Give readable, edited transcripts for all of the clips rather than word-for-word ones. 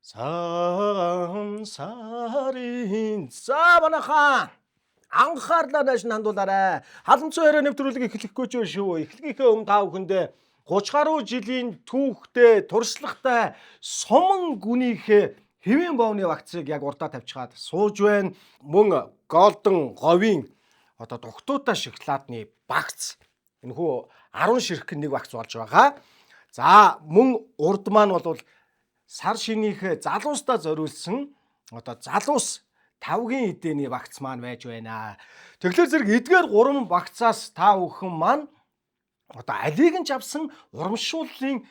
Цагаан сарын. За, манайхаа анхаарлаа нааш нь хандуулаарай. Халамцсан яриа нэвтрүүлэг эхлэхгүй ч шүү. Эхлэхийнхээ өмнө та бүхэндээ 30 гаруй жилийн түүхтэй, туршлагатай суман гүнийхээ хэвийн бовны вакциныг яг урдаа тавьчихад сууж байна. Мөн Golden говийн одоо дугтуутай шоколадны багц. Энэхүү 10 ширхэг нэг багц болж байгаа. За, мөн урд маань бол сар шинийхээ залуустаа зориулсан одоо залуус тавгийн эдэний багц маань байж байна. Тэгэхээр зэрэг эдгээр гурван багцаас та бүхэн маань одоо алийг нь ч авсан урамшууллын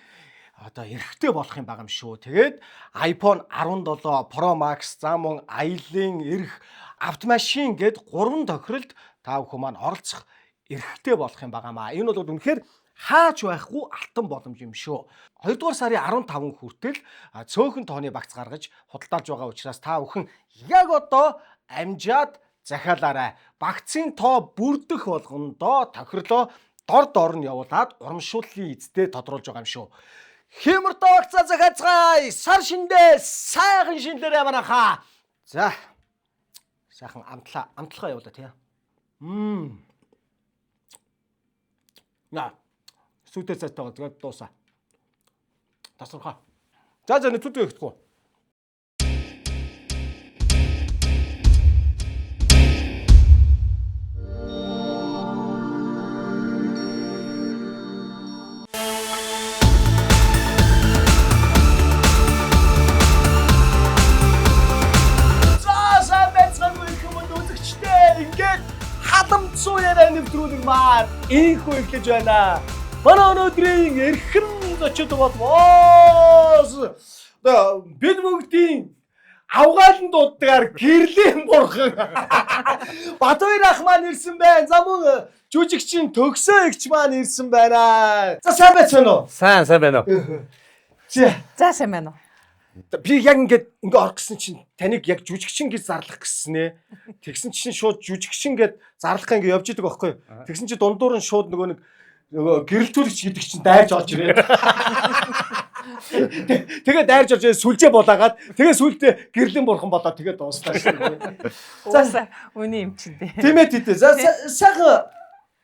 одоо эрхтэй болох юм байгаа юм шүү. Тэгээд iPhone 17 Pro Max, за мөн аялын эрх, автомашин гээд гурван тохиролд та бүхэн маань оролцох эрхтэй болох юм байгаа маа. Энэ бол үнэхээр хаач байхгүй алтан боломж юм шүү. 2 дугаар сарын 15 хүртэл цөөхөн тооны багц гаргаж худалдаалж байгаа учраас та бүхэн яг одоо амжаад захиалаарай. Багцын тоо бүрдэх болгондоо тохирлоо дор дор нь явуулаад урамшууллын эзэдээ тодруулж байгаа юм шүү. Хэмэртөө багцаа захиацгаая. Сар шиндээ сайхан шинлээрээ манайхаа. За. Сайхан амтлаа, амтлахаа явуулаа тий. Мм. На. Сүтээ цайтайгаа тэгээд дуусаа. Тасархаа. За за, нэвтрүүлэг эхлэхгүй. За, сайн байцгаана уу, их юм үзэгчтэй. Ингээд халамцуу яриа нэвтрүүлэг маань инхүү эхлэж байна. Манай өнөөдрийн эрхэм зочид бол одоо бид бүгдийн авгаалan дуудгаар гэрлийн бурхан Батбаяр ах маань ирсэн байна. За, мөн жүжигчин Төгсөө эгч маань ирсэн байна. За, сайн байцгаана уу? Сайн сайн байна уу? За. За, сайн байна уу? Би яг ингээд ингээ орох гэсэн чинь таныг яг жүжигчин гэж зарлах гэсэн нэ. Тэгсэн чинь шууд жүжигчин гэд зарлах ингээ явж идэг байхгүй. Тэгсэн чинь дундуур нь шууд нөгөө нэг нөгөө гэрэлтүүлэгч гэдэг чинь дайрж орж ирээд. Тэгээ дайрж орж ирээд сүлжээ булаагаад, тэгээ сүлдээ гэрлийн бурхан болоод тэгээ дууслаа шүү дээ. За, үний юм чинь дээ. Тийм ээ, тийм ээ. За, сайхан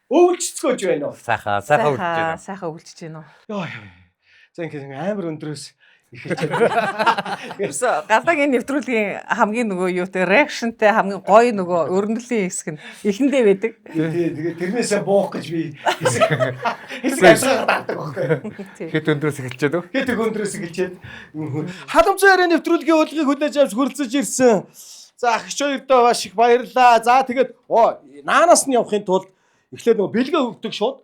өвлжцгөөж байна уу? Сайхан сайхан үлдэж байна. Сайхан өвлжиж байна уу? Йоо ёо. За, ингээ амар өндрөөс эхэлж байна. Ерөөсө галаагийн нэвтрүүлгийн хамгийн нөгөө юутай reaction тэй хамгийн гоё нөгөө өрнөлийн хэсэг нь эхэндээ байдаг. Тий, тэгээ тэрнээсээ буух гэж би хэсэг хэсэг ашиглаад даадаг байхгүй. Хэд өндрөөс эхэлж байна уу? Хэд их өндрөөс эхэлчихэд. Халамцсан яриа нэвтрүүлгийн урилгыг хүлээж авч хүрэлцэж ирсэн. За, ах хоёрдоо маш их баярлалаа. За, тэгээд оо наанаас нь явахын тулд эхлээд нөгөө бэлгээ өгдөг шууд.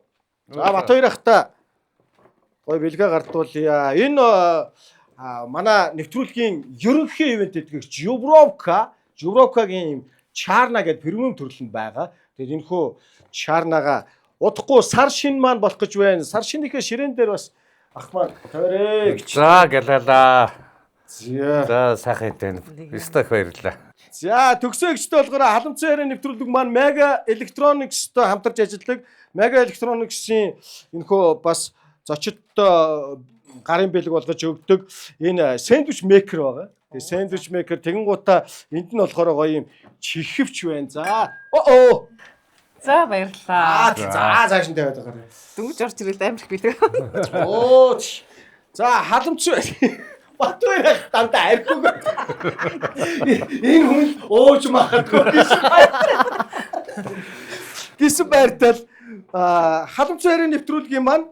За, Батбаяр ахта гоё бэлгээ гардуулъя. Энэ манай нэвтрүүлгийн ерөнхий ивент тэтгэгч Еврока, Еврокагийн юм Чарна гэдэг премиум төрөл нь байгаа. Тэгээд энэ хөө Чарнага удахгүй сар шин маань болох гэж байна. Сар шинийхээ ширээн дээр бас ах маань тавиарэ гэж. За, галалаа. За. За, сайхан байна. Өстой их баярлалаа. За, төгсөөгчтэй болохоор халамцсан яриа нэвтрүүлэг маань Mega Electronics-той хамтарч ажилладаг. Mega Electronics-ийн энэхүү бас зочидтой гарын бэлэг болгож өгдөг энэ сэндвич мейкер байгаа. Тэгээ сэндвич мейкер тэгэн гутаа энд нь болохоор гоё юм чихвч байна. За. Оо. За, баярлалаа. Аа, за, цааш нь тавиад байгаа. Дөнгөж орж ирэл амар их бэлэг. Оо. За, халамцсан Батбаяр дандаа архиуг. Энэ хүн ууж магадгүй гэсэн гэсэн байртал халамцсан яриа нэвтрүүлгийн маань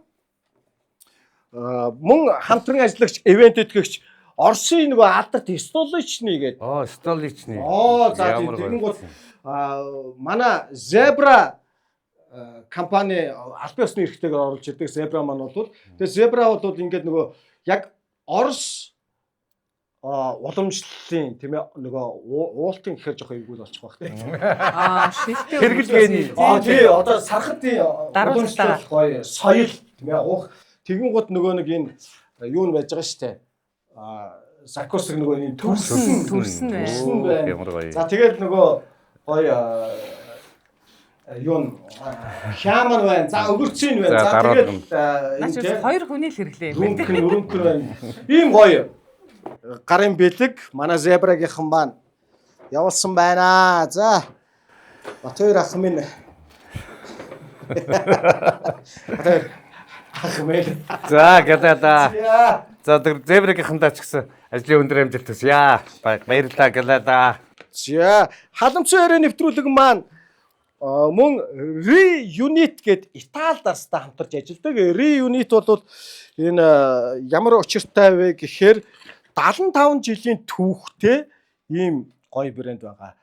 мөн хамтран ажиллагч ивент тэтгэгч Оросын нөгөө алдарт Столичны гэдэг. Оо, столичны. Оо, за, Ямар тэгэн гоё. гол манай Zebra компани албан ёсны эрхтэйгээр оруулж ирдэг Zebra маань бол, тэгээ Zebra бол ингээд нөгөө яг Орос уламжлалын, тийм ээ, нөгөө уултын гэхээр жоох эвгүй болчих واخ, тийм. Аа, шилтэй. Хэрэглээний. Аа, тий, одоо сархатын Даруулалтаараа. уламжлал гоё соёл, тийм ээ, уух тэгэн гут нөгөө нэг энэ юу нь байж байгаа шүү дээ. Аа, закуск нөгөө энэ төрсөн төрсөн байна. Төрсөн байна. Ямар гоё. За, тэгээд нөгөө гоё юу н хяман байна. За, өгөрцийн байна. За, За, дараалал. тэгээд Наач энэ хоёр хүний л хэрэглээ юм байна. өрөнгөн өрөнгөн байна. Ийм гоё гарын бэлэг манай зебрагийнхан маань явуулсан байна. За Батбаяр ах минь. Батбаяр ах минь. За гэлээ. Яа. За тэр зебрагийнхандаа ч гэсэн ажлын өндөр амжилт хүсье. Баярлалаа гэлээ. За халамцсан өрөө нэвтрүүлэг маань мөн Re-Unit гээд Итали дарстай хамтарч ажилладаг. Re-Unit бол энэ ямар учиртай вэ гэхээр 75 жилийн түүхтэй ийм гоё брэнд байгаа.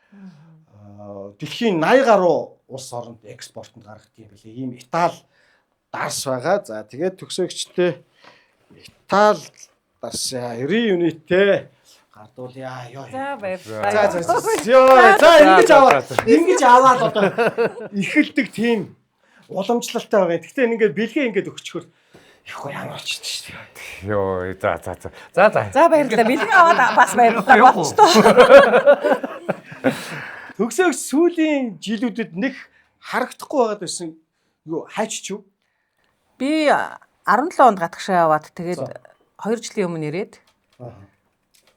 Дэлхийн 80 гаруй улс оронд экспортод гаргадаг юм билээ. Ийм Итали дарс байгаа. За тэгээд төгсөөгчтэй Итали дарс Re-Unit-тэй гардуулъя. Йоо. За баярлалаа. За за за. Йоо, за ингэж аваад ингэж аваад одоо эхэлдэг тийм уламжлалтай байгаа. Гэхдээ ингээд бэлгээ ингээд өгчхөр их гоё ямар болчихсон шүү дээ. Йоо за за за. За за. За баярлалаа. Бэлэг аваад бас баярлалаа. Болчтой. Төгсөөгч сүүлийн жилүүдэд нэг харагдахгүй байгаад байсан юу хайч юу? Би 17 онд гадагшаа яваад тэгээд 2 жилийн өмнө ирээд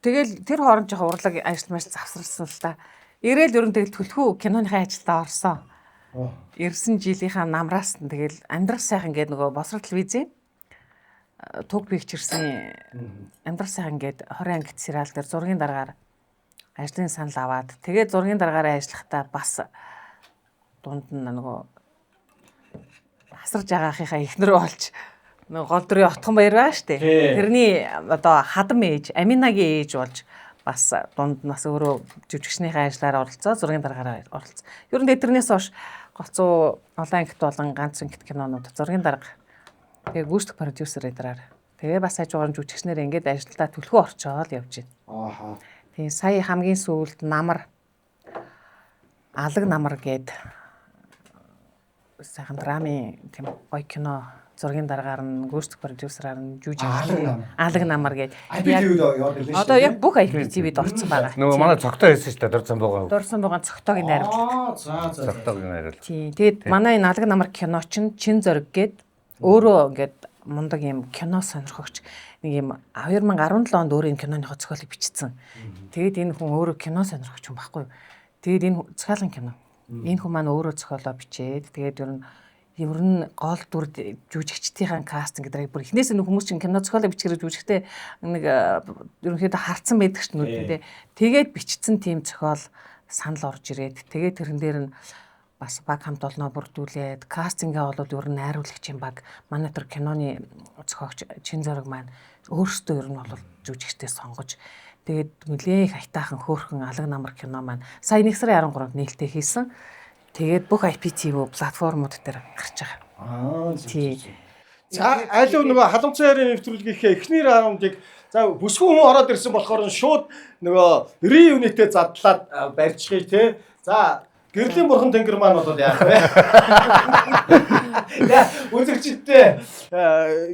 тэгэл тэр хооронд жоохон урлаг ажил маш завсарласан л та. Ирээл ер нь тэгэл төлхөө киноныхаа ажилдаа орсон. Ирсэн жилийнхаа намраас нь тэгэл амьдрах сайхан гээд нөгөө босрол телевизийн туг пикчерсийн амьдрах сайхан гээд 20 ангит сериал дээр зургийн даргаар ажлын санал аваад тэгээд зургийн даргаараа ажиллахдаа бас дунд нь нөгөө хасарж байгаа ахынхаа эхнэр болж нөгөө гол дүрийн отхон баяр байгаа штэ. Тэрний одоо хадам ээж, Аминагийн ээж болж бас дунд нь бас өөрөө жүжигчнийхээ ажиллаар оролцоо, зургийн даргаараа оролцсон. Ер нь тэрнээс хойш голцоо олон ангит болон ганц ангит кинонууд зургийн дарга. Тэгээ гүйцэтгэх продюсер эдраар. Тэгээ бас хажуугаар нь жүжигчнэр ингээд ажилдаа түлхүү орчоол явж байна. Ааха. Тэгээ сая хамгийн сүүлд намар алаг намар гээд сайхан драмын тийм гоё кино зургийн даргаар нь гүйцэтгэх продюсераар нь жүжиг Алаг намар. алаг намар гээд IPTV-д яваад ирлээ шүү одоо яг бүх IPTV-д орсон байгаа. Нөгөө манай цогтой байсан шүү дээ дурсан буугаа. Дурсан бугаан цогтойг найруулдаг. Аа за за. Цогтойг найруулдаг. Тийм. Тэгээд манай энэ алаг намар кино чинь чин зориг гээд өөрөө ингээд мундаг юм кино сонирхогч нэг юм 2017 онд өөрөө энэ киноны зохиолыг бичсэн. Тэгээд энэ хүн өөрөө кино сонирхогч хүн байхгүй юу? Тэгээд энэ зохиолын кино. Энэ хүн маань өөрөө зохиолоо бичээд тэгээд ер нь гол дүр жүжигчдийн кастинг гэдэг бүр эхнээс нь хүмүүс чинь кино зохиолоо бичгээр жүжигчтэй нэг ерөнхийдөө харцсан байдаг ч нүдээ. Тэгээд бичсэн тийм зохиол санал орж ирээд тэгээд тэрэн дээр нь бас баг хамт олноо бүрдүүлээд кастингээ бол ер нь найруулагчийн баг манай тэр киноны зохиогч Чин зориг маань өөрсдөө ер нь бол жүжигчтэй сонгож тэгээд нэлээ их аятайхан хөөрхөн алаг намар кино маань сая 1 сарын 13-нд нээлттэй хийсэн. Тэгээд бүх IPTV платформуд дээр гарч байгаа. Аа за. Тий. За алив нөгөө халамцсан ярийн нэвтрүүлгийнхээ эхний раундыг за бүсгүй хүн ороод ирсэн болохоор нь шууд нөгөө Re-Unit-тэй задлаад барьчихъя те. За гэрлийн бурхан тэнгэр маань бол яах вэ? Яа үзэгчдээ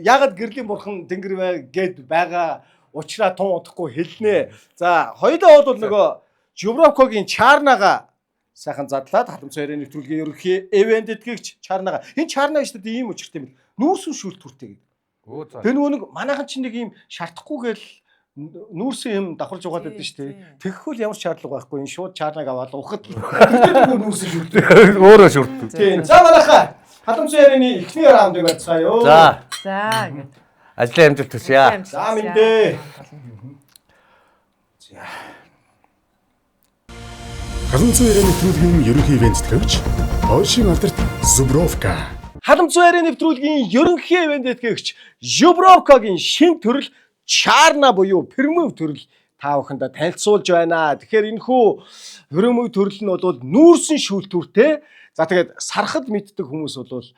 яагаад гэрлийн бурхан тэнгэр вэ гэд байгаа учраа тун удахгүй хэлнэ. За хоёулаа бол нөгөө Жеврокогийн Чарнага сайхан задлаад халамцсан ярийн нэвтрүүлгийн ерөнхий ивент эдгэгч Чарнага. Энэ Чарна шүү дээ ийм учиртай юм. Нүүрсэн шүүлтүүртэй гэдэг. Өө за. Тэр нөгөө нэг манайхан чинь нэг ийм шаардахгүй гээл нүүрсэн юм давхарж угаад байдаг шүү дээ. Тэгэхгүй л ямар ч шаардлага байхгүй. Энэ шууд чарнаг аваад ухад л тэр нөгөө нүүрсэн шүүлтүүр. Өөрөө шүртэн. Тийм. За манайхаа халамцсан ярианы эхний раундыг барьцгаая. За За ингээд. ажлын амжилт хүсье. За мэндээ. Халамцсан яриа нэвтрүүлгийн ерөнхий ивент тэтгэгч Польшийн алдарт Зубровка. Халамцсан яриа нэвтрүүлгийн ерөнхий ивент тэтгэгч Жубровкагийн шин төрөл Чарна буюу Пермөв төрөл та бүхэндээ танилцуулж байна. Тэгэхээр энэхүү Пермөв төрөл нь бол нүүрсэн шүүлтүүртэй. За тэгээд сархад мэддэг хүмүүс бол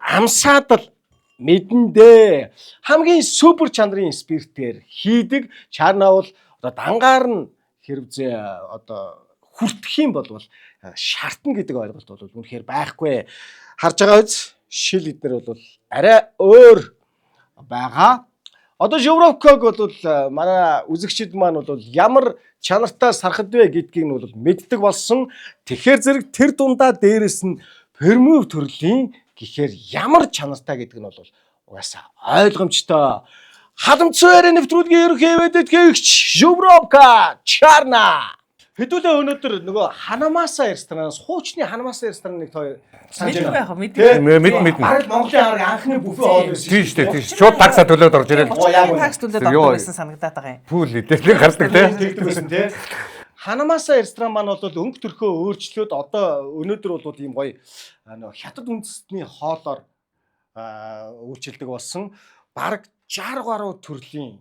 амсаад л мэдэндээ. Хамгийн супер чанарын спиртээр хийдэг Чарна бол одоо дангаар нь хэрвээ одоо хүртэх юм бол шартна гэдэг ойлголт бол үнэхээр байхгүй. Харж байгаа үз шил эднэр бол арай өөр байгаа. Одоо Европког бол манай үзэгчид маань бол ямар чанартай сархад вэ гэдгийг нь бол мэддэг болсон. Тэгэхээр зэрэг тэр дундаа дээрэс нь Пермөв төрлийн гэхээр ямар чанартай гэдэг нь бол угаасаа ойлгомжтой. Халамцуу яриа нэвтрүүлгийн ерөнхий ивээн тэтгэгч Жубровка Чарна. Хэдүүлээ өнөөдөр нөгөө Ханамаса ресторанаас хуучны Ханамаса рестораныг тоо санаж Мэдгүй байна. яах вэ? Мэдгүй. Мэд мэд. Бараг л Монголын арга анхны бүфе хоол байсан. Тийм шүү дээ. Тийм шүү. Шууд такса төлөөд орж ирэл. Оо, яг үнэ. Такс төлөөд Йоо. ордог байсан санагдаад байгаа юм. Пүүл идэлээ гардаг те. Тэгдэг байсан тий. Ханамаса ресторан маань бол өнгө төрхөө өөрчлөөд одоо өнөөдөр бол ийм гоё нөгөө хятад үндэстний хоолоор үйлчилдэг болсон. Бараг 60 гаруй төрлийн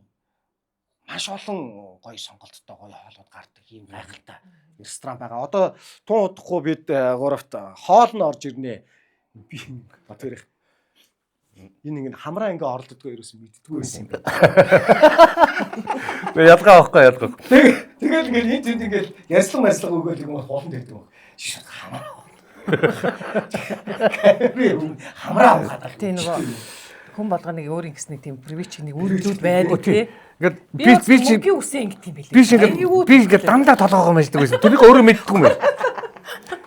маш олон гоё сонголттой гоё хоолууд гардаг ийм гайхалтай ресторан байгаа. Одоо тун удахгүй бид гуравт хоол нь орж ирнэ. Би Батгэрх энэ ингэ хамраа ингээ оролддгоо ерөөсөн мэддэггүй байсан юм байна. Би ялгаа авахгүй ялгаа. Тэгэл ингээл энэ тэнд ингээл ярьслан майслага өгөөл юм хулан тэгдэг юм. Шиш хамраа. Би хамраа ухаад. Тийм нөгөө хүн болгоныг өөр ингэсний тийм привич нэг үйлдэлүүд байдаг тий. Ингээд Би би би чи мөнгөний үсэн ингэт юм билээ. би ингээд би ингээд дандаа толгоогоо мэлдэг байсан. Тэрийг өөрөө мэддэггүй юм байна.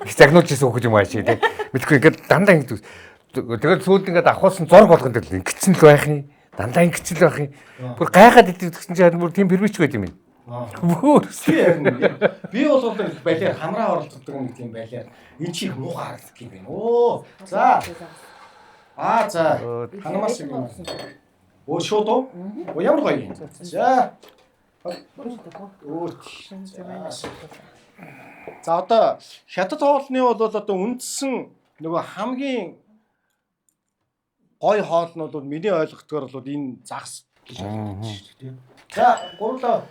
Их загнуулж исэн хөхөж юм ааши тий. Мэдхгүй ингээд дандаа ингэдэг. Тэгээд сүүлд ингээд авахулсан зург болгон дээр л ингэсэн л байх юм. Дандаа ингэсэн л байх юм. Бүр гайхаад идэв гэсэн чинь харин бүр тийм первич байд юм. Бүр Би бол нэг балиар хамраа оролддог нэг тийм балиар. Энд чи их муухай харагддаг юм байна. Оо за. Аа за. Ханамас юм. Өө шууд уу? Оо ямар гоё юм. За. Өө. За одоо хятад хоолны бол одоо үндсэн нөгөө хамгийн гой хоол нь бол миний ойлгохдгоор бол энэ загас гэж ойлгодог шүү дээ. За гурлаа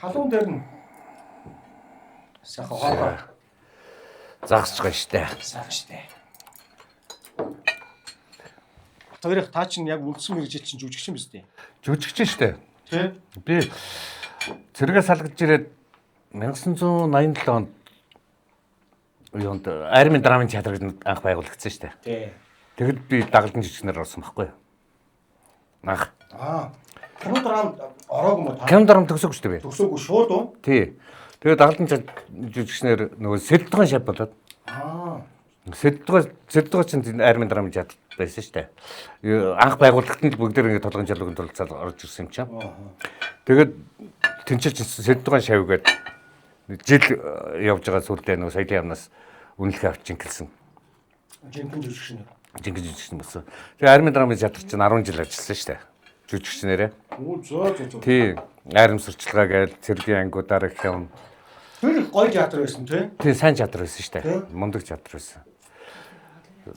халуун дээр нь сайхан хоолоо загсч байгаа штэ. сайхан штэ. Хоёрох та чинь яг үндсэн мэргэжил чинь жүжигчин биз дээ. Жүжигчин штэ. Тэ? Би цэргээс салгаж ирээд 1987 онд юунд армийн драмын театр гэж анх байгуулагдсан штэ. Тэ. Тэгэд би дагалдан жүжигчнэр орсон байхгүй юу? Анх. Аа. Кино драм ороог юм уу та? Кино драм төгсөөгүй штэ би. Төгсөөгүй шууд уу? Тий. Тэгээд дагалдан жүжигчнэр нөгөө сэлдгэн шав болоод Аа. Сэлдгэн чинь армийн драмын театр байсан штэ. Анх байгуулагдсан л бүгд ингэ толгойн чалуугийн тулцаад орж ирсэн юм чинь. Тэгээд тэнцэл чинь сэлдгэн шав гээд жил явж байгаа сүлдээ нөгөө соёлын яамнаас үнэлгээ авч жинхэлсэн. Жинхэнэ жүжигчин. Жинхэнэ жүжигчин болсон. Тэгээ армийн драмын театр чинь 10 жил ажилласан штэ. Жүжигчнэрээ. Оо зөө зөө зөө. Тий. Арим сурчлагаа гээл цэргийн ангиудаар их юм. Тэр их гоё театр байсан тий. Тий, сайн театр байсан штэ. Тий. Мундаг театр байсан.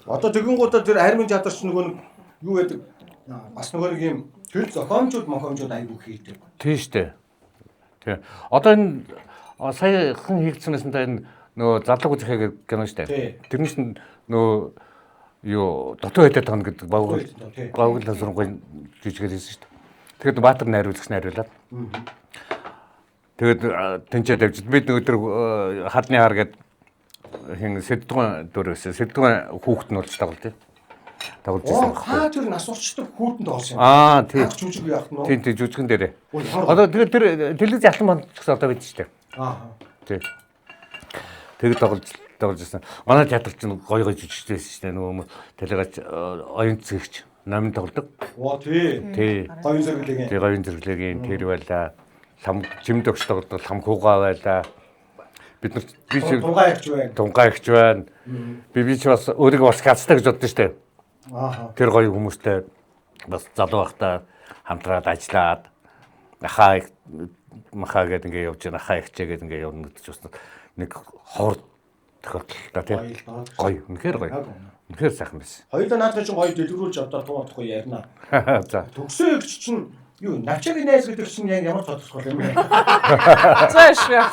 Одоо тэгэнгүүтээ тэр армийн театр чинь нөгөө нэг юу гэдэг бас нөгөө нэг юм тэр зохиомжууд мохиомжууд айгүй хийдэг. Тий штэ. Тий. Одоо энэ саяхан хийгдсэн байсан та энэ нөгөө залуу гүзэхэ гэх кино штэ. Тий. Тэрний чинь нөгөө юу дутуу хэдэд тон гэдэг бавгал Тий. бавгал сургуулийн жижигээр хийсэн штэ. Тэгээд Баатар найруулагч найруулад. Тэгээд тэнцээ тавьж бид нөгөө тэр хадны хар гээд хин сэддгэн дүр байсан. Сэддгэн хүүхэд нь болж тоглолт тий. Тоглож Оо байсан байхгүй. та тэр нас урчдаг хүүтэнд тоглосон юм. Аа тий. Анх жүжиг яах нь Тийм тий жүжигэн дээрээ. Ой, ямар Одоо тэгээд тэр телевиз ялан банд ч гэсэн одоо бид штэ. Аа. Тий. Тэгээд тоглож байсан. Манай театр чинь гоё гоё жүжигчтэй байсан штэ. Нөгөө телегач оюун цэгч номын тоглодог. Оо тий. Тий. Гоё зэрэглэгийн. Тий гоён зэрэглэгийн тэр байла. Лам жимд өгч тоглодог лам хуугаа байла. Бид нар би чи Тунгаа ягч байна. тунгаа ихч байна. Би чи бас өөрийгөө бас газтай гэж боддоо штэ. Аа. Тэр гоё хүмүүстэй бас залуу байхдаа хамтраад ажиллаад ахаа их махаа гэдэг ингээ явж байна. Ахаа ихчээ гэдэг ингээ явна гэдэг чинь бас нэг ховор тохиолдол та тий. Гоё л доо. Гоё. Үнэхээр гоё. Яг үнэ. Үнэхээр сайхан байсан. Хоёулаа наадах чинь гоё дэлгэрүүлж одоо тун удахгүй ярина. За. Төгсөө эгч чинь юу навчагийн найз гэдэг чинь яг ямар тодорхойлол юм бэ? За шүү.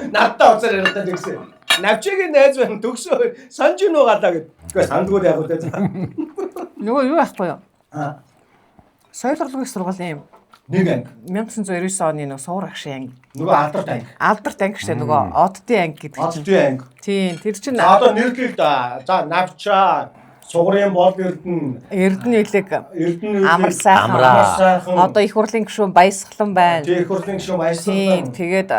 Надтай уцаар яриад тэгсэн. Навчагийн найз байна төгсөө санаж гинүү галаа гэд. Үгүй сандгүй яг үү те. Нөгөө юу байхгүй юу? Аа. Соёл урлагийн сургуулийн Нэг анги. 1999 оны нөгөө суур агшин анги. Нөгөө алдарт анги. Алдарт анги штэ нөгөө оддын анги гэдэг чинь. Оддын анги. Тийм тэр чинь За одоо нэрлэе л да. За навчаа, сугрын бол эрдэнэ, Эрдэнэ илэг Эрдэнэ илэг, амар сайхан. Амраа. сайхан. Одоо их хурлын гишүүн Баясгалан байна. Тэг их хурлын гишүүн Тийм Баясгалан. тэгээд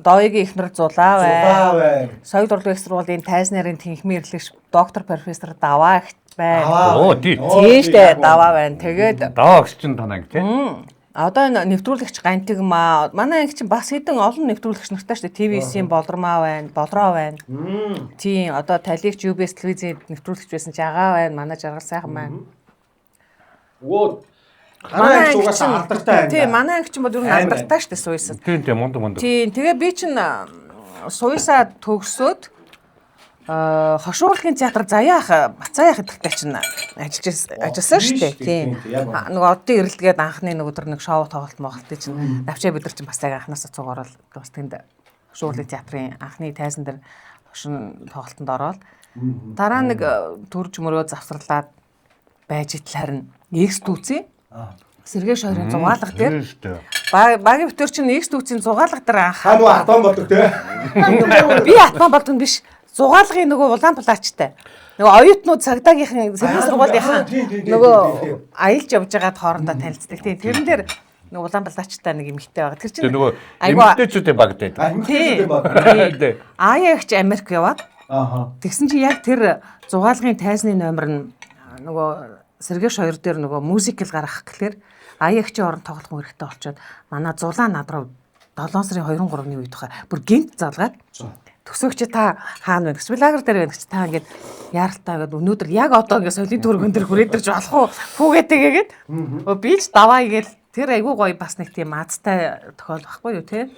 Доёгийн эхнэр Зулаа байна. Зулаа байна. Соёл урлагийн сургуулийн тайз нарын тэнхмийн эрхлэгч доктор профессор Даваа их Байна. Оо тий. Тийм штэ даваа байна. Тэгээд Даваа огч чинь танаа анги тий. Одоо энэ нэвтрүүлэгч Гантигмаа манай анги чинь бас хэдэн олон нэвтрүүлэгч нартай штэ TVC-ийн Болормаа байна, Болроо байна. Тийм одоо талигч UBS телевизийн нэвтрүүлэгч байсан Жагаа байна, манай Жаргал сайхан байна. Өө. Манай анги угаасаа алдартай анги. Тийм манай анги чинь бол ер нь Амар алдартай штэ суйсад. Тийм тийм мундаг мундаг. Тийм тэгээ би чинь суйсаа төгсөөд хошуурлын театр Заяа ах Бацаа ах гэдэгтэй чинь ажиллаж ажилласан тийм шүү дээ. шүү дээ, тийм, Тийм. яг Нөгөө оддын эрэлтгээд анхны нэг өдөр нэг шоу тоглолт моголтыг чинь навчаа бид нар чинь бас яг анхнаасаа цуг ороод бас тэнд хошуурлын театрын анхны тайзан дээр хошин тоглолтод ороод дараа нэг төрж мөрөө завсарлаад байж итл харин X дүүцээ. Сэргээ шойрын зугаалга дээр Тийм шүү дээ. Багийн битэр чинь X дүүцийн зугаалга дээр анх Та нөгөө атом болдог те. Би атман болдог биш. Зугаалгын нөгөө улаан плаачтай. Нөгөө оюутнууд цагдаагийнхан сэргийн сургуулийнхаа тийм, тийм, тийм, нөгөө тийм, аялж явж байгаад хоорондоо танилцдаг. Тийм тэрэн дээр нөгөө улаан плаачтай нэг эмэгтэй байгаа. Тэр чинь Тэр нөгөө айгүй эмэгтэйчүүдийн баг дээ. Эмэгтэйчүүдийн баг. Тий. Аяа ихч Америк яваад Ааха. тэгсэн чинь яг тэр зугаалгын тайзны номер нь нөгөө Сэргээш хоёр дээр нөгөө мюзикл гаргах гэхлээр Аяа ихчийн оронд тоглох хүн хэрэгтэй болчоод манай зулаа над руу 7 сарын 23-ны үед хаа бүр гинт залгаад төсөөгч та хаана вэ гэсэн би лагер дээр байна гэж та ингээд яаралтай ингээд өнөөдөр яг одоо ингээд соёлын түргэн дээр хүрээд ирж болох уу хүүгээ тэгээгээд би ч даваа игээл тэр айгүй гоё бас нэг тийм азтай тохиол байхгүй юу те.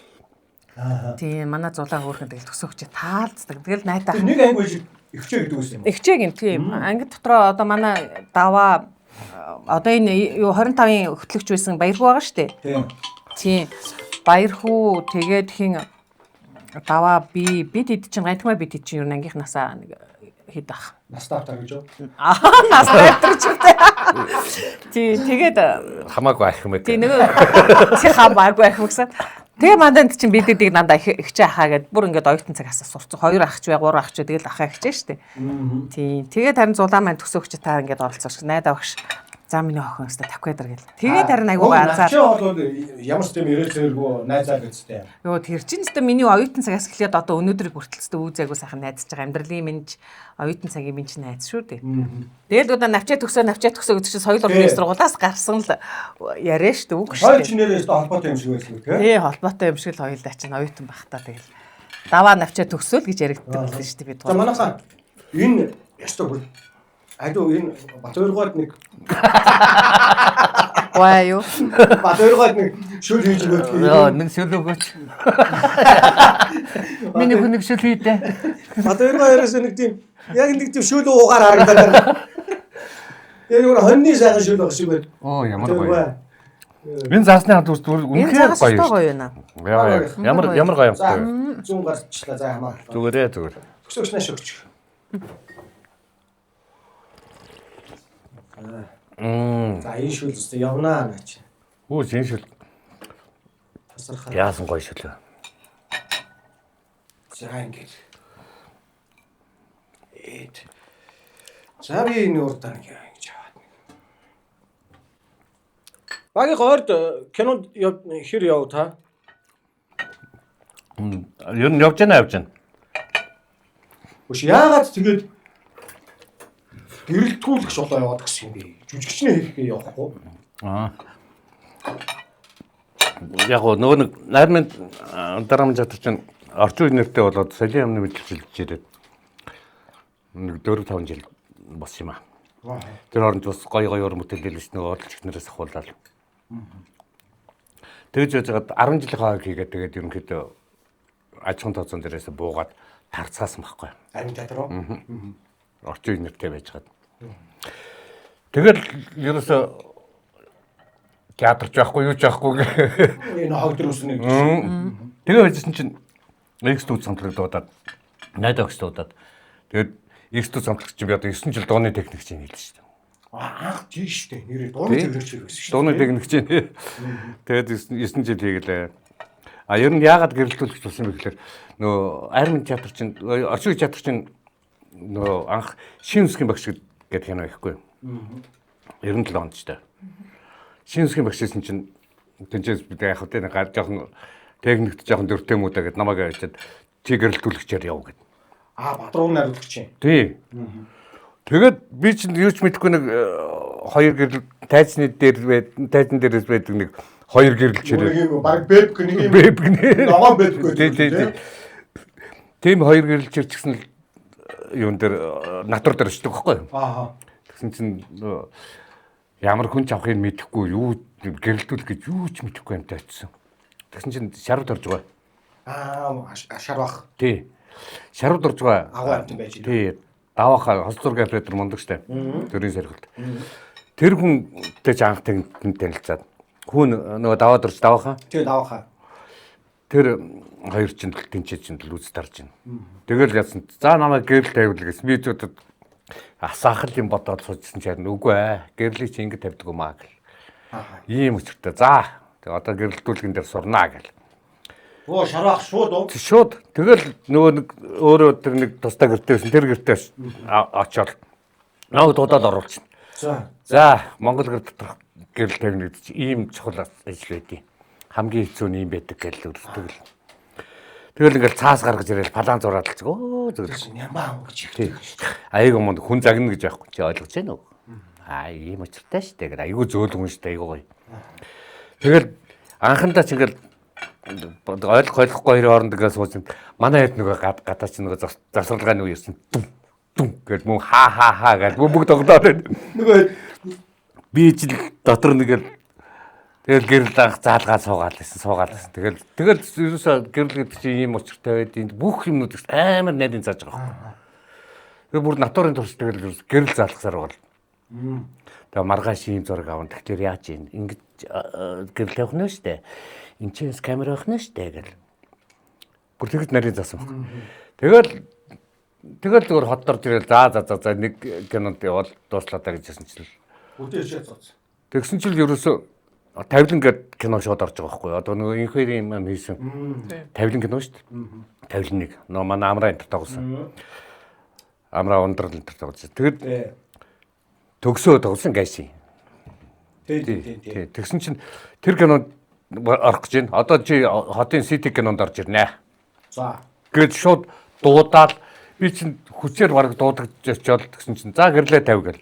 Тийм манай зулаа хөөрхөн тэгэл төсөөгч таалцдаг. Тэгэл найтаа Нэг анги байж ихчээ гэдэг үсэн юм. Эхчээг юм тийм. Анги дотроо одоо манай даваа одоо энэ юу 25-ын хөтлөгч байсан Баярхүү байгаа шүү дээ. Тийм. Тийм. Баярхүү тэгээд хин даваа би бид хэд чинь гантмаа бид хэд чинь ер нь ангийнхнаасаа нэг хэд ах. Настаа автаа гэж юу? Аа настай автрч үү. Тий тэгээд Хамаагүй ах юм ээ. тий нөгөө чи хамаагүй ах гэсэн. Тэгээ манданд чинь бид эдийг дандаа ихчээ ахаа гэд бүр ингээд оюутан цагаас сурцсан. Хоёр ахч бай, гурван ахч бай, тэгэл ахаа ихчээ штэ. Тийм. Тэгээд харин зулаа маань төсөөгч та ингээд оролцооч. Найдаа багш. За миний охин өстө тавьх гэдэг гэл. Тэгээд харин айгуу азар. Чи бол ямар ч тийм ирэл зэрэггүй найзаа гэжтэй. Йоо тэр чинь өстө миний оюутан цагаас эхлээд одоо өнөөдрийг хүртэл өстө үз айгуу сайхан найзж байгаа. Амьдралын минь ч, оюутан цагийн минь ч найз шүү дээ. Тэгэл одоо навчаа төгсөө навчаа төгсөө гэдэг чинь соёл урлагийн сургуулиас гарсан л яриа шүү дээ үг шүү Хоёр дээ. чи нэрээ өстө холбоотой юм шиг байсан тий. Тий холбоотой юм шиг л хоёулаа чинь оюутан байх та тэгэл. Даваа навчаа төгсөөл гэж яригддаг байсан шүү дээ бид. За манайхаа энэ ястаа бүр Адуу энэ Батөргоод нэг Гой юу? Батөргоод нэг шүл хийж өгөөд Йоо нэг шөл өгөөч. Миний хүн нэг шөл хийдэ. Батөргоо ерөөсөө нэг тийм яг нэг тийм шүл уугаар харагдаад байна. Яг өөр хоньны сайхан шүл баг шиг байна. Оо ямар гоё. Энэ заасны хад үс Энэ үнэхээр загас гоё өстой шүү. гоё байна. Яа, Ямар ямар гоё За юм. зүүн гарчлаа за хамаа. Зүгээрээ зүгээр. Төсөөгч нааш өгч. За энэ шүл өстө явнаа наач. Үу зин шөл. Тасархаа. Яасан гоё шөл. За ингэж. Эд. За би энэ урдаа нэг ингэж аваад. Багийн ойрд кинонд хэр яв та? Ер нь явж байна явж байна. Өш яагаад тэгээд гэрэлтгүүлэх болоо яваад гэсэн юм бэ? Жүжигчнээ хийхгээ явахгүй. Аа. Яг гоо нөгөө нэг найрмын дараам театр чинь орчин үеийн нэртэй болоод соёлын яамны мэдлэг жилж ирээд нэг 4 5 жил болсон юм аа. Тэр хооронд бас гоё гоё уран бүтээлээс нөгөө орлогч нараас ахуулаад. Тэгж байж байгаад 10 жилийн хойг хийгээд тэгээд ерөнхийдөө аж ахуйн тооцоон дээрээс буугаад тарцгаасан байхгүй. Армин театр уу? Орчин үеийн нэртэй байж байгаад. Тэгэл ерөөсөө театрч байхгүй юу ч байхгүй гэ. Энэ хог дөрвс нэг. Тэгээ байжсэн чинь X дүү самтлаг дуудаад найдаа өгч дуудаад тэгээд X дүү самтлагч чинь би одоо 9 жил дууны техникч чинь хэлсэн шүү дээ. Аа анх тийм шүү дээ. Нэрээ дууны техникч байсан шүү дээ. Дууны техникч чинь. Тэгээд 9 жил хийгэлээ. А ер нь яагаад гэрэлтүүлэгч болсон бэ гэхээр нөгөө армин театр чинь орчин үеийн театр чинь нөгөө анх шин үсгийн багш гэдэг кино ихгүй. 97 онд ч та. Шин үсгийн багш гэсэн чинь тэнцээс бид яг хөтэ нэг жоохон техникт жоохон дөрвтэй мүү даа гэд намайг авчиад чи гэрэлтүүлэгчээр яв гэд. Аа Бадруу найруулагч юм. Тий. Тэгээд би чинь юу ч мэдэхгүй нэг хоёр гэрэл тайзны дээр байд тайзан дээрээс байдаг нэг хоёр гэрэл Нэг чирээ. юм баг бэбк нэг юм Бэб гинэ. ногоон бэбк гэдэг. Тий, тий, тий. Тийм хоёр гэрэл чир ч гэсэн л юун дээр натур дээр очдог байхгүй юу? Аа. Тэгсэн чинь ямар хүн ч авахыг мэдэхгүй юу гэрэлтүүл гэж юу ч мэдэхгүй юмтай очсон. Тэгсэн чинь шарууд орж байгаа. Аа, шарвах. Тий. Шарууд орж байгаа. Агуу амтан байж байна. Тий. Давааха хос зургийн оператор мундаг штэ. Төрийн сорилт. Тэр хүнтэй ч анх танилцаад. Хүн нөгөө даваад орж давааха. Тий, давааха. Тэр хоёр чинь тэнцээ чинь л үз тарж байна. Тэгэл яасан. За намайг гэрэл тавиул гэсэн. Би зөв асаахал юм бодоод суужсэн чинь харин үгүй ээ. Гэрлийг чи ингэ тавьдаг юм аа гэл. Ийм өчртэй. За тэг одоо гэрэлтүүлгэн дээр сурнаа гэл. Оо, шарвах шууд уу? Шууд тэгэл нөгөө нэг өөрөө тэр нэг тусдаа гэртээ байсан. Тэр гэртээ очоод намайг дуудаад оруулчихна. За. За Монгол гэр доторх гэрэл тавина гэдэг чинь ийм чухал ажил байдیں۔ Хамгийн хэцүү нь ийм байдаг гэл тэгэл. Тэгэл ингээл цаас гаргаж ирэл палаан зураад л өө тэгэл. Нямаа гэж Тий. Аяг юм хүн загна гэж байхгүй чи ойлгож байна уу? Аа ийм учиртай штэ гэдэг. Айгуу зөөлөн хүн штэ айгуу гоё. Тэгэл анхандаа ч ингээл ойлгох ойлгохгүй хоёрын хооронд ингээл сууж манай хэд нөгөө гадаа чи нөгөө завсарлагын үе ирсэн дүм дүм гэж мөн ха ха ха гэж мөн бүгд тоглоод байна. Нөгөө Би ч л дотор нэгэл тэгэл гэрэл анх заалгаа суугаал гэсэн суугаал гэсэн. Тэгэл тэгэл ерөөсөө гэрэл гэдэг чинь ийм учиртай байд. Энд бүх юмнууд амар найдын зааж байгаа байхгүй. Тэгээ бүр натурын турш тэгэл ерөөс гэрэл заалгасаар байгаа л. Тэгээ маргааш ийм зураг аван тэгэхээр яаж юм ингэж гэрэл тавих нь штэ. Энд чинь камер байх нь штэ гэл. Бүр тэгж нарийн заасан баг. Тэгэл тэгэл зүгээр хот орж ирэл за за за за нэг кинонд явал дууслаа даа гэж хэлсэн чинь өдөө ичээ цоц. Тэгсэн чинь ерөөсөө тавилан гээд кино шууд орж байгаа байхгүй юу? Одоо нөгөө инхэрийн маань хийсэн тавилан кино шүү дээ. Тавилан нэг. Нөгөө манай Амраа энэ тоглосон. Амраа ундрал энэ тоглосон. Тэгэд Тий. төгсөө тоглосон гайшин. Тий, тий, тий. Тий. Тэгсэн чинь тэр кинонд орох гэж байна. Одоо чи хотын сити кинонд орж ирнэ. За. Гэт шууд дуудаал би чинь хүчээр бараг дуудаж очиод тэгсэн чинь за гэрлээ тавь гэл.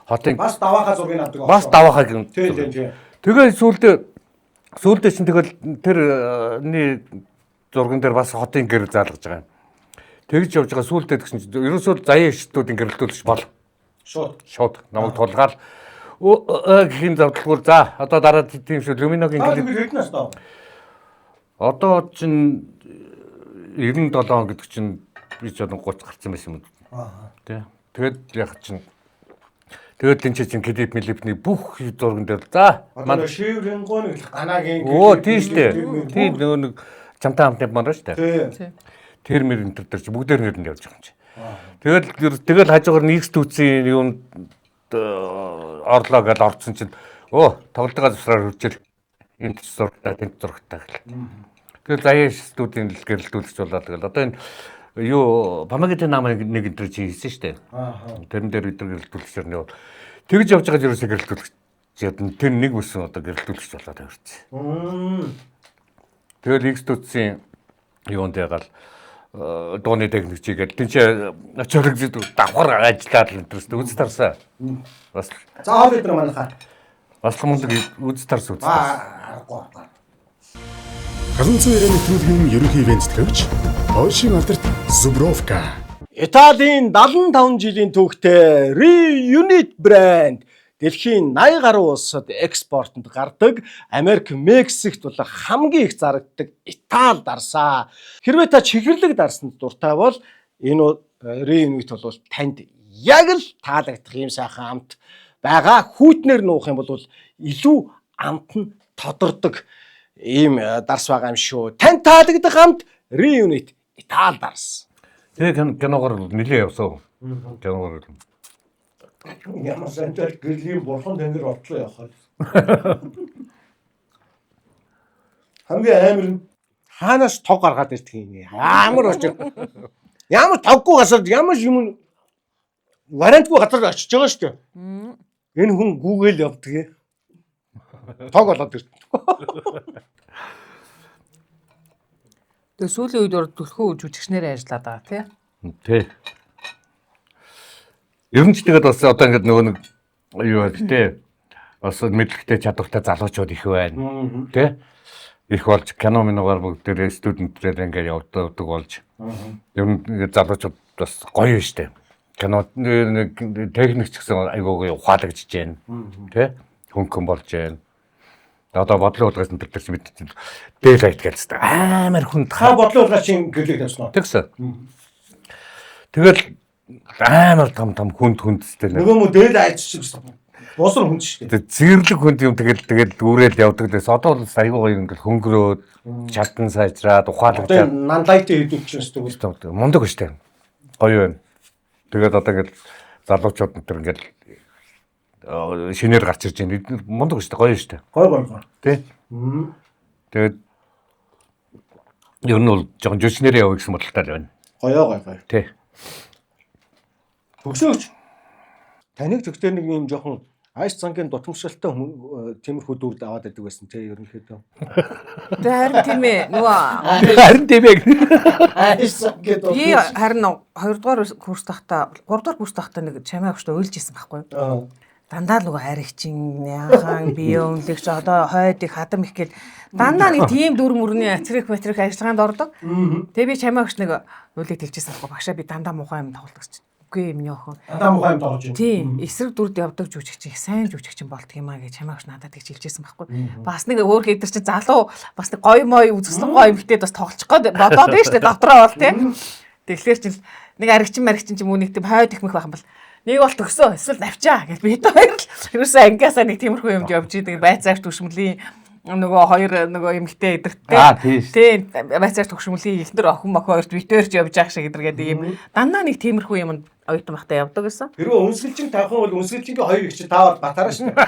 Хотын Бас давааха зургийг авдаг. бас даваахаа гин. Тий, тий, тий. Тэгээ сүүлдээ чинь тэгэл тэр ний зурган дээр бас хотын гэрэл заалгаж байгаа юм. Тэгж явж байгаа сүүлдээ тэгсэн чинь ерөөсөө заяа иштүүдийн гэрэлтүүлж бол Шууд. шууд намайг тулгаал гэх юм завдалгүй за одоо дараа тийм шүү Люминогийн Та клип тэгвэл хэд настай вэ? одоо чинь 97 гэдэг чинь би ч одоо 30 гарсан байсан юм. Аа. Тэ. Тэгээд яг чинь тэгээд энэ чинь клип мэлипний бүх зурган дээр за Одоо шиврэн гоо нэг ганагийн Өө тийм шүү дээ. Тийм нөгөө нэг чамтай хамт явмаар шүү дээ. Тий. Тэр мэр энэ төр чи бүгдээр нэрэнд явж байгаа юм чи. Тэгэл тэгэл хажуугаар нэгс түүцийн юм орлоо гэж орцсон чинь өө тоглолтоо завсраар хуржил энд ч зургтай тэнд зургтай гэл. Тэгэл заяа студийн гэрэлтүүлэгч болоод тэгэл одоо энэ юу Памагит намын нэг энэ төр чи хийсэн шүү дээ. Аа. Тэрэн дээр бид нар гэрэлтүүлэгчээр нь явал тэгж явж байгаа ерөөсөө гэрэлтүүлэгч тэр нэг үсэн одоо гэрэлтүүлэгч болоод авирсан. Тэгэл X төцсөн юунд ягаал дууны техникч гээд тэн чи очиолог давхар ажиллаад л энэ үз тарсаа. Бас За хоол идэх манайхаа. бас л мундаг үз тарс үз тарс. Аа, аргагүй. Халуун зүйн яриа нэвтрүүлгийн ерөнхий ивент тэтгэгч Польшийн алдарт Зубровка. Италийн 75 жилийн түүхтэй Reunit брэнд дэлхийн 80 гаруй улсад экспортод гардаг, Америк, Мексикт бол хамгийн их зарагддаг Итали дарсаа. Хэрвээ та чихэрлэг дарсанд дуртай бол энэ Reunit бол танд яг л таалагдах юм сайхан амт байгаа. Хүүтнэр нуух юм бол илүү амт нь тодордог ийм дарс байгаа юм шүү. Танд таалагдах амт Reunit Итали дарс. Тэгээ киногоор нилээ явсан. Киногоор. Ямар сантай гэрлийн бурхан тэнгэр орлоо явах. Хамгийн амар нь хаанаас тог гаргаад ирдэг юм. Ямар очир. Ямар тоггүй газар ямар юм вариантгүй газар очиж байгаа шүү дээ. Энэ хүн Google явдаг. Тог олоод ирдэг. Тэгээ сүүлийн үед бол төлхөө жүжигчнэрээ ажиллаад байгаа тий. Тий. Ер нь ч тэгээд бас одоо ингээд нөгөө нэг юу байна те. Бас мэдлэгтэй чадвартай залуучууд их байна. Тэ? Их болж кино минугаар бүгдээрээ студентрээр ингээд явдаг болж. Ер нь ингээд залуучууд бас гоё юм штэ. Кино нэг техник ч гэсэн айгүй гоё ухаалагдж байна. Тэ? Хөнгөн болж байна. Одоо бодлого хулгайс энэ төр чинь бид дээлайт гэлцдэг. Амар хүнд Та бодлого хулгай чинь гэрлэг тавьсан уу? Тэгсэн. Тэгэл амар том том хүнд хүндтэй нэг. Нөгөө мө дээл айч шиг босор хүнд шүү дээ. Тэг зэрлэг хүнд юм тэгэл тэгэл үүрэл явдаг лээс. Одоо бол айгүй гоё ингээл хөнгөрөөд чадан сайжраад Одоо ухаалагдаад энэ нанлайтын хийдэг чинь өстөг. мундаг штэ. Гоё байна. Тэгээд одоо ингээл залуучууд энэ төр ингээл шинээр гарч ирж байна. Эд нар мундаг штэ гоё штэ. Гой гой гой. Тэ? Тэгээд ер нь бол жоохон жүжигчнэрээ яваа гэсэн бодолтой л байна. Гоёо гой гой. Тэ. Төгсөөгч. Таныг төгтөр нэг юм жоохон айс зангийн дутамшилтай тиймэрхүү дүрд аваад байдаг байсан те ерөнхийдөө. Тэгээ харин тийм ээ нөгөө Харин тийм ээ. Айс зангийн би харин 2 дугаар курс тахта 3 дугаар курс тахта нэг чамаа өгчдөө уйлж исэн байхгүй юу? Дандаа л нөгөө аригчин, яахан, бие үнэлэгч одоо хойд их хадам их гэл дандаа нэг тийм дүр мөрний ацрэх матрих ажиллагаанд ордог. Тэгээ би чамаа өгч нэг үлийг дэлжсэн байхгүй багшаа би дандаа муухай юм тоглодог чинь. Үгүй миний охин. Дандаа муухай юм тоглож байна. Тийм, эсрэг дүрд явдаг жүжигч их сайн жүжигчин болдго юм а гэж чамаа өгч надад тэгж хэлжсэн байхгүй. Бас нэг өөр хэдэр чинь залуу бас нэг гоё мой үзэсгэлэн гоё юмхтэйд бас тоглочих гээд бодоод байна шүү дээ дотроо бол тийм. Тэгэхээр чинь нэг аригчин маригчин ч юм уу нэг тийм хойд ихмэх байх юм бол нэг бол төгсөө эсвэл навчаа гэж бид хоёр л ерөөсөө ангиасаа нэг тиймэрхүү юмд явж идэг байцаагч түшмөлийн нөгөө хоёр нөгөө эмэгтэй эдэрттэй. Аа, тийм шүү. Тийм байцаагч түшмөлийн эхнэр охин мохин хоёрт битээрч явж байгаа шиг эдэргээд ийм дандаа нэг тиймэрхүү юмд оюутан байхдаа явдаг гэсэн. Хэрвээ үнсгэлчин тавих юм бол үнсгэлчингийн хоёр их чи та бол батараа шүү дээ.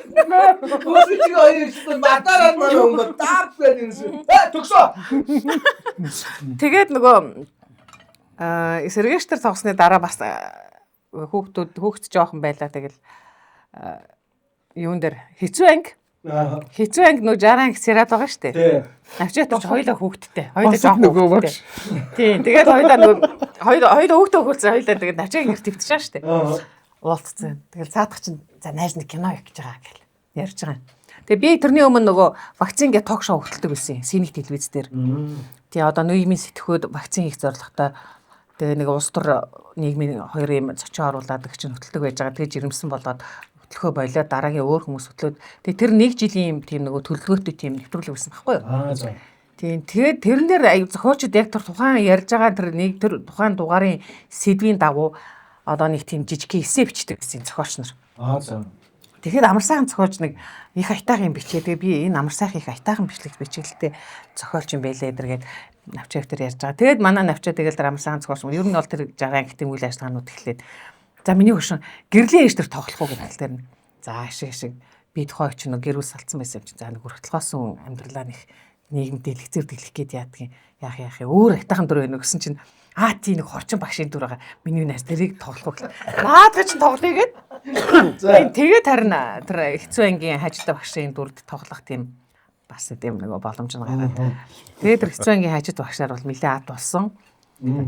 Үнсгэлчингийн хоёр их чи бол батараа манай хүн бол таар байх юм шиг. Э төгсөө. Тэгээд нөгөө сэргээштэр тоглосны дараа бас хүүхдүүд хүүхд жоохон байлаа тэгэл юун дээр хэцүү анги Аа. хэцүү анги нөгөө 60 анги сериал байгаа шүү дээ. Тий. Навчаатар ч хоёлаа хүүхдтэй. Хоёлаа Бас жоохон нөгөө хүүхдтэй. Тийм тэгээд хоёлаа нөгөө хоёлаа хүүхдээ хөлцөн хоёлаа тэгээд навчааг нэр твтж байгаа шүү дээ. Аа. Уулцсан. Тэгэл цаадах чинь за найз нэг кино хийх гэж байгаа гэл ярьж байгаа юм. Тэгээ би тэрний өмнө нөгөө вакцин гэ ток шоу хөтэлдэг байсан. Синик телевиз дээр. Тэгээ одоо нийгмийн сэтгхүүд вакцин хийх зорилготой тэгээ нэг улс төр нийгмийн хоёр юм зочин оруулаад их чинь хөтэлдэг байж байгаа. Тэгээ жирэмсэн болоод хөтлөхөө болиод дараагийн өөр хүмүүс хөтлөөд тэгээ тэр нэг жилийн юм тийм нөгөө төлөвлөгөөтэй тийм нэвтрүүлэг байсан байхгүй юу? Аа за. Тийм тэгээд тэрэн дээр аяг зохиолчд яг тэр тухайн ярьж байгаа тэр нэг тэр тухайн дугаарын сэдвийн дагуу одоо нэг тийм жижиг эссе бичдэг гэсэн зохиолч нар. Аа за. Тэгэхэд амар сайхан зохиолч нэг их аятайхан юм бичээ. Тэгээ би энэ амар сайхан их аятайхан бичлэг бичгэлтэй зохиолч юм байлээ эдэргээд навчааг тэр ярьж байгаа. Тэгээд манай навчаа тэгэл тэр амар сайхан зохиолч. Ер нь бол тэр 60 ангитын үйл ажиллагаанууд эхлээд за миний хөшин гэрлийн ээж тэр тоглох уу гэдэг тэр нь. За ашиг ашиг би тухайн үе чинь нэг гэр бүл салцсан байсан юм чинь. За нэг өргөтлөхөөсөн амьдралаа нэг нийгэм дэлгэцэр дэлгэх гээд яадгийн яах яах юм өөр аятайхан дүр байна гэсэн чинь аа тий нэг хорчин багшийн дүр байгаа. Миний найз тэрийг тоглох уу гэл. Наадах чинь тоглоё гэд. За. Тэгээд харин тэр хэцүү ангийн хажид багшийн дүрд тоглох тийм бас тийм нэг боломж нь гараад. Тэгээд тэр хэцүү ангийн хажид багшаар бол нэлээд ад болсон.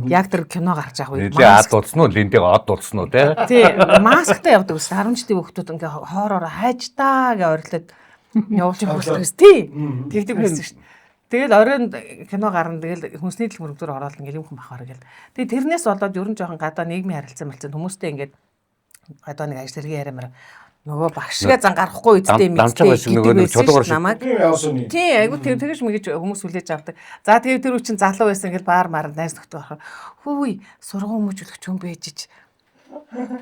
Яг тэр кино гарч явах үед Нилээ ад болсон уу? Линдээ од болсон уу те? Тий, масктай явдаг ус 10 жилийн хүүхдүүд ингээ хоороороо хайжтаа гэж орилоод явуулж явах гэсэн. Тий. Тэгдэг байсан шүү дээ. Тэгэл оройн кино гарна тэгэл хүнсний дэлгүүр мөрөмтөр ороод ингээл юм хүн бахаар гэл. Тэгээ тэрнээс болоод ер нь жоохон гадаа нийгмийн харилцаа мэлцэн хүмүүстэй ингээд одоо нэг ажил хэргийн яриа мара нөгөө багшгаа зан гарахгүй үсттэй Дамчаа байсан нөгөө нэг чулуугаар шиг. намайг. Тийм явсан юм. Тий, айгу тийм тэгэж мэгэж хүмүүс хүлээж авдаг. За тэгээ тэр үе чинь залуу байсан ингээл баар маар найз нөхдөд орохоор хүү сургуу мөжлөгч хүн байж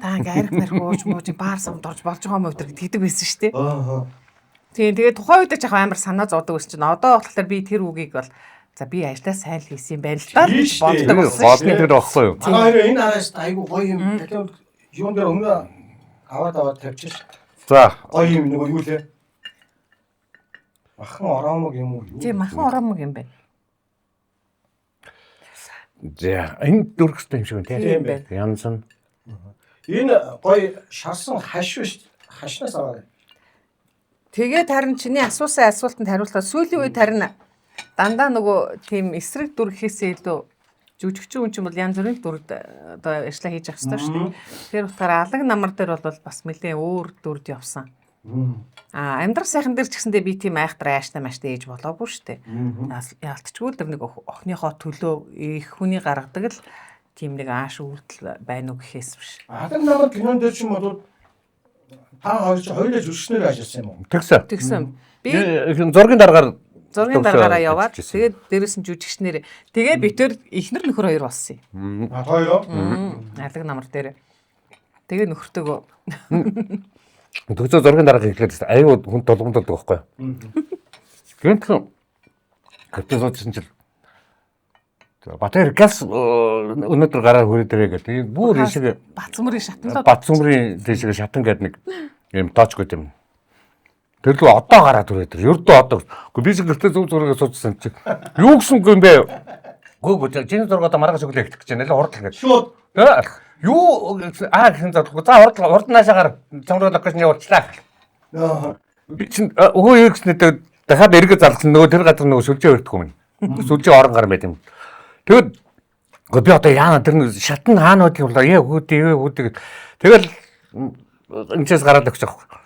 та ингээ арх марх ууж мууж баар сумд орж болж байгаа юм өдр гэдэг байсан шүү дээ. Аа. Тийм тэгээ тухайн үед ч яг амар санаа зовдөг байсан чинь одоо болохоор би тэр үгийг бол за би ажлаа сайн л хийсэн юм байна л да Тийм гэж шүү дээ. боддог болсон Гол шүү нь дээ. тэр багхгүй юу? Манай хоёр энэ араас айгу гоё юм. Тэгэхээр юун дээр өмнө аваад аваад тавьчих ш. За Гоё юм нөгөө юу лээ? Махан ороомог юм уу? Юу? Тийм махан ороомог юм байна. за энэ дөрөх ёстой юм шиг байна Тийм те. байна. Янз нь. Энэ гоё шарсан хаш биш. Хашнаас аваад. Тэгээд харин чиний асуусан асуултанд хариулахад сүүлийн үед харин Дандаа нөгөө тийм эсрэг дүр гэхээсээ илүү жүжигчин хүн чинь бол янз бүрийн дүрд одоо ажиллаа хийж явах хэрэгтэй шүү дээ. Тэр утгаараа алаг намар дээр бол бас нэлээд өөр дүрд явсан. Аа, амьдрах сайхан дээр ч гэсэндээ би тийм айхтар ааштай маштай ээж болоогүй шүү дээ. Яалтчгүй л тэр нэг охиныхоо төлөө их хүний гаргадаг л тийм нэг ааш үйлдэл байна уу гэхээс биш. Алаг намар кинон дээр ч юм бол та хоёр ч хоёулаа жүжигчнэр ажилласан юм уу? Тэгсэн. Тэгсэн. Би Зургийн дараагаар зургийн дараагаараа яваад тэгээд дээрэс нь жүжигчнэр тэгээ би тэр эхнэр нөхөр хоёр болсон юм. А хоёроо. Алаг намар дээр. Тэгээ нөхөртөөгөө Төгсөө зургийн дарга эхлээд аюу хүн толгомдолдог байхгүй юу? Гэнтхэн капитан суудсан чил Батэр газ өнөөдөр гараар хүрээд ирээ гэдэг. Бүр ишиг Бацмөрийн шатан л Бацмөрийн тийшээ шатан гэдэг нэг юм тооч гэдэг юм. Тэр лүү одоо гараад хүрээд ир. Ердөө одоо. Гэхдээ би шиг гэртээ зөв зургийг суудсан чи. Юу гэсэн үг юм бэ? Гөө чиний зураг одоо маргааш өглөө эхлэх гэж байна. Нэлээ хурдан гэж. Шууд. Юу аа гэсэн задлахгүй. За хурд хурд наашаа гар цамруу локейшн явуулчлаа. Би чинь өвөө юу гэснээр дахиад эргээ залгасан нөгөө тэр газар нөгөө сүлжээ өртөхгүй юм. Сүлжээ орон гар байт юм. Тэгэд би одоо яана тэр шатн хаана байдаг юм бол яа хүүдээ яа хүүдээ гэд. Тэгэл энэчээс гараад өгч байгаа.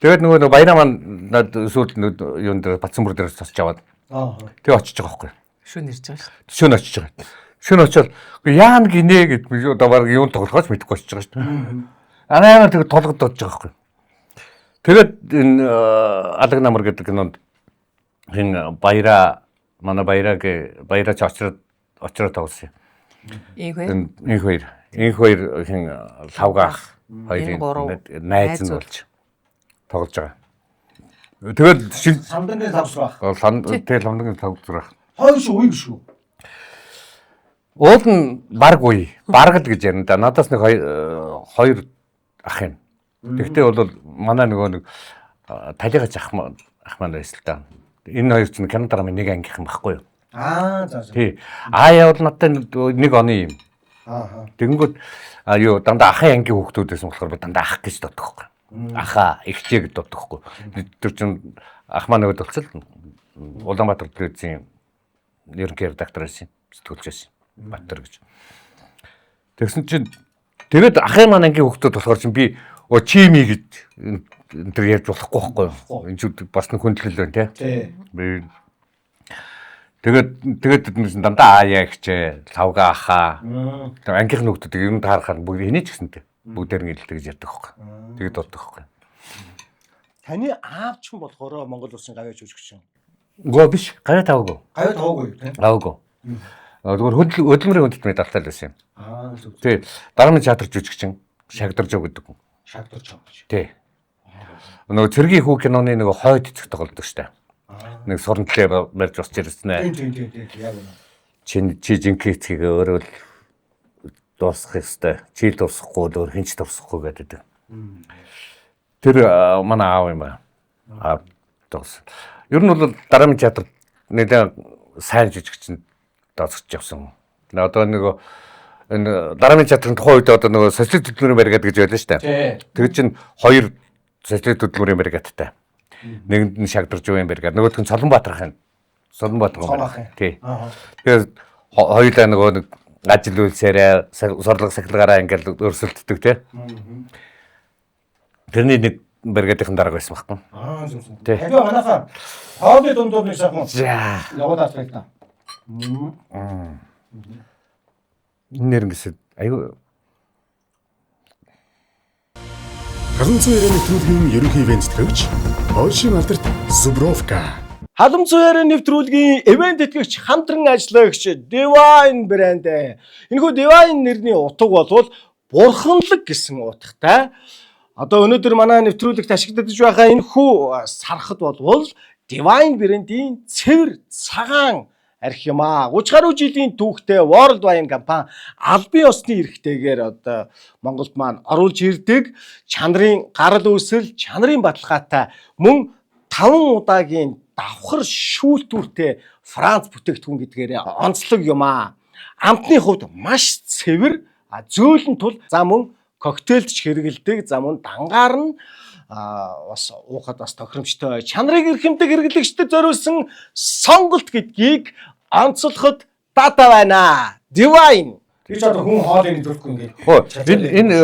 Тэгээд нөгөө баяраа маань сүүлд юун дээр Батсанбүр дээр цосч аваад. Тэгээ очиж байгаа байхгүй. Шүн ирж байгаа шүү. Шүн очиж байгаа. Шүн очоод яана гинэ гэд би одоо баг юун тоглохоос мэдэхгүй очиж байгаа шүү дээ. Анаа тэгээ толгод додж байгаа байхгүй. Тэгээд энэ Алаг намар гэдэг кинонд хин баяраа манай баярааг баяраа ч очроод тоглосон юм. Инх хоёр. Инх хоёр. Инх хоёр хин лавгаах хоёрын найз нь болж тоглож байгаа. Тэгээд Самдангийн лавсрах. Тэгээ самдангийн лавсрах. Хоёр шүү үе шүү. Уул нь баг үе. Бараг л гэж ярина да. Надаас нэг хоёр ах юм. Тэгтээ бол манай нөгөө нэг талигач ах маань байсан л да. Энэ хоёр чинь кино драмын нэг ангийнхан байхгүй юу? Аа за за. Тий. Аа явал надтай нэг оны юм. Аа. Тэгэнгүүт юу дандаа ахын ангийн хүүхдүүд байсан болохоор би дандаа ах гэж дууддаг байхгүй. Ахаа ихчээ гэж дууддаг байхгүй. Тэр чинь ах маань нөгөө болцол Улаанбаатар телевизийн ерөнхий редактор байсан, сэтгүүлч байсан. Баттар гэж. Тэгсэн чинь тэгээд ахын маань ангийн хүүхдүүд болохоор чинь би чими гэж энэ төр ярьж болохгүй байхгүй юу? Энэ ч бас нэг хүндлэл байна тий. Би тэгээд тэднээс дандаа аяа ихчээ, лавга ахаа. Ангийнх нь хүүхдүүд ер нь таарахаар бүгд эний ч гэсэнтэй. Бүгдээр нь илдэг гэж ярьдаг байхгүй. Тэгээд дууддаг байхгүй. Таны аав ч юм болохоор Монгол улсын гавьяа жүжигчин. Үгүй биш, гавьяа таваагүй. Гавьяа таваагүй тий. Таваагүй. Зүгээр хөдөлмөрийн хүндэт медальтай л байсан юм. Аа зөв. Тий. Дарамын театр жүжигчин Шагдарж гэдэг хүн. Шагдарж гэж. Тий. Нөгөө цэргийн хүү киноны нөгөө хойд эцэг тоглодог штэ. Нэг суран төлөө барьж босч ирсэн ээ. Тийм тийм тийм яг үнэ. Чи жинхэнэ эцгийг өөрөө л дуусгах ёстой. Чи л дуусгахгүй өөр хэн ч дуусгахгүй гэдэг. Тэр манай аав юм аа. Аав дуус. Ер нь бол дарамын театр нэлээд сайн жүжигчин дооцож явсан. Одоо нөгөө энэ дарамын театрын тухайн үед одоо нөгөө социалист хөдөлмөрийн бригад гэж байлаа шүү дээ. Тэр чинь хоёр социалист хөдөлмөрийн бригадтай. Нэгэнд нь Шагдарж буян бригад, нөгөөх нь Солонбаатарын. Солонбаатар бригад. Тий. Тэгээд хоёулаа нөгөө нэг ажил үйлсээрээ сурлага сахилгаараа ингээл өрсөлддөг тий. Тэрний нэг бригадын дарга байсан байхгүй. Аа зөв зөв. Тэгээ манайхаа хоолны дундуур нэг сайхан явуулаад авах та. Нэр ингэсэн аюу Халамцуу яриа нэвтрүүлгийн ерөнхий ивент тэтгэгч Польшийн алдарт Зубровка. Халамцуу яриа нэвтрүүлгийн ивент тэтгэгч хамтран ажиллагч Divine брэнд. Энэхүү Divine нэрний утга болвол бурханлаг гэсэн утгатай. Одоо өнөөдөр манай нэвтрүүлэгт ашиглагдаж байгаа энэхүү сархад болвол Divine брендийн цэвэр цагаан арх юм аа. 30 гаруй жилийн түүхтэй World Wine компани албан ёсны эрхтэйгээр одоо Монголд маань оруулж ирдэг чанарын гарал үүсэл, чанарын баталгаатай мөн 5 удаагийн давхар шүүлтүүртэй Франц бүтээгдэхүүн гэдгээр онцлог юм аа. Амтны хувьд маш цэвэр, зөөлөн тул за мөн коктейлд ч хэрэгэлдэг, за мөн дангаар нь бас уухад бас тохиромжтой чанарыг эрхэмдэг хэрэглэгчдэд зориулсан сонголт гэдгийг онцлоход дата байна. Divine. Тэр ч одоо хүн хоолыг нэвтрүүлэхгүй ингээд. Хөө энэ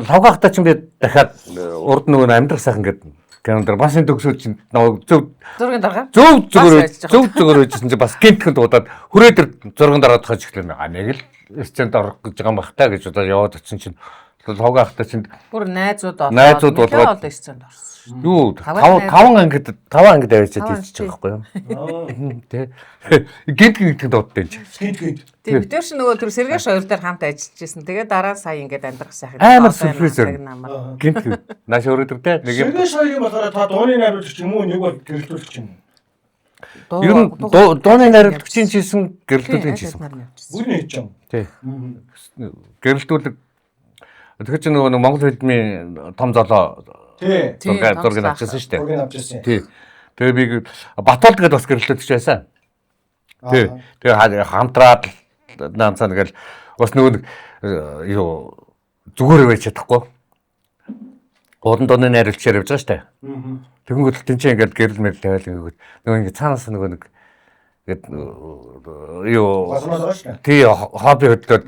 лавгаахтай чинь би дахиад урд нөгөө амьдрах сайхан гэдэг кинон дээр бас энэ төгсөөд чинь нөгөө зөв Зургийн дарга. Зөв зүгээр байжсэн чинь бас гинтгэн дуудаад хүрээ дээр зурган дараад хаж эхлэв. А нэг л сценд орох гэж байгаа юм бах та гэж удаа яваад очсон чинь лавгаахтай чинь бүр найзууд болоод сценд орсон. Юу 5 ангид 5 ангид авчиад хийчих байгаа байхгүй юу? Тэ. Гинт гинт дууддаг юм чи. Гинт гинт. Тийм бид нар нөгөө тэр Сэргээш хоёр дээр хамт ажиллаж исэн. Тэгээ дараа нь сая ингээд амьдрах сайхан. Амар сюрприз. Гинт гинт. Нааш өөрөө тэр тэ. Нэг юм. Сэргээш хоёрын болохоор та дууны найруулагч юм уу? Нэг бол гэрэлтүүлэгч юм уу? Ер нь дууны найруулагчийн хийсэн, гэрэлтүүлгийн хийсэн. Бүр нэг юм. Тий. Гэрэлтүүлэг. Тэгэхээр чи нөгөө Монгол фильмийн том золоо зургийг авчихсан шүү дээ. Зургийг авчихсан. Тий. Тэгээ би Батуулд гэдээ бас гэрэлтүүлж байсан. Тий. Тэгээ хамтраад наанцаа нэгэл бас нөгөө юу зүгээр байж чадахгүй. Гурван дууны найруулагчаар явж байгаа шүү дээ. Тэгэнгүүт тэнцээ ингээд гэрэл мэрэл тавиал ингээд нөгөө ингээд цаанаас нөгөө нэг ингээд юу тий хобби хөдлөөд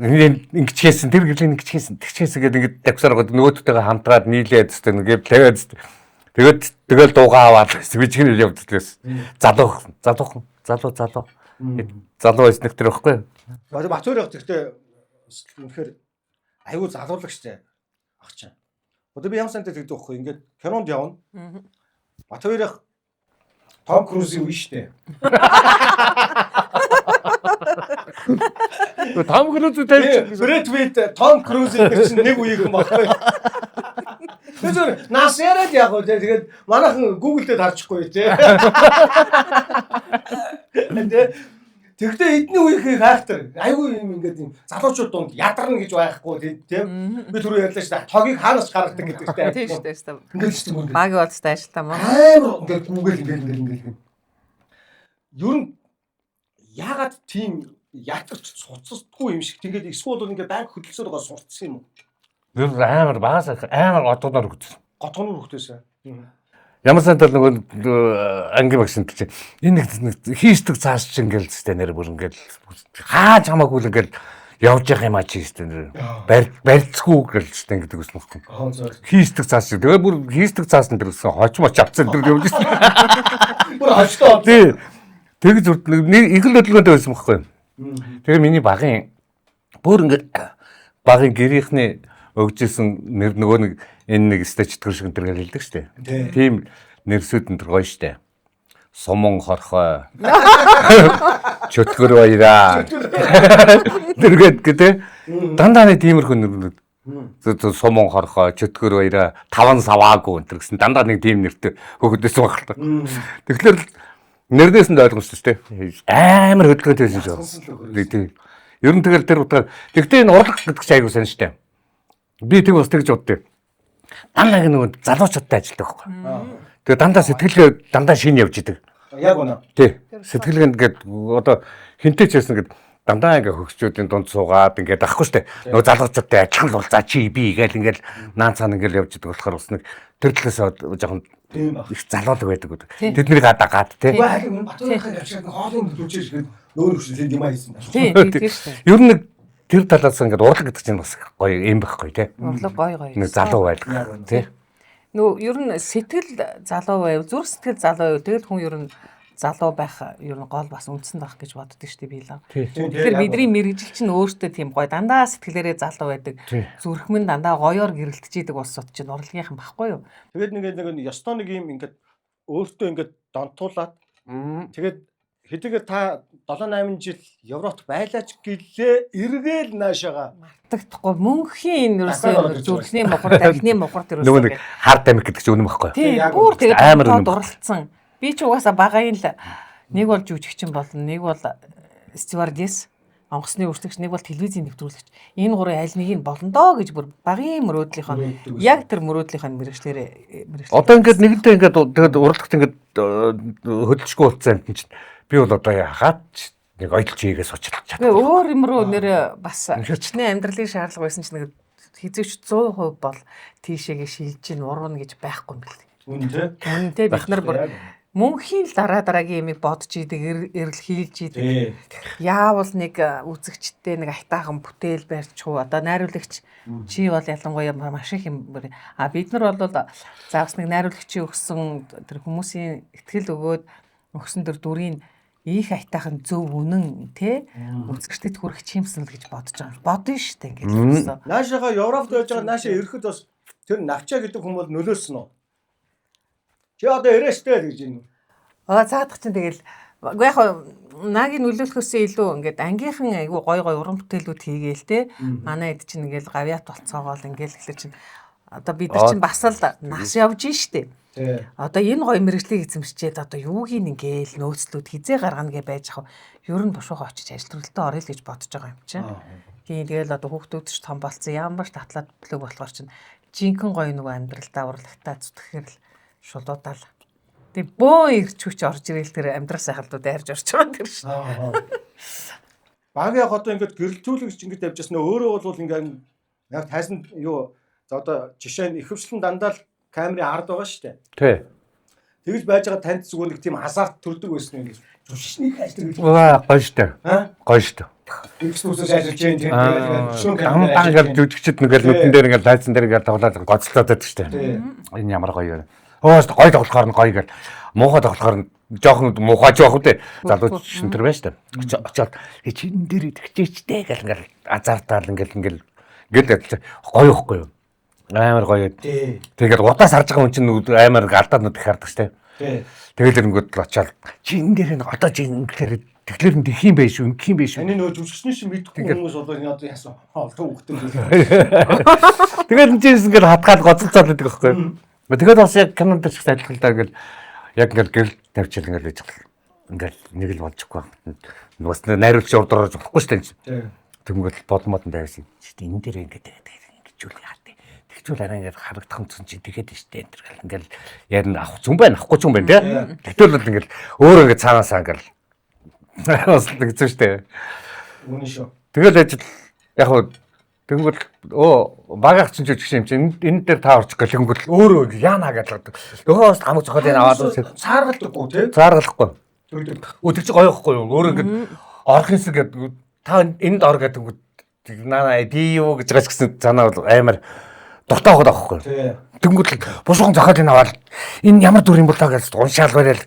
ингэчгээсэн тэр гэрлийн ингэчгээсэн тэгчгээсэн гэдэг ингээд тавьсаар гоод нөгөөдтэйгээ хамтраад нийлээд өстө ингээд тавиад өстө тэгээд тэгэл дуугаа аваад би чинь явдаг гэсэн. Залуу залуу байсан тэр байхгүй. Батөр яг тэгтээ үнэхээр аюу залуулагчтай ах чинь. Одоо би ямар сантай тэгдэг байхгүй ингээд кинонд явна. Батөр яг Том Крузийн үе штэ. Том Круз тавьчих. Брэд Питт, Том Круз гэдэг чинь нэг үеийнхэн баггүй. Тэр зөв нас яриад яг уу тэгээд манайхан Google дээр харчихгүй тий. Тэгвэл эдний үеийнхээ характер айгүй юм ингээд юм залуучууд дунд ядарна гэж байхгүй тий. Би түрүү ярьлаа шүү дээ. Тогийг хаанаас гаргадаг гэдэг тий. Тийм шүү дээ. Ингээд шүү дээ. Багийн болцтой ажилтаа мөн. Амар ингээд гүгээл ингээд. Ер нь яагаад тийм ятгч цуцсдгүй юм шиг тэгээд эсвэл бол ингээд байнга хөдөлсөөр байгаа сурцсан юм уу? Ер нь амар багаас амар готгоноор хөгжсөн. Готгоноор хөгжсөн. Ямар сантал нөгөө анги багш энэ чинь энэ нэг хийстэг цааш чинь ингээл зү нэр бүр ингээл хааж хамаагүй л ингээл явж явах юм а чи зү нэр барьцгүй гэл зү гэдэг үсэн байхгүй. Хийстэг цааш. Тэгээ бүр хийстэг цаас нь тэр гэсэн хоч моч авцсан тэр явж ирсэн. Бүр хочтой. Тий. Тэгж нэг их л хөдөлгөөнтэй байсан байхгүй. Тэгээ миний багын бүр ингээд багын гэрийнхний өгжсэн нэр нөгөө нэг энэ нэг өстэй чөтгөр шиг энэ төр хэлдэг штэ. Тийм нэрсүүд энэ төр гоё штэ. Суман хорхой. Чөтгөр баяраа. Тэргээд гэдэг. Дандаа нэг тиймэрхүү нэрнүүд. Суман хорхой, чөтгөр баяраа, таван саваагүй энэ төр гэсэн дандаа нэг тийм нэртэй хөгдөсөн баг л та. Тэгэхээр нэрнээс нь ойлгомжтой штэ. Амар хөдөлгөөнтэй байсан шүү. Тийм. Ер нь тэгэл тэр утгаар. Тэгтээ энэ урлаг гэдэг чинь аягүй сайн штэ. Би тэг бас тэгж боддیں۔ Дандаа нөгөө залуучуудтай ажилладаг байхгүй. Тэгээ дандаа сэтгэлгээ дандаа шинэ явж идэг. Яг үнэ. Тий. Сэтгэлгээнд ингээд одоо хинтээ ч байсан ингээд дандаа ингээд хөгсчүүдийн дунд суугаад ингээд ахгүй штэ. Нөгөө залуучуудтай адилхан л болцаа чи би гээл ингээд наан цаана ингээд явж идэг болохоор бас нэг тэр талаас жоохон их залуулаг байдаг. Тэднийг адагаад тий. Батөрийнхээ явчихад хоолын төлөвчөөс гээд нөөр хөшөлт юм аа хийсэн. Тий, тийм штэ. Ер нь нэг тэр талаас ингээд урлаг гэдэг чинь бас гоё юм байхгүй тий. Урлаг гоё гоё. Нэг залуу байлга тий. Нөө ер нь сэтгэл залуу байв, зүрх сэтгэл залуу байв. Тэгэл хүн ер нь залуу байх ер нь гол бас үндсэн байх гэж боддог шүү дээ би л. Тэгэхээр бидний мэргэжил чинь өөртөө тийм гоё дандаа сэтгэлээрээ залуу байдаг. Зүрх минь дандаа гоёор гэрэлтэж идэг улсууд чинь урлагийнхан байхгүй юу? Тэгээд нэг ёстой нэг юм ингээд өөртөө ингээд донтуулаад тэгээд хэдийгээр та 7 8 жил Европт байлаач гэлээ эргээл наашаага мартагдахгүй мөнхийн ерөөсөө зүрхний мухар тархины мухар тэр нөгөө нэг хар тамхи гэдэг чинь үнэн байхгүй. Тийм бүр тэгээд амар дурлцсан. Би ч угаасаа багаын л нэг бол жүжигчин болно, нэг бол стюардесс, онгоцны өрсөлдөгч, нэг бол телевизийн нэвтрүүлэгч. Энэ гурвын аль нэг нь болно доо гэж бүр багын мөрөөдлийнхөө яг тэр мөрөөдлийнхөө мэргэжлээрээ Одоо ингээд нэгэнтээ ингээд тэгээд урлагт ингээд хөдөлшгүй болсон юм чинь би бол одоо яагаад ч нэг ойлж хийгээ суучлах чадахгүй. Өөр юм руу нэр бас хичнээн амьдралын шаардлага байсан чинь нэг Хизээч 100% бол тийшээгээ шилжиж ин урвна гэж байхгүй юм бэл. Үнэн тий. Үнэн те бид нар бүр мөнхийн л дараа дараагийн юмыг бодож идэг, эрэл хийлж идэг. Яавал нэг үзэгчтэй нэг айтаахан бүтээл барьчих уу. Одоо найруулагч чи бол ялангуяа маш их юм. А бид нар бол за бас нэг найруулагчийн өгсөн тэр хүмүүсийн ихтгэл өгөөд өгсөн тэр дүрийн их айтаахан зөв үнэн те үзэгчдэд хүрэх чимсэн л гэж бодож байгаа юм. Бодно шүү дээ ингээд л. Наашаага Европт байж байгаа наашаа ирэхэд бас тэр навчаа гэдэг хүн бол нөлөөлсөн үү? Чи одоо ирээштэй л гэж юм. Аа цаадах чинь тэгэл үгүй яг нагийн нөлөөлөхөөсөө илүү ингээд ангийнхан айгу гой гой уран бүтээлүүд хийгээл те. Манай эд чинь ингээл гавьяат болцоогоол ингээл эхлэх чинь одоо бид нар чинь бас л нас явж штэ. Одоо энэ гоё мэрэгжлийг эзэмшчихэд одоо юуг ингээл нөөцлүүд хизээ гаргана гэж байж хав. Ер нь бушуухан очиж ажил төрөлтөө орё л гэж бодож байгаа юм чинь. Тийм тэгэл одоо хүүхдүүд ч том болцсон ямар ч татлаад бүлэг болохоор чинь жинхэнэ гоё нөгөө амьдралдаа урлагтаа зүтгэхээр л шулуудаал. Тэг бөөн ирч хүч орж ирэл тэр амьдрал сайхалдууд айрж орж байгаа тэр шин. Баг яг одоо ингээд гэрэлтүүлэгч ингээд тавьжсэн өөрөө бол ингээд яг тайсан юу за одоо жишээ нь ихэвчлэн дандаа л камерын ард байгаа шүү дээ. Тий. Тэгж байж байгаа танд зүгээр нэг тийм азарт төрдөг байсан юм. Жүжигчний ажил гэж. Гоё шүү дээ. Гоё шүү дээ. Тэгс үсэж ажиллаж जैन тийм тэгээд Дамдаа ингээд жүжигчд ингээд нүдэн дээр ингээд лайцсан дээр ингээд тоглоод гоцлоод байдаг шүү дээ. Энэ ямар гоё юм. Өөс гоё тоглохоор нь гоё гэл. Муухай тоглохоор нь жоохон муухай жоох үү. Залууч шин төр байна шүү дээ. Очоод чин дээр итгэжээчтэй гэл ингээд азартаал ингээд ингээд ингээд гоё ихгүй юу. Амар гоё. Тэгээд удаас харж байгаа хүн чинь амар алдаад нүд их хардаг шүү дээ. Тэгэл өрөнгөд л очоод чи энэ дээр нь одоо чи ингэхээр тэгэхээр нь тэх юм байх шүү, ингэх юм байх шүү. Таны нөө жүжигчний шин мэдэхгүй хүмүүс бол энэ одоо яасан олон хүүхдэн. Тэгээд энэ чинь ингээд хатгаад гоцолцоод байдаг байхгүй юу. Тэгээд бас яг кинон дээр ч гэсэн адилхан л да ингээл яг ингээл гэрэл тавьчихал ингээл байж ингээл нэг л болчихгүй байна. Бас найруулагч урд орж болохгүй шүү дээ. Тэнгүүл болмод нь тавьсан. Энэ дээр ингээд ингэж үл яа. Тэгчүүл арай ингээд харагдах юм чинь тэгэхэд штэ энэ төр ингээл ярина авах зүн байна авахгүй ч юм байна тий. Тэгтэл бол ингээл өөр ингээд цаанаасаа ингээл бас л гэсэн штэ. Үнэн шүү. Тэгэл ажил яг хөө тэнгүүл өө багах чинь жүжигч юм чинь энэ дээр та орчих гэлэнгүүл өөрөө яана гэдэг. Нөгөө бас хамаг зохиолыг аваад үсэ. Цааргалдаггүй тий. Цааргалахгүй. Өө тэр чинь гоё ихгүй юу? Өөрөө ингээд орох юмсан гэдэг та энд ор гэдэг наа би юу гэж байгаа ч гэсэн санаа бол амар дуртай байгаад байгаа байхгүй. Тэнгүүт бушуухан зохиолыг аваад энэ ямар дүр юм бол таа гэж уншаал барайл.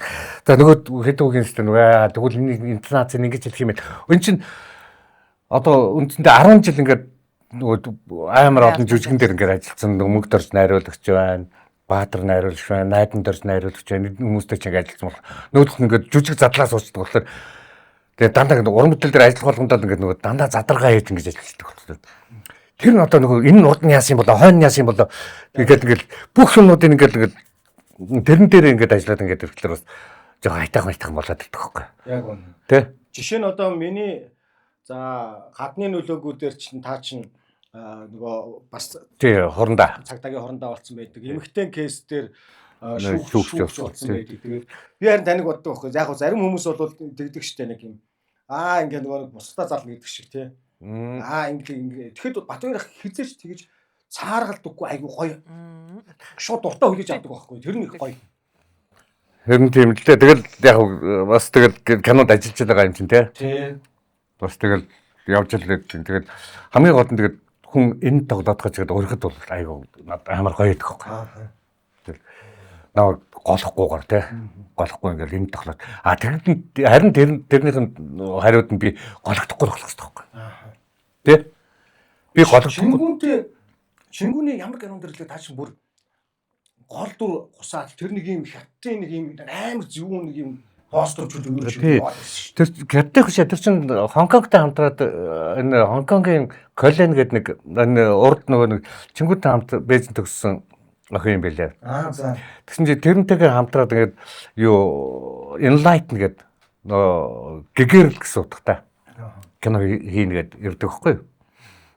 За нөгөө хэд үгийн зү нөгөө тэгвэл энэ интонацийг ингэж хэлэх юм байл. Энэ чинь одоо үндсэндээ 10 жил ингээд нөгөө амар олон жүжигэн дээр ингээд ажилласан мөнгө дорж найруулагч байна. Баатар найруулагч байна, Найдан дорж найруулагч байна. Хүмүүстэй ч ингээд ажилласан бол нөгөөх нь ингээд жүжиг задлаа суучдаг болохоор тэгээ дандаа ингээд уран бүтээл дээр ажиллах болгондоо ингээд нөгөө дандаа задаргаа хийж ингэж ажилладаг болохоор тэр нь одоо нөгөө энэ урд нь яасан болоо, хойно яасан болоо ингээд ингээд бүх юмнуудыг ингээд ингээд тэрэн дээр ингээд ажиллаад ингээд ирэхлээр бас жоохон айтайхан болоод ирдэг байхгүй. Яг үнэ. Тэ? Жишээ нь одоо миний за гадны нөлөөгүүдээр чинь та чинь нөгөө бас тий хорондоо цагдаагийн хорондоо болсон байдаг. Эмэгтэй кейс дээр шүүгч болсон байдаг. Тэгээд би харин таныг боддог байхгүй. Яг зарим хүмүүс бол тэгдэг штэ нэг юм. Аа ингээд нөгөө бусдаа зална гэдэг шиг тий. Аа ингээд тэгэхэд Батбаяр хизээч тэгэж цааргалдаггүй айгу гоё. Шууд дуртай хүлээж авдаг байхгүй. Тэр нь их гоё. Харин тийм л дээ. Тэгэл яг бас тэгэл кинонд ажиллаж байгаа юм чинь тий. Тий. Бас тэгэл явж л байдаг. Тэгэл хамгийн гол нь тэгэл хүн энэ тоглоод гэж тэгээд өргөд бол айгу амар гоё идэх байхгүй. Тэгэл наа голохгүйгээр тий. Голохгүй ингээл энэ тоглоод. А тэр харин тэрнийх нь хариуд нь би голохдохгүй болох хэрэгтэй байхгүй. Тэ? Би голохдохгүй. Шингүүний ямар кинон дэр лээ та чинь бүр гол дүр хусаад тэр нэг юм хятадын нэг юм амар зөвүүн нэг юм постэр чүл өгөөж шүү. Тэр хятадын биш тэр чинь Хонконгтой хамтраад энэ Хонконгийн Колен гэдэг нэг энэ урд нөгөө нэг Чингүнтэй хамт Бээжин төгссөн охин юм байлээ. Аа за. Тэгсэн чинь тэрнтэйгээ хамтраад ингээд юу Enlighten гэдэг нөгөө гэгэрэл гэсэн утгатай кино хийнэ гэд ирдэг байхгүй юу?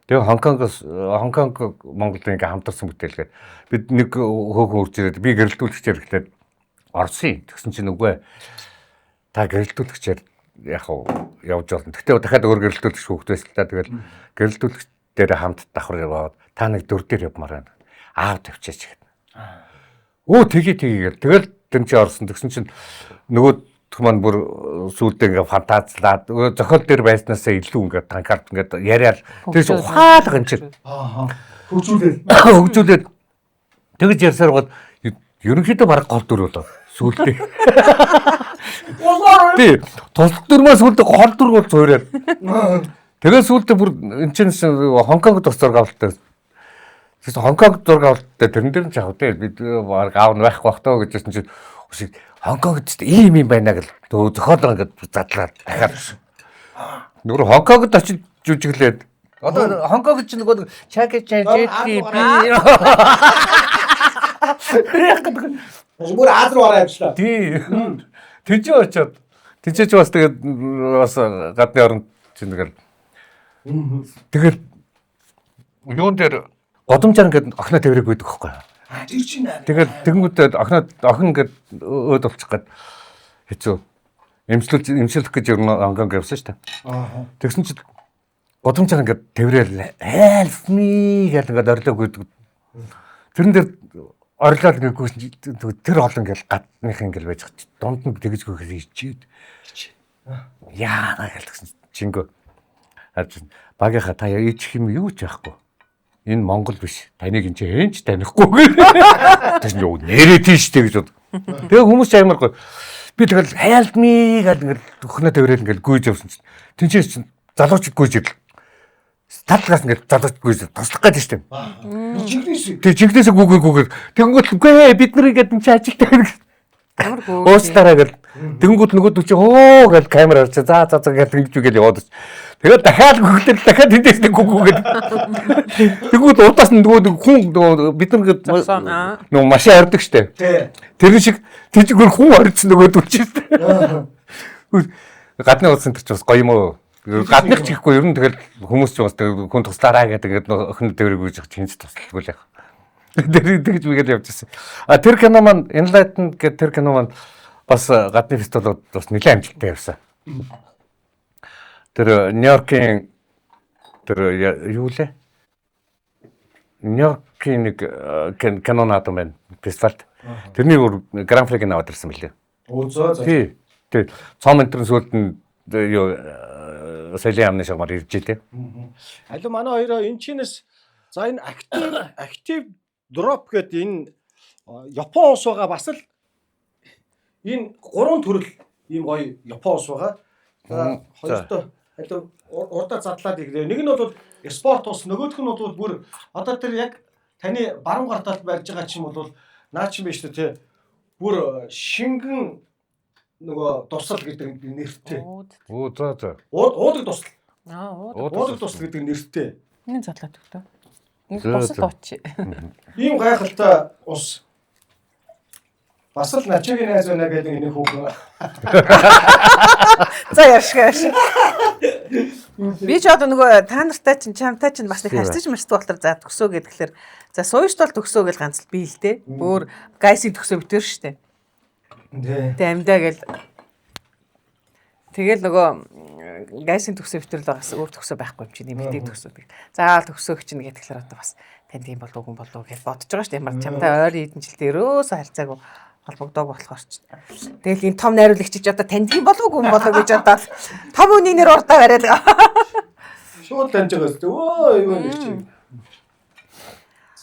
Тэгээ Хонконгоос Хонконг Монголд ингээ хамтарсан бүтээлгээд бид нэг хөөхөн үрж ирээд би гэрэлтүүлэгчээр эхлээд орсон. Тэгсэн чинь үгүй та гэрэлтүүлэгчээр яг явж болно. Гэхдээ дахиад өөр гэрэлтүүлэгч хүүхэд байсан л та. Тэгэл гэрэлтүүлэгч дээр хамт давхар яваад Та нэг дүр дээр явмаар байна. Аав тавьчаач гэд. Өө тгий тгий гэл. Тэгэл тэн чи орсон. Тэгсэн чинь нөгөөх маань бүр сүүлдээ ингээ фантазлаад зохиол дээр байснаасаа илүү ингээ танкарт ингээ яриад тэгс ухаалаг юм чинь. Аа. Хөгжүүлээд. Хөгжүүлээд тэгж ярьсаар гол ерөнхийдөө баг гол дүр болоо. Сүүлдээ. Тий. Тусал дүрмээ сүүлдээ гол дүр бол зуураад. Тэгээ сүүлдээ бүр эн чинь Хонконгд бас зураг авалттай. Тэгсэн Хонконгд зураг авалттай тэрэн дээр нь ч яг тий бид баг аав нь байхгүй бах таа гэжсэн чинь Хонконгд ч ийм юм байна гэл зохиолоо ингээд задлаад дахиад. Нүр Хонконгд очиж жүжиглээд. Одоо Хонконгд ч нөгөө Чаки Чан Жети би Бүр Аз руу ороо явчлаа. Тий. Тэжээ очоод тэжээч бас тэгээд бас гадны оронд чинь тэгэл тэгэл юун дээр годомжаар ингээд охиноо тавираг байдаг байхгүй юу? Тэр чинь. Тэгээд тэгэнгүүтээ охин ингээд өөд болчих гээд хэцүү. Эмчлүүлэх гэж ер нь Хонконг явсан шүү дээ. Аа. Тэгсэн чинь годомжаар ингээд тавирээл help me гэж ингээд орлоог өгдөг. Тэрэн дээр орлоод ингээд гүйсэн тэр олон ингээд гадных ингээд байж байгаа. Дунд нь тэгж гүйхээс ичээд. Яана гэл тэгсэн чингөө. Харж багийнхаа та ичх юм юу ч байхгүй. Энэ Монгол биш. Таныг энэ чинь эн ч танихгүй гэх. Тэгсэн юу нэрээ тийш дээ гэж бод. Тэгээ хүмүүс амар гоё. Би тэгэл help me гэл ингээд өхнөө тавирээл ингээд гүйж явсан чинь. Тинчээс чинь залуучд гүйж ирэл. Талгаас ингээд залууч гүйж туслах гээд шүү дээ. Жинхнээс. Тэг жинхнээсээ гүгээр. Тэнгүүт үгүй ээ бид нар ингээд энэ чинь ажилтай байна гэж. Ямар гөө. Уучлаарай гэл. Тэнгүүт нөгөөд чи оо гэл камер харчаа. За за за гэл ингэж үгээл яваад очив. Тэгээд дахиад гүглэл дахиад тэндээс нэг гүгүүгээд. Тэнгүүт удаас нь нөгөө хүн нөгөө бид нар ингээд нөгөө машин хардаг штэ. Тий. Тэр шиг тийчгээр хүн орсон нөгөөд үчи штэ. Гадны улсын тэр ч бас гоё юм уу? Гадных ч гэхгүй ер нь тэгэл хүмүүс ч бас хүн туслаарай гэдэг ингээд охин дээрээ гүйж явах чинь туслалгүй л яах. Тэр тэгж мэгэл явж ирсэн. А тэр кино маань Enlightened гэдэг тэр кино маань бас гадны фестивалууд бас нэлээд амжилттай явсан. Тэр Нью-Йоркийн тэр юу лээ? Нью-Йоркийн нэг кино наадам байна фестивалд. Тэрний бүр гран-приг аваад ирсэн мөлий. Оо зөө зөө. Тий. Тий. Цом энтерн сүүлд нь юу соёлын яамны шугамар ирж илээ. Алуу манай хоёроо энэ чинээс за энэ актив дроп гэдэг энэ Япон ус байгаа бас л энэ гурван төрөл ийм гоё Япон ус байгаа. За хоёртой алуу урдаа задлаад ирлээ. Нэг нь бол спорт ус, нөгөөх нь бол бүр одоо тэр яг таны баруун гар талд барьж байгаа чинь бол наа чинь биш үү те. Бүр шингэн нөгөө дусал гэдэг нэртэй. Оо за за. Уудаг дусал. Аа уудаг дусал гэдэг нэртэй. Энэ задлаад өглөө. Нэг дусал уучи. Ийм гайхалтай ус. Бас л начигийн найз байна гэдэг энэ хүүхэн. За ярьшгаа ярьш. Би ч одоо нөгөө та нартай чинь чамтай чинь бас нэг харьцаж марцдаг болохоор за төгсөө гэхээр за сууж тол төгсөө гэл ганц л би л дээ. Өөр гайсыг төгсөө битэр штэ. Тэ. Тэ амьдаа гэл. Тэгэл нөгөө гайсын төгсөө битэрл байгаас өөр төгсөө байхгүй юм чинь нэмэгдэг төгсөө. Заавал төгсөөх чинь гэхээр одоо бас танд юм болов уу болов гэж бодож байгаа шүү дээ. Ямар чамтай ойр хэдэн жилдээ ерөөсөө харьцаагүй холбогдоог болохоор ч. Тэгэл энэ том найруулагч чи одоо танд юм болов уу болов гэж одоо том үний нэр урдаа бариад. Шууд таньж байгаа шүү дээ. Өө юу нэг чи.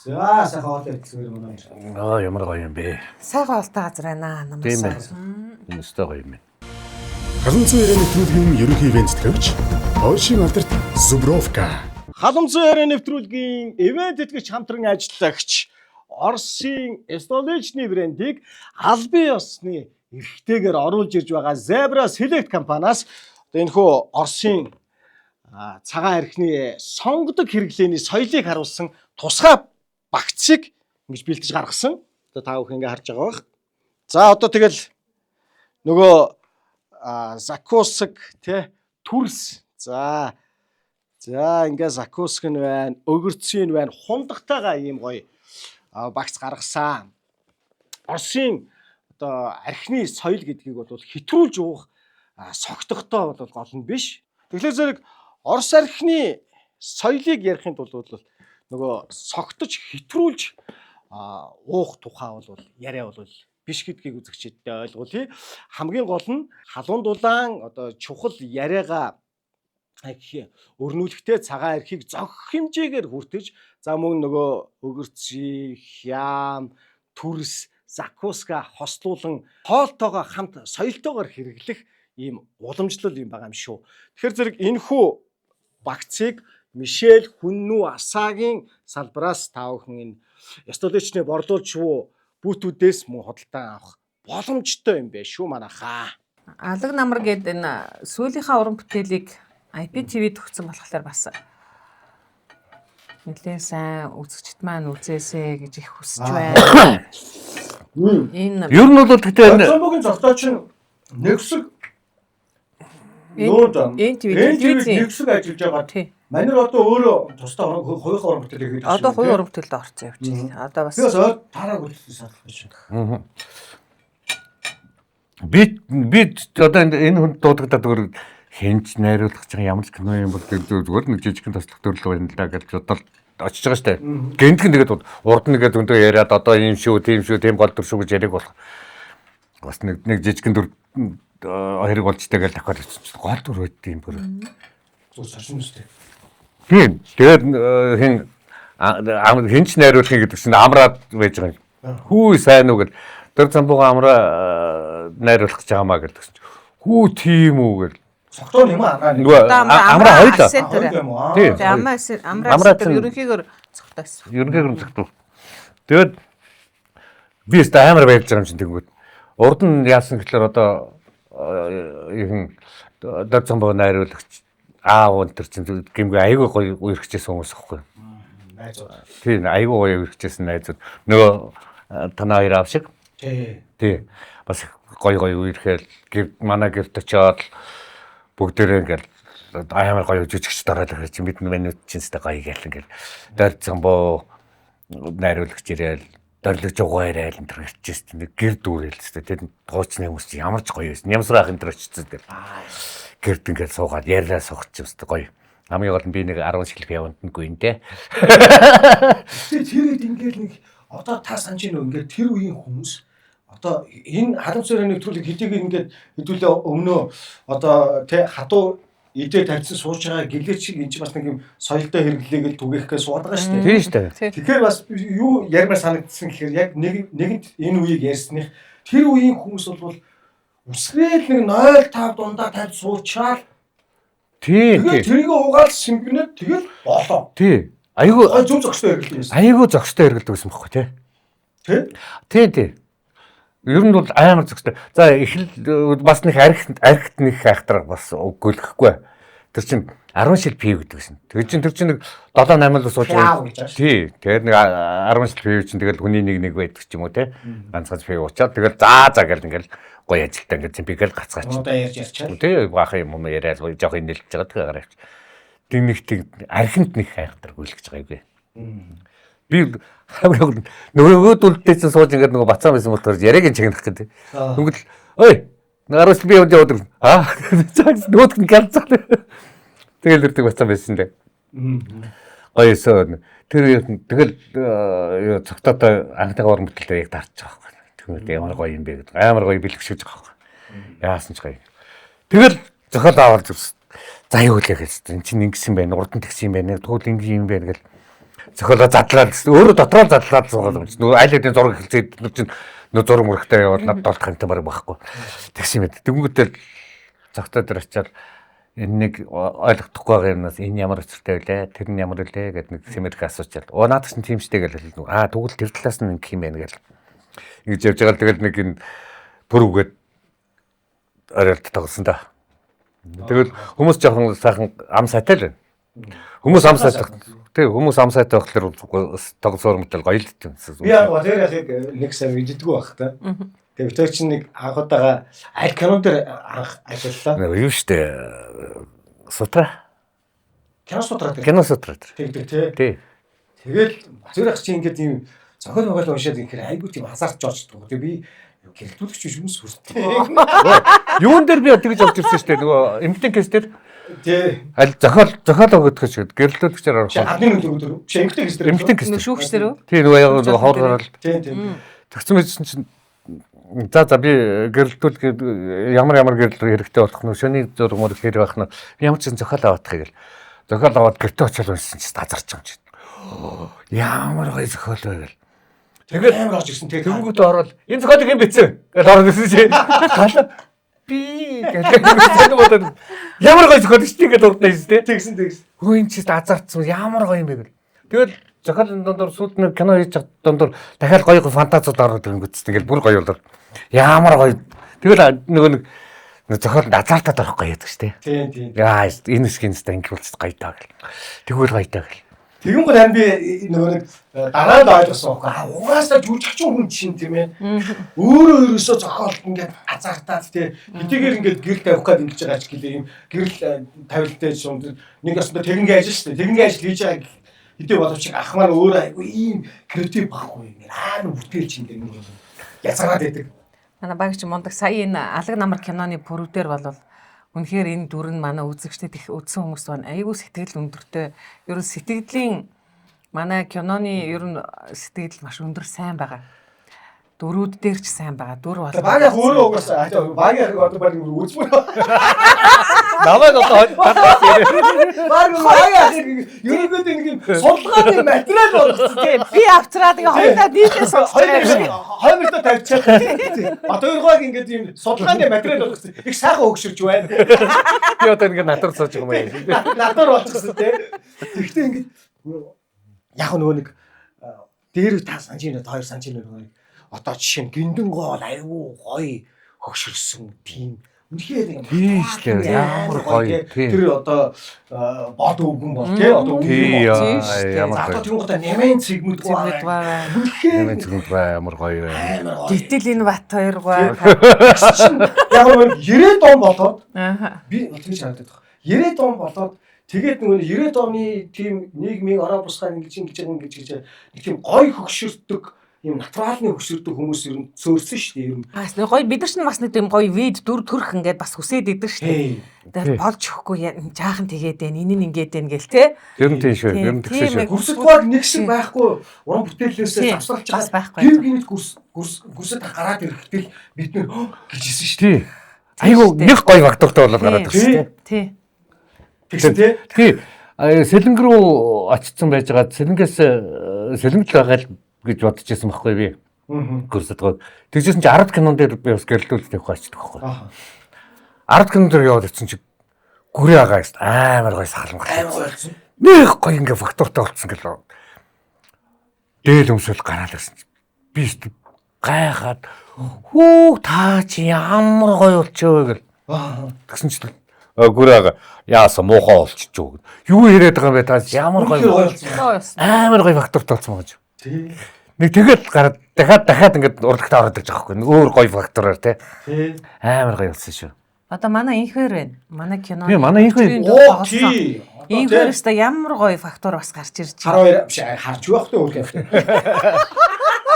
За сайхан хоол идэлсээр манай. Аа ямар гоё юм бэ. Сайхан хоолтой газар байна. Тийм Намаас. ээ. Энэ өстой гоё юм байна. Халамцсан яриа нэвтрүүлгийн ерөнхий ивент тэтгэгч Ойшин алдарт Зубровка. Халамцсан яриа нэвтрүүлгийн ивент тэтгэгч хамтран ажиллагч Оросын Столичны брендийг албан ёсны эрхтэйгээр оруулж ирж байгаа Zebra Select компаниас одоо энэхүү Оросын цагаан архины сонгодог хэрэглээний соёлыг харуулсан тусгай багцыг ингэж бэлтэж гаргасан. Одоо та бүхэн ингээ харж байгаа бах. За одоо тэгэл нөгөө закуск тий төрс. За ингээ закуск нь байна, өгөрцийн байна, хундагтайгаа ийм гоё багц гаргасан. Оросын одоо архины соёл гэдгийг бол хэтрүүлж уух согтохтой бол гол нь биш. Тэгэхээр зэрэг Орос архины соёлыг ярихын тулд бол Нөгөө согтож хэтрүүлж уух тухай бол яриа бол биш гэдгийг үзэгчдэд ойлгуулъя. Хамгийн гол нь халуун дулаан одоо чухал яриагаа өрнүүлэхдээ цагаан архийг зохих хэмжээгээр хүртэж, за мөн нөгөө өгөрций, хям, төрс, закуска хослуулан хоолтойгоо хамт соёлтойгоор хэрэглэх ийм уламжлал юм байгаа юм шүү. Тэгэхээр зэрэг энэхүү багцыг Мишель Хүннү Асагийн салбараас та бүхэн энэ столичны борлуулж шүү бүтүүдээс мөн худалдан авах боломжтой юм байна шүү манайхаа. Алаг намар гээд энэ сүүлийнхаа уран бүтээлийг IPTV төгссөн болохоор бас нэлээд сайн үзэгчд маань үзээсэй гэж их хүсэж байна. Энэ Ер нь бол гэхдээ энэ Зомбогийн зогтооч нь нэгсэг юунд NTV телевизийн нэгсэг ажиллаж байгаа. Тий. Манер одоо өөрөө тусдаа хувийнхаа уран бүтээл хийгээд Одоо хувийн уран бүтээлд орсон явж байна. Одоо бас Би бас ойр тараагүй л садлах гэж байна. Би одоо энэ хүнд дуудагдаад зүгээр хинч найруулах чинь ямар ч кино юм бол зүгээр нэг жижигхэн туслах төрлөө байна л да гэж бодол очиж байгаа штэ. Гэнтгэн тэгээд урд нэгээ зөндөө яриад одоо ийм шүү, тийм шүү, тийм гол дүр шүү гэж яриаг болох. Бас нэг жижигхэн дүр хэрэг болж тэгэл дахиад очиж чинь гол дүр байд юм бүр. Зүгээр сорсон үстэй. Тийм. Тэгээд хин хинч найруулах гэдэг чинь амраад байж байгаа юм. Хүү сайн уу гэл дөр замбууга амраа найруулах гэж байгаа маа гэдэг чинь. Хүү тийм үү гэл. Согтоо юм аа. Нөгөө амраа хоёлаа. Хоёул юм уу? Тийм. Амраа Амраа ерөнхийгөр цогтойсон. Ерөнхийгөр цогтов. Тэгээд би өстө амар баярлж байгаа юм чинь тэнгүүд. Урд нь яасан гэхлээр одоо ерхэн дөр замбууга найруулагч аав энэ төр чинь гэмгүй айгүй гоё үерхчихсэн хүмүүс аахгүй. Найзууд. Тийм айгүй гоё үерхчихсэн найзууд. Нөгөө танаа хоёр аав шиг. Тий. Тий. Бас гоё гоё үерхээл гэр манай гэрт очиод бүгдээрээ ингээл амар гоё жүжигч дараад ирэх чинь бид манайд чинь өстой гоё гээл ингээл дор замбуу найруулагч ирээл дорлож угаа ирээл энэ төр ирчихсэн. Нэг гэр дүүрэл өстой. Тэр туучны хүмүүс чинь ямар ч гоё байсан. Нямсрах энэ төр очсон гэл. Гэрт ингээл суугаад ярьлаа суугач юм өстой гоё. Хамгийн гол нь би нэг 10 шилх яванд нь гүйн дээ. Тэр тэрээд ингээл нэг одоо та санаж байна уу ингээд тэр үеийн хүмүүс одоо энэ халамж нэвтрүүлэг хэдийг ингээд хэдүүлээ өмнөө одоо тэ хатуу идэ тавьсан сууж байгаа гэлээч шиг энэ чинь бас нэг юм соёлтой хэрэглээг л түгээх гэж суугаад байгаа шүү дээ. Тийм шүү дээ. Тэгэхээр бас юу ярмаар санагдсан гэхээр яг нэг нэгэнт энэ үеийг ярьсных тэр үеийн хүмүүс бол үсрээл нэг 0.5 дундаа тавьж суучаал Тийм тэгээд тийм. тэрийг угаал симгэнэ тэгэл болоо. Тийм. Айгүй Гой зүг зөкстэй хэрэглэдэг байсан. айгүй зөкстэй хэрэглэдэг байсан байхгүй тий. Тэ? Тийм тийм. Ер нь бол амар зөкстэй. За эхэл бас нэг архит нэг айхтар бас үгүйлэхгүй. Тэр чинь 10 шил пив гэдэг байсан. Тэр чинь нэг 7 8 л сууж Пиав гэж ааш. Тий. Тэгээд нэг 10 шил пив чинь тэгэл хүний нэг байдаг ч юм уу те. Ганц ганц пив уучаад тэгэл за гэл ингээл гоё ажилтаа ингээд зэмпигээл гацгаач. Одоо ярьж ярьчаал. Тий баах юм юм яриад жоох инээлж байгаа тэгээ гараа явчих. Тэг нэг тэг архинд нэг хайхтар гүйлгэж байгаа юм. Би хамгийн нөгөөд үлдээсэн сууж ингээд нөгөө бацаан байсан болохоор яриаг нь чагнах гэдэг. Тэгвэл ой нараас би явж яваад аа за нөгөөдг нь галзаа. Тэгэл ирдэг бацаан байсан дээ. Гоё өсөө. Тэр тэгэл юу цогтоотой анхныхаа уран бүтээлээр яг дарч байгаа байхгүй. Тэгвэл ямар гоё юм бэ гэдэг. Амар гоё бэлгшиж байгаа байхгүй. Яасан ч гоё. Тэгэл зохиол аваад зүрс. За юу лээ гэж. Энд чинь ингэсэн байна, урд нь тэгсэн юм байна, тэгвэл ингэ юм байна гэл. Зохиолоо задлаад өөрөө дотроо задлаад суугаад юм чинь. Нөгөө аль хэдийн зураг эхэлцээд нар чинь нөгөө зураг мөрөгтэй яваад над долдох юмтай бараг байхгүй. Тэгсэн юм байна. Тэнгүүтэл цогтоо дээр очиад энэ нэг ойлгохдохгүй байгаа юмнаас энэ ямар өсөлттэй вэ? Тэр нь ямар вэ гэд нэг сэмэрх асуучаал. Оо наадах чинь тийм штэ гэл хэлнэ. Аа тэгвэл тэр талаас нь ингэх юм байна гэл. Ингэж явж байгаа л тэгэл нэг энэ бүр үгээд оройлт тоглосон да. Тэгэл хүмүүс жоохон сайхан ам сайтай л байна. Хүмүүс ам сайтай. Тэг хүмүүс ам сайтай болохоор тоглосон мэтэл гоё л дээ. Би яг Валери ахыг нэг сайн мэддэггүй байх та. Тэгээ бид хоёр чинь нэг анх удаага аль кинон дээр анх ажиллалаа. Юу штэ сутра. Кино сутраа дээр. Кино сутра дээр. Тэгдэг тий. Тий. Тэгэл Валери ах чинь ингээд ийм зохиол моголь уншаад инхээр айгүй тийм азарч орчдөг. Тэгээ би гэрэлтүүлэгч биш хүмүүс сүртэй. Юун дээр би тэгж авч ирсэн штэ нөгөө эмгтэн кейс дээр Тий. Аль зохиол өгдөг ч гэрлүүлэгчээр орох. Чи 10 өдөр өдөр. Чи эмгтэй гэсдэр. Эмгтэн Нөө гэсдэр. шүүгчдэр үү? Тий нөгөө яг нөгөө хоор гараад Тий, тий. тэгсэн мэт чинь за би гэрэлтүүл ямар ямар гэрэл хэрэгтэй болох нь шөний зураг мөр хэр байх нь ямар ч зохиол аваадах гэл. Зохиол аваад гэртээ очиод уншсан чинь газарч юм чинь. Ямар гоё зохиол вэ гэл. Тэгээд амар орж ирсэн тий. Тэнгүүт ороод энэ зохиолыг юм бичсэн гэж ороод ирсэн чи. Галаа би гэдэг бодоод ямар гоё зохиол шүү дээ гэдээ урдна шүү дээ. Тэгсэн тэгсэн. Хөө энэ чи азарцсан ямар гоё юм бэ гэл. Тэгэл зохиолын дундуур сүүлд нэг кино хийж байгаа дундуур дахиад гоё гоё фантазууд ороод ирэнгүүт ингээл бүр гоё болоод ямар гоё. Тэгэл нөгөө нэг зохиолд азартаад орохгүй яадаг шүү дээ. Тий, тий. Яа энэ хэсгийн зү ингэ болчихсон гоё даа гэл. Тэгвэл гоё даа гэл. Тэгэн гол харин би нөгөө нэг дараа нь ойлгосон байхгүй. А угаасаа жүжигчин хүн чинь тийм ээ. Өөрөө ерөөсөө зохиолт ингээд азартаад тий. Хэдийгээр ингээд гэрэл тавих гээд ингэж байгаа ч гэлээ юм гэрэл тавилттай юм нэг өсөндөө тэгэнгээ ажил шүү дээ. Тэгэнгээ ажил хийж байгаа хэдий боловч ах маань өөрөө айгүй ийм креатив байхгүй юм. Амар бүтээлч ингээд нэг юм язгараад байдаг. Манай багч мундаг сая энэ Алаг намар киноны пүрвдэр болвол үнэхээр энэ дүр нь манай үзэгчдэд их үзсэн хүмүүс байна. Айгүй сэтгэл өндөртэй. Ер нь сэтгэгдлийн манай киноны ер нь сэтгэл маш өндөр сайн байгаа. Дөрүүд дээр ч сайн байгаа. Дүр бол Баг ах өөрөө угаасаа баг ах одоо баг үзмөр. Намайг одоо Баг баг ах ерөнхийдөө нэг юм судалгааны материал болгосон. Тийм би авчраад ингээ хоёулаа нийлээ сонсож байгаа юм шиг. Хоёр мөртөө тавьчихсан. Батойргойг ингээд юм судалгааны материал болгосон. Их сайхан хөгшөрч байна. Би одоо ингэ натур сууж байгаа юм аа. Натур болчихсон тий. Тэгэхдээ ингээд яг нөгөө нэг дээр та санаж байна хоёр санаж байна. Одоо жишээ нь гиндэн гоо бол айгүй гоё хөгшөрсөн тийм үнэхээр нэг Тийм шүү дээ, ямар гоё, тийм. Тэр одоо бод өвгөн бол тий одоо өвгөн Тий бол. Тийм шүү дээ. ямар За одоо гоё. тэр гоо нэмэн цэгмэд гоо Цэгмэд байна. Үнэхээр Нэмэн зүгт бай ямар гоё вэ. амар гоё. Гэтэл энэ Бат хоёр гоо. Яг нөгөө 90-ад он болоод Аа. би тэгж харагдаад байна. 90-ад он болоод тэгээд нөгөө 90-ад оны тийм нийгмийн ороо бусгаа ингэж ингэж ингэж гэж нэг тийм гоё хөгшөрдөг юм натуралны хөгшөрдөг хүмүүс ер нь цөөрсөн шүү дээ ер нь. Бас нэг гоё бид нар ч бас нэг тийм гоё вид дүр төрх ингээд бас хүсээд идэг шүү дээ. Тий. Тэгээд болж өгөхгүй жаахан тэгээд байна, энэ нь ингээд байна гэл те. Ер нь тийм шүү. Ер нь тэгсэн шүү. Гүрсэд баг нэг шиг байхгүй уран бүтээлээсээ Тийм, завсралж бас байхгүй. Гэр гинэт гүрс гүрс гүрсэд гараад ирэхдээ бид нэр гэж хэлсэн шүү Тий. Айгу нэг гоё фактортай болоод гараад ирсэн дээ. тий. Тий. Тэгсэн тий. Тий. Сэлэнг рүү очсон байж байгаа. Сэлэнгээс сэлэнгэл байгаа л гэж бодож байсан байхгүй би. Гүрсэд гоо. Тэгжсэн чи 10 кинон дээр би бас гэрэлтүүлж тавих очдог байхгүй. Аа. 10 кинон дээр яваад очсон чи гүрээ агаа гэсэн амар гоё сахалмгал. Амар гоё болсон. Нэг гоё ингээ фактортай болцсон гэлээ. Дээл өмсөл гараад ирсэн чи би гайхаад хүү та чи ямар гоё болчихөө вэ гэл. Аа. Тэгсэн чи гүрээ агаа яасан муухай болчихжоо гэд. Юу яриад байгаа юм бэ та ямар Үнэхээр гоё гоё болсон. Гоё болсон. амар гоё фактортай болсон байгаа юм. Тий. Нэг тэгэл гараад дахиад ингээд урлагтаа ороод ирж байгаа байхгүй. Өөр гоё фактороор те. Тий. Амар гоё болсон шүү. Одоо манай инхвэр байна. Манай кино. Тийм, манай Инхвэр. Оо тий. Инхвэр өстой ямар гоё фактор бас гарч ирж Хар байна. хоёр биш харж байхгүй өөр юм.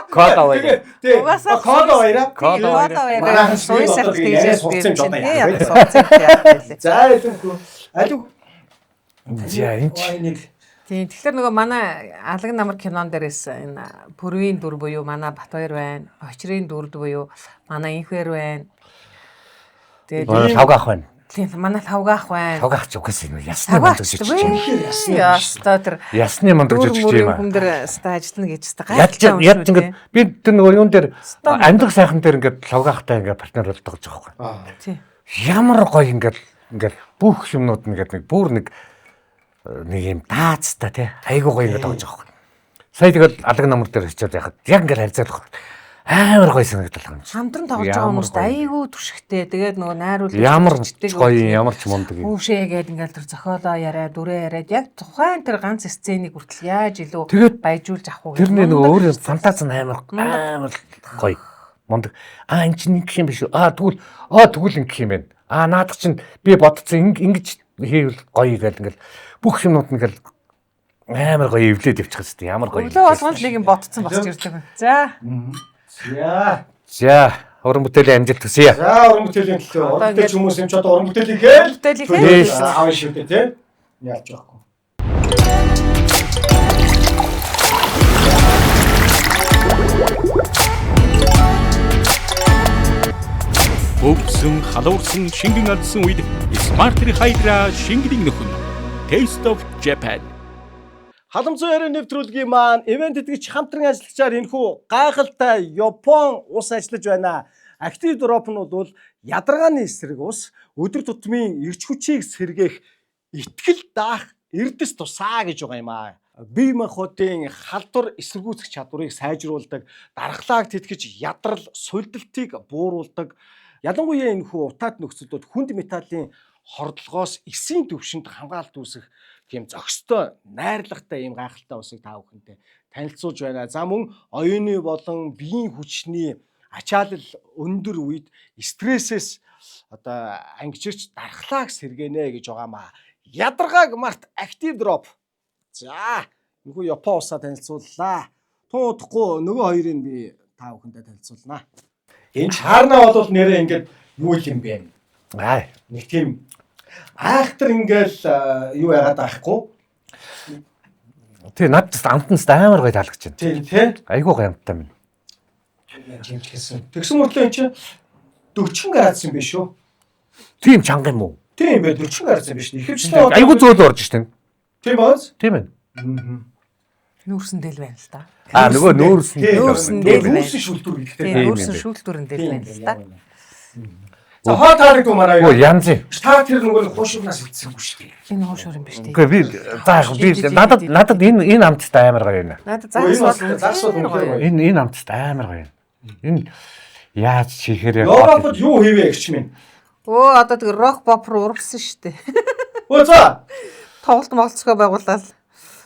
Кода баяр. Тий. Угаасаа Кода баяраа. Кода Кода Манайхан баяраа. ч Суй би сард одоо гэж яриа ярьж сурцсан юм байна. жоо Тий, яах вэ? одоо сурцсан яах вэ? За илүүгүй. Алив. За энэ чи Ой нэг Тийм. Тэгэхээр нөгөө манай Алаг намар кинон дээрээс энэ Пүрвийн дүр буюу манай Бат хоёр байна. Очрын дүрд буюу манай Инхвэр байна. Тэгээд манай лавгаах байна. тийм манай Лавгаах байна. Лавгаах ч угсаа юм ясны Лавгаах мундаг ч жижиг юм. ясны Ястай тэр Ясны мундаг дүр жижиг мөрийн юм. хүн дээр өстой ажиллана гэж өстой Ядч гайхалтай ядч ингээд би тэр нөгөө юун дээр амьдрах сайхан дээр ингээд лавгаахтай ингээд партнер болдог гэж байгаа байхгүй. Аа. Тий. Ямар гоё ингээд ингээд бүх юмнууд ингээд нэг бүр нэг нэг юм таацтай тий. Айгуу гоё ингээд тоглож байгаа байхгүй. Сая тэгэл алаг намар дээр очиод яхад яг ингээд харьцаад байгаа. Амар гоё санагдал байгаа юм чи. Хамтран тоглож байгаа Ямар хүмүүст гоё. айгүй түшигтэй. Тэгээд нөгөө найруулагч Ямар ч гоё ямар ч мундаг юм. Хүүшээ гээд ингээл тэр зохиолоо яриа, дүрээ яриад яг тухайн тэр ганц сценийг хүртэл яаж илүү Тэгээд баяжуулж авах уу Тэрний гэдэг нөгөө мундаг өөр фантаз нь амар амар гоё. Мундаг. Аа эн чинь ингэх юм биш үү? Аа тэгвэл тэгвэл ингэх юм байна. Аа наадах чинь би бодсон ингэж хийвэл гоё гэл ингээл бүх юмнууд нь ингээл амар гоё эвлээд явчих хэвчээ. Ямар гоё. Өглөө болгоно л нэг юм бодцсон босч ирдэг. За. За. За. Уран бүтээлийн амжилт хүсье. За уран бүтээлийн төлөө уран бүтээлч хүмүүс юм ч одоо уран бүтээлийнхээ л Бүтээлийнхээ л авна шүү дээ тий. Яаж яахгүй. Өвсөн, халуурсан, шингэн алдсан үед Smart Hydra шингэний нөхөн. Taste of Japan. Халамцуу яриа нэвтрүүлгийн маань ивент тэтгэгч хамтран ажиллагчаар энэхүү гайхалтай Япон ус ажиллаж байна. Active Drop нь бол ядаргааны эсрэг ус, өдөр тутмын эрч хүчийг сэргээх итгэл даах эрдэс тусаа гэж байгаа юм аа. Бие махбодын халдвар эсэргүүцэх чадварыг сайжруулдаг, дархлааг тэтгэж ядрал, сулдалтыг бууруулдаг. Ялангуяа энэхүү утаат нөхцөлдөд хүнд металлын хордлогоос эсийн төвшөнд хамгаалалт үүсгэх тийм зохистой, найрлагатай ийм гайхалтай усыг та бүхэнтэй танилцуулж байна. За мөн оюуны болон биеийн хүчний ачаалал өндөр үед стрессээс одоо ангижирч дархлааг сэргэнэ гэж байгаамаа. Ядаргааг март Active Drop. За, энэхүү Япон усаа танилцууллаа. Тун удахгүй нөгөө хоёрыг би та бүхэндээ танилцуулнаа. Энэ чаарна бол нэрээ ингээд юу юм бэ? Аа. Нэг тийм айхтар ингээл юу яагаад байхгүй. Тий над ч амтнаас амар гоё таалагдж байна. Тийм тий. Айгуу гоё амттай минь. Жимчгэсэн. Тэгсэн мөртлөө эн чинь 40 градус юм биш үү? Тийм чанга юм уу? Тийм бай 40 градус юм биш. Ихэвчлэн Айгуу зөөл орж штэ. Тийм биз? Тийм ээ. Нүүрсэн дээл байна л да. Аа нөгөө нүүрсэн. Тийм, Нүүрсэн дээл байна. Нүүрсэн шүлтүр Тийм, гэдэг. Тийм юм нүүрсэн бэ. шүүлтүрэн дээл байна л да. За хоо таалагдв мараа. Оо янз юм. Та тэр нөгөө хуушурнаас идсэнгүй шүү дээ. Энэ хуушур юм биш үү? Үгүй би за яг би надад энэ амттай амар гоё юм. Надад Үгүй, энэ загас бас- загас бол бол үнэхээр гоё. Энэ амттай амар гоё юм. Энэ яаж чихээр Европод юу хийвэ гэх чинь. Өө одоо тэг рок pop руу урвсан шүү дээ. Өө за. Тоглолт молцгоо байгуулаад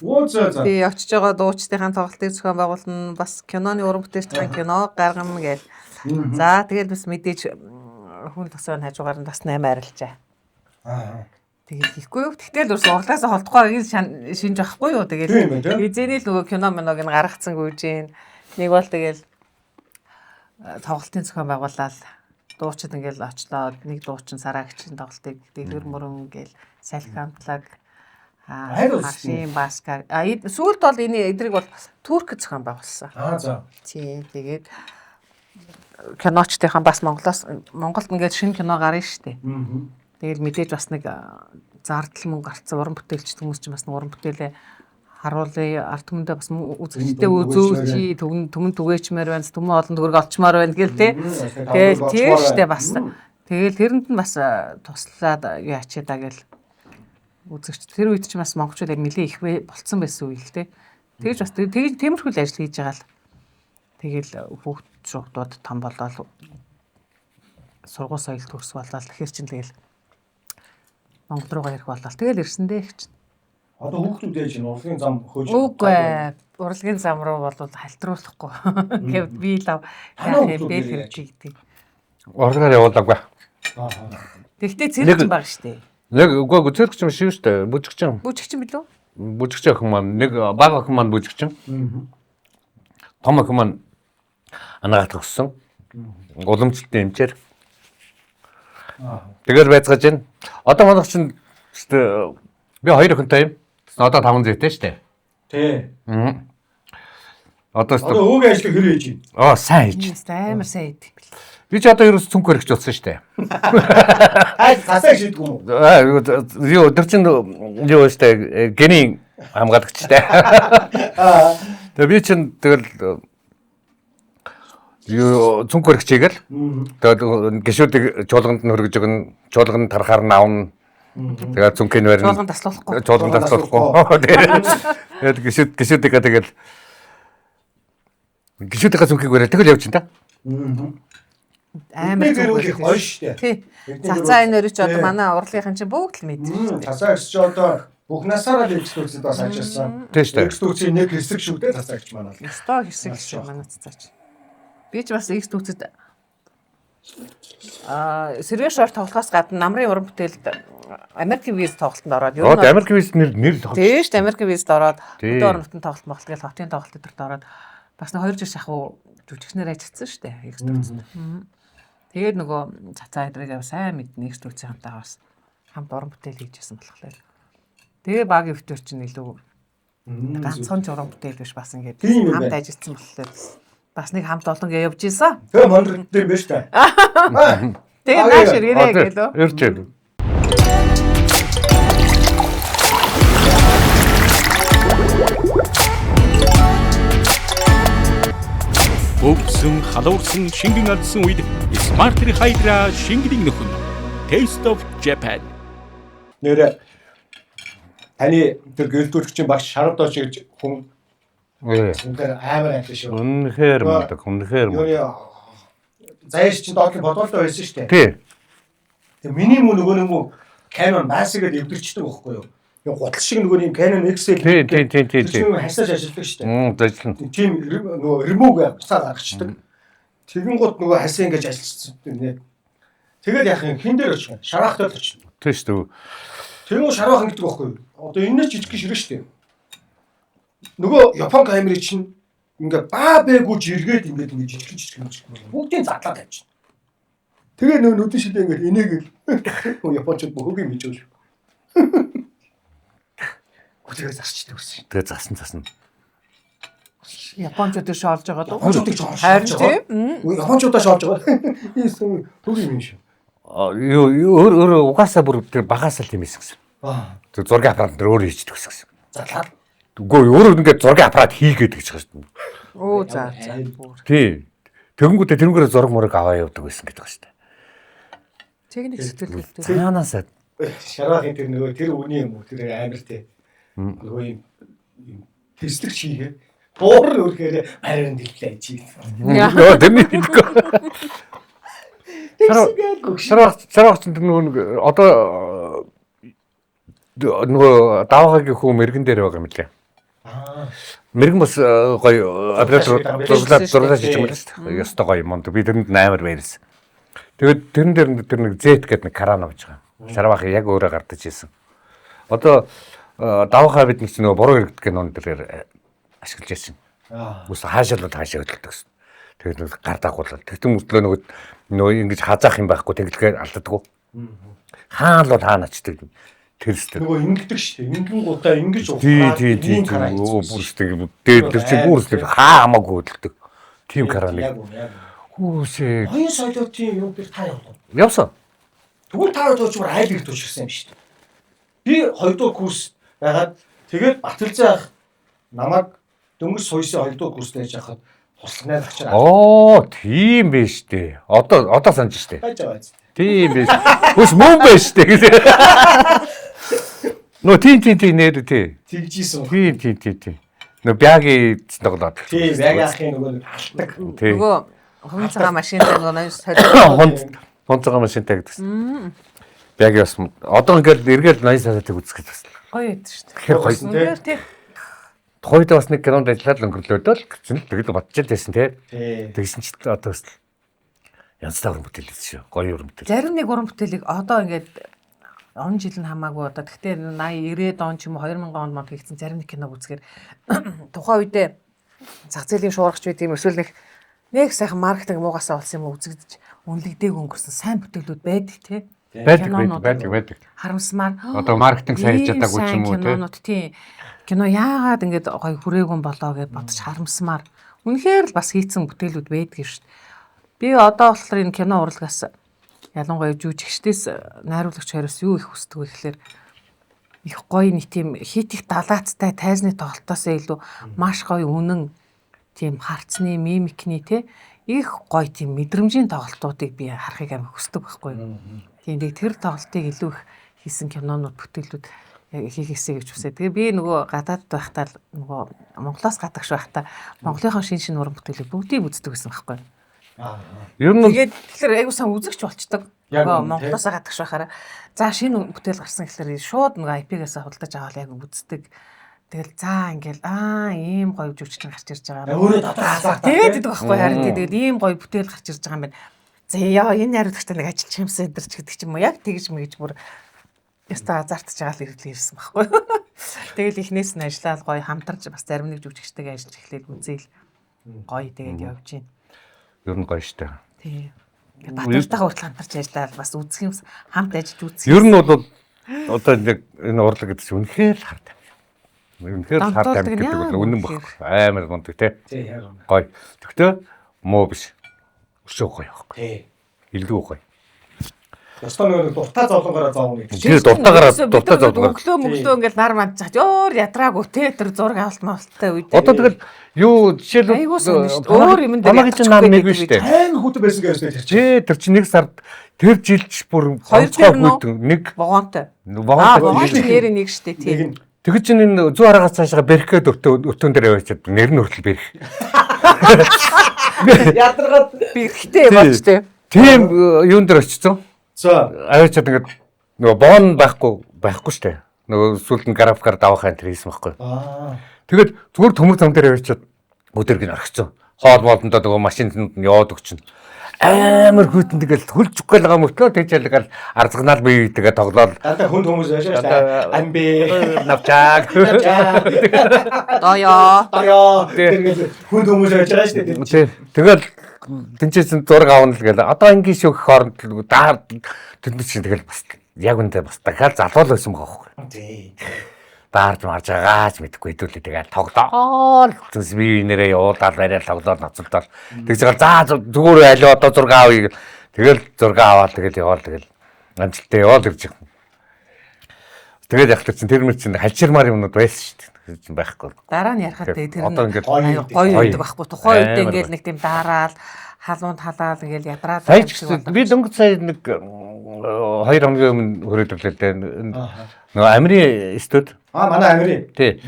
Өө за за. би очиж байгаа дуучдынхаа тоглолтыг зохион байгуулна. Бас киноны уран бүтээлчдийн кино гаргана гээл. За тэгэл бас мэдээж хүн тосоо хажуугаар нь бас 8 арилжаа. Аа. Тэгэл хийхгүй юу? Тэгтэл өрс урлагаас холдохгүй энэ шинж байхгүй юу? Тийм Тэгэл байна, тийм. эзэний л нөгөө кино миног нь гаргацсан гүйж гин. Нэг бол тэгэл тоглолтын зохион байгуулаад дуучид ингээл очлоо. Нэг дуучин сараагчийн тоглолтыг дэлгэр мөрөн ингээл салхи амтлаг Аль улс хашийн баска. А сүүлд бол энэ эдрийг бол Турк зохион байгуулсан. Аа за. Тийм тэгээд киночдынхаа бас Монголоос Монголд ингээд шинэ кино гарна штэ. Тэгэл мэдээж бас нэг зардал мөнгө гарцсан уран бүтээлч хүмүүс чинь бас нэг уран бүтээлээ харуулъя ард түмэндээ бас үзэгчтэй үзүүлчихье түмэн түгээчмээр байна түмэн олон төгрөг олчмаар байна гэл те. Тэгэл тийм штэ бас. Тэгэл тэрэнд нь бас туслаад юу ячаа да гэл үзэгч тэр үед чинь бас монголчууд яг нэлээ их болцсон байсан үе л те. Тэгэж бас тэгж тиймэрхүү л ажил хийж байгаа л. Тэгэл хүүхд шугдууд том болоод сургууль соёл төгс болоод тэгэхээр чинь тэгэл Монгол руугаа ирэх болол тэгэл ирсэн дээ их чинь. Одоо хүүхдүүд ээж нь урлагийн зам хөөж. Үгүй ээ, урлагийн зам руу бол халтруулахгүй. Гэвь би лав Танай яах юм хүүхдүүд бэ нэр хэрэг гэдэг. Урлагаар явуулаагүй. Аа. Тэгтээ цэрэг чинь баг штэ. Нэг үгүй цэрэг ч юм шиг шүү дээ. Бүжигчин. Бүжигчин билүү? Бүжигчин охин маань нэг бага охин маань бүжигчин. Том охин маань анагаат өгсөн. Уламжлалтын эмчээр. Тэгэл байцгааж байна. Одоо манайх чинь шүү дээ, би хоёр охинтой юм. Тэгсэн одоо 5 зүйтэй шүү дээ. Тий. Одоо шүү Одоо дээ. өвөг ажлыг хэр хийж байна? Аа сайн хийж. Ийм амар сайн идэг. Би ч одоо ерөөс цүнх өргөж болсон шүү дээ. Аа цасаа шийдгүй юм уу? Аа юу тэр чинь юу шүү дээ. Генийн хамгаалагч дээ. Тэгээ би чинь тэгэл юу цүнх өргөчийгэл тэгэл гişүүдийг чуулганд нь хөргөж өгнө, чуулганд тарахаар нь авна. Тэгээд цүнхийг барина. Чуулган таслуулахгүй. Чуулган таслуулахгүй. Тэгээд гişүүд гişүүдийгээ тэгэл гişүүдийнхээ цүнхийг бариад тэгэл явж чинь та. Амар Бидний гэр зүг бүл их гоё штэ. Тий. Бидний гэр Цацаа бүл- энэ өрөө чи одоо Тий. манай урлагийнхан чинь бүгд л мэдсэн шүү дээ. Цацаа гис чи одоо бүх насаараа л экстүүцэд бас ажилласан. Тийм штэ. Экстүүцийн нэг хэсэг шүү дээ цацаа гis манай. Ёстой хэсэг шүү манай цацаач. Би ч бас X дүүцэд сэргээ шор тоглохоос гадна намрын уран бүтээлд Америкийн виз тоглолтод ороод ер нь Одоо Америк виз нэр нэр л Тийм шүү дээ Америкийн визд ороод Тий. хөдөө орон нутгийн тоглолт моголт гээл хотын тоглолт өдөрт ороод бас нэг 2 жил шахуу жүжигчнэр ажилласан шүү дээ X дүүцэд. Тэгээд нөгөө цацаа эдрийг сайн мэднэ нэгс төрцийн хамтаа бас хамт уран бүтээл хийж байсан болохоор. Тэгээ багийн өвтөр чинь илүү ганцхан ч уран бүтээл биш бас ингээд Тийм юм хамт байна. ажилласан болохоор бас нэг хамт олон гээ явж исэн. Тэгээ мондрд юм байна шүү дээ. Тэгээ Аа, нааш ирээрээ гэлөө. Ирж байна. Өвсөн, халуурсан, шингэн алдсан үед Smart Hydra шингэний нөхөн. Taste of Japan. Нэрэ таны тэр гэрэлтүүлэгчийн багш Шарав доош гэж хүн үнээр амар айлаа шүү. Үнэхээр мундаг, үнэхээр мундаг. Юуны заяаш чинь доотлын бодолтой байсан шүү дээ. Тий. Тэгээ миний мөн нөгөө нэг мөн Canon Mass-ыг эвдэрчдэг байхгүй юу? Yung гутал шиг нөгөө юм Canon XL Тий, тий, тий, тий, Тэр тий. чинь хасааж ажилладаг шүү дээ. Ажиллана. Тийм нөгөө ремүүг буцаа гаргацдаг. Тэгэн гут нөгөө хасаа ингэж ажилласан юм нэ. Тэгээд яах юм хин дээр очих юм. Шараах дээр очих. Тий шүү дээ. Тэгэн гут шараах ингэдэг байхгүй юу? Одоо энэ ч жижиг ширээ шүү дээ. Нөгөө Япон камерыг чинь ингээ баа бэгүүж эргээд ингээд ингээ жижиг жижиг жижиг бүгдийг задлаа тавьчихна. Тэгээ нөгөө нүдэн шидэ ингээд инээгээл Япончууд бөхөг юм хийж байгаа шүү. Тэгээ зарчдаг гэсэн. Тэгээ засан засан. Япончууд ш олж байгаа дөө. Япончуудыг ч олж Харин байгаа. тийм. Япончуудаа шоолж байгаа. Ийсэн хөг юм шүү. Юу өөр өөр угаасаа бүр тэр багасаа л тийм эсэх гэсэн. Аа. Тэр зургийн аппарат дээр өөр хийждэг гэсэн. Задлаад. Үгүй өөр ингээд зургийн аппарат хийгээд гэж байгаа шүү дээ. Өө за за. Бүр. Тий. Тэгэнгүүтээ тэрнгээрээ зураг мураг аваа явдаг байсан гэдэг байгаа шүү дээ. Техник сэтгэлгэлтэй. Цаанаасаа Шараахын тэр нөгөө тэр үний юм уу тэр амар те. Нөгөө юм юм тэслэгч хийгээ. Буур нь өрхөөрэ байран дэллээ чи. Йоо тэрний хэлэхгүй. Шарах шарах чинь тэр нөгөө нэг одоо нөгөө даваагагийн хүү мэрэгэн дээр байгаа юм лээ. Аа. Мэрэгэн бас гоё оператор зурлаа зурлаа хийж юм л шүү дээ. Ёстой гоё юм. Би тэрэнд амар баярлсан. Тэгээд тэрэн дээр тэр нэг Z гэдэг нэг кран авч байгаа. Шарвах яг өөрөө гардаж исэн. Одоо даваагаа бид нар чинь нөгөө буруу хэрэгдэг кинон дээр ашиглаж байсан. Аа. Үс хаашаа л хаашаа хөдөлдөг гэсэн. Тэгээд нэг гар дагуулаад тэгтэн мөртлөө нөгөө нөгөө ингэж хазаах юм байхгүй тэгэлгээр алддаггүй. Хаана л бол хаана очдөг. Тэр сте. Нөгөө ингэдэг шүү дээ. Ингэн гутаа ингэж Тий тий тий. ийм кран Өө хийсэн. бүр сте дээр тэр чинь бүр сте хаа хамаагүй хөдөлдөг. Тийм Яг краныг. үнэ, яг үнэ. Хүүсээ. Оюун солиотын юм дээр та явах. Явсан. Тэгвэл та хоёр бүр айл ирд тууширсан юм шүү дээ. Би хоёрдугаар курс байгаад тэгээд Баталзай ах намайг дөнгөж суйсан хоёрдугаар курс байж хахад туслах найдагчаар Оо тийм биш дээ. Одоо одоо санаж штэ. байж байгаа биз. Тийм биш. Хүс мөн биш дээ. Нөө тийм тийм тийм нэр тий. Тэгжсэн. Тийм тийм тийм тийм. Нөө бяги тоглоод. Тийм яг ахын нөгөө нэг алтаг. Тий. Нөгөө хувин цагаан машинтай нөгөө ноён солио. Хонц хонцгоо машинтай гэдэгсэн. Бяги бас одоо ингээл эргээл 80 саратыг үзэх гэж бас. Гоё байдаг шүү дээ. Тэгэхээр гоё. Үнээр тий. Тухайд бас нэг кинонд ажиллаад өнгөрлөөдөө л гэсэн л тэгэл бодчихл байсан тий. Тий. Тэгсэн чинь одоо бас янзтай уран бүтээл байсан шүү. Гоё уран бүтээл. Зарим нэг уран бүтээлийг одоо ингээд он жил нь хамаагүй одоо тэгтээ 80 90-ад он ч юм уу 2000 онд мод хийгдсэн зарим нэг киног үзэхээр тухайн үедээ зах зээлийн шуургач байт юм эсвэл нэг нэг сайхан маркетинг муугасаа болсон юм уу үзэгдэж үнэлэгдээг өнгөрсөн сайн бүтээлүүд байдаг тий. Байдаг Кинонууд. байдаг байдаг. Харамсмаар Одоо маркетинг сайн хийж ийм чадаагүй ч юм уу, сайн тий. Кинонууд тий. Кино яагаад ингэж гоё хүрээгүй болоо гэж бодож харамсмаар. Үнэхээр л бас хийцэн бүтээлүүд байдаг юм шүү дээ. Би одоо болохоор энэ кино урлагаас ялангуяа жүжигчдээс найруулагч хоёроос юу их хүсдэг вэ гэхлээр их гоё нэг тийм хит их далаацтай тайзны тоглолтоос илүү маш гоё үнэн тийм харцны мимикний те их гоё тийм мэдрэмжийн тоглолтуудыг би харахыг амар хүсдэг байхгүй юу. Тийм тэг тэр тоглолтыг илүү их хийсэн кинонууд бүтээлүүд хийгээсэй гэж хүсээ. Тэгээ би нөгөө гадаадд байхдаа л нөгөө Монголоос гадагш байхдаа Монголынхоо шин шин уран бүтээлийг бүгдийг үздэг байсан байхгүй юу. Ер нь Тэгээд тэгэхээр айгуу сан үзэгч болчдөг. Яг Нөгөө үнэ, тий. Монголоос гадагш байхаараа за шинэ бүтээл гарсан гэхлээр шууд нөгөө IP-гээс худалдаж аваад яг үздэг. Тэгэл за ингээл аа ийм гоё жүжигчин гарч ирж байгаа юм. Өөрөө дотор хазаах. Тэгээд идэг байхгүй харин тий тэгээд ийм гоё бүтээл гарч ирж байгаа юм байна. За яа энэ найруулагчтай нэг ажиллах юмсан энэ төр ч гэдэг ч юм уу яг тэгж мэгж бүр ёстой азартж байгаа л ирэл ирсэн байхгүй. Тэгэл эхнээс нь ажиллаад гоё хамтарч бас зарим нэг жүжигчтэйгээ ажиллаж эхлээл үзээл гоё тэгээд явж гин. ер нь гоё штэ. Тий. Батартайгаа хүртэл хамтарч ажиллаад бас үзэх юм хамт ажиллаж үзэх. Ер нь бол одоо нэг энэ урлаг гэдэг чинь үнэхээр л хард. Үнэхээр л хард Донтуулдаг нь гэдэг яа бол үнэн үнэхээр. баггүй. Амар мундаг те. Тий, яг үнэ. Гоё. Тэгтээ муу биш. Өшөө гоё байхгүй. Тий. Илүү гоё. Ёстой нөгөө нэг дуртай зовлонгоороо зовно гэдэг Тэр чинь. дуртаагаараа Бид дуртай нар зовлонгоор. Өглөө мөглөө ингээл нар мандчих. Өөр ятраагүй те тэр зураг авалт мавалттай үед. Одоо тэгэл юу жишээлбэл Айгуу сонин шүү дээ. Өөр юмн дээр Памагийн чинь нам ятгачихгүй нэг гэдэг биш үү? Амар хүтэн байсан гэсэн тэр чинь. Тэ тэр чинь нэг сард тэр жилч бүр Хоёр онцгой дээр нь үү? хүйтэн нэг Вогоонтой. Аа вогоонтой вогоон жил. чинь нэр нэг штэ Нэг тий. нь Тэгэж чинь энэ зүүн хараагаас цаашаа бэрхгээд өртөө өтөн дээр явчихад нэр нь хүртэл бэрх. ядаргаад Бэрхтэй болж те. Тийм юун дээр очсон. за Аваачаад ингээд нөгөө бон байхгүй штэ. Нөгөө сүүлд нь графикаар давах энэ хийсэн байхгүй. аа Тэгээд зүгээр төмөр зам дээр аваачаад өдөр гин орхисон. Хоол моолондоо нөгөө машинд нь яваад өгчин. Амар хүйтэн тэгэл хөлж өгөх гээл байгаа мөртлөө тэгж ялгаал арзганаал бие тэгээ тоглоол дандаа хүнд хүмүүс байж байгаа шүү дээ. Амбэ навчааг. Доёо. Дорё тэр хүнд хүмүүс байж байгаа шүү дээ. Тий. Тэгэл тэнцээсэн зураг авна л гээл. Одоо ангийн шүүх хооронд л даа тэнд чинь тэгэл бас яг үндэ бас дахиад залуул байсан байгаа байхгүй. Тий. Даарж марж байгаач мэдэхгүй хэдүүлээ тэгэл тоглоол. Зүс би нэрээ явуулаад барайл тоглоол ноцолдоол. Тэгж байгаа за зүгээр аль одоо зураг авъя гэл. Тэгэл зураг аваад тэгэл яваал тэгэл амжилттай яваал гэж юм. Тэгээд яг тэр чинь тэр мөр чинь халчирмаар юмнууд байсан шүү дээ. Тэр чинь байхгүй. Дараа нь ярахад тэгээ тэр Одоо нь ингээд Гоё гоё Гоё. байдаг байхгүй. Тухайн үед Амар ингээл гоё. нэг тийм дараал халуунд халаал ингээл ядраал Сая юм ч шиг гэсэн болдог. би дөнгөж сая нэг 2 хоногийн өмнө хүрээд ирлээ л дээ. Нөгөө Амрын студ Аа манай Амирын. тий.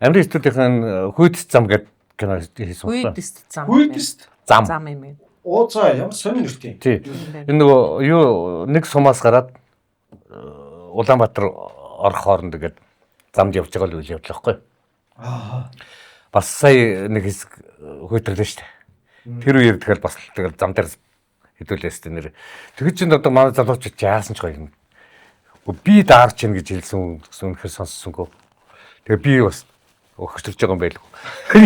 Амрын студийн хүйт зам гэдэг кино хийсэн Хүйд байна. эст зам. Хүйдэст Зам. Зам юм байна. уу за ямар сонин нэртэй. Тий. Энэ нөгөө юу нэг сумаас гараад Улаанбаатар орох хооронд ингээд замд явж байгаа л үйл явдал байхгүй. Аа Бас сая нэг хэсэг хүйтэрлээ шүү дээ. Тэр үеэр тэгэл бас тэгэл зам дээр хэдүүлээс тэ нэр. Тэгэж чинь одоо манай залуучууд яасан ч гоё юм. Үгүй би даарч ийн гэж хэлсэн гэсэн үнэхээр сонссонгүй. Тэгээ би бас өгчөрч байгаа юм байлгүй.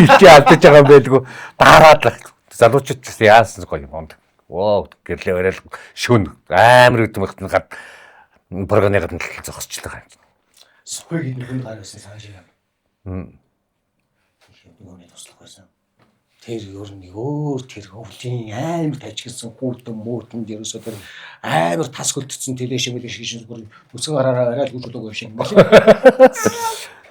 Ичээ алдаж байгаа юм байлгүй. Дараад л залуучууд ч гэсэн яасан ч гоё юм онд. Воо гэрлээ барайл шүн амар үдмэгт нь гад програмын гадна л зогсчихлоо юм. Сухыг энэ хүнд гар байсан санаж байна. Нөгөө туслах байсан. Тэр ер нь өөр тэр өвлийн амар тажигсан хүүтэн мөтөнд ерөөсөө тэр амар тас хөлдсөн тэлээ шимэл шиг шиг бүр өсгөн гараараа арай л гүжүүлэг юм шиг.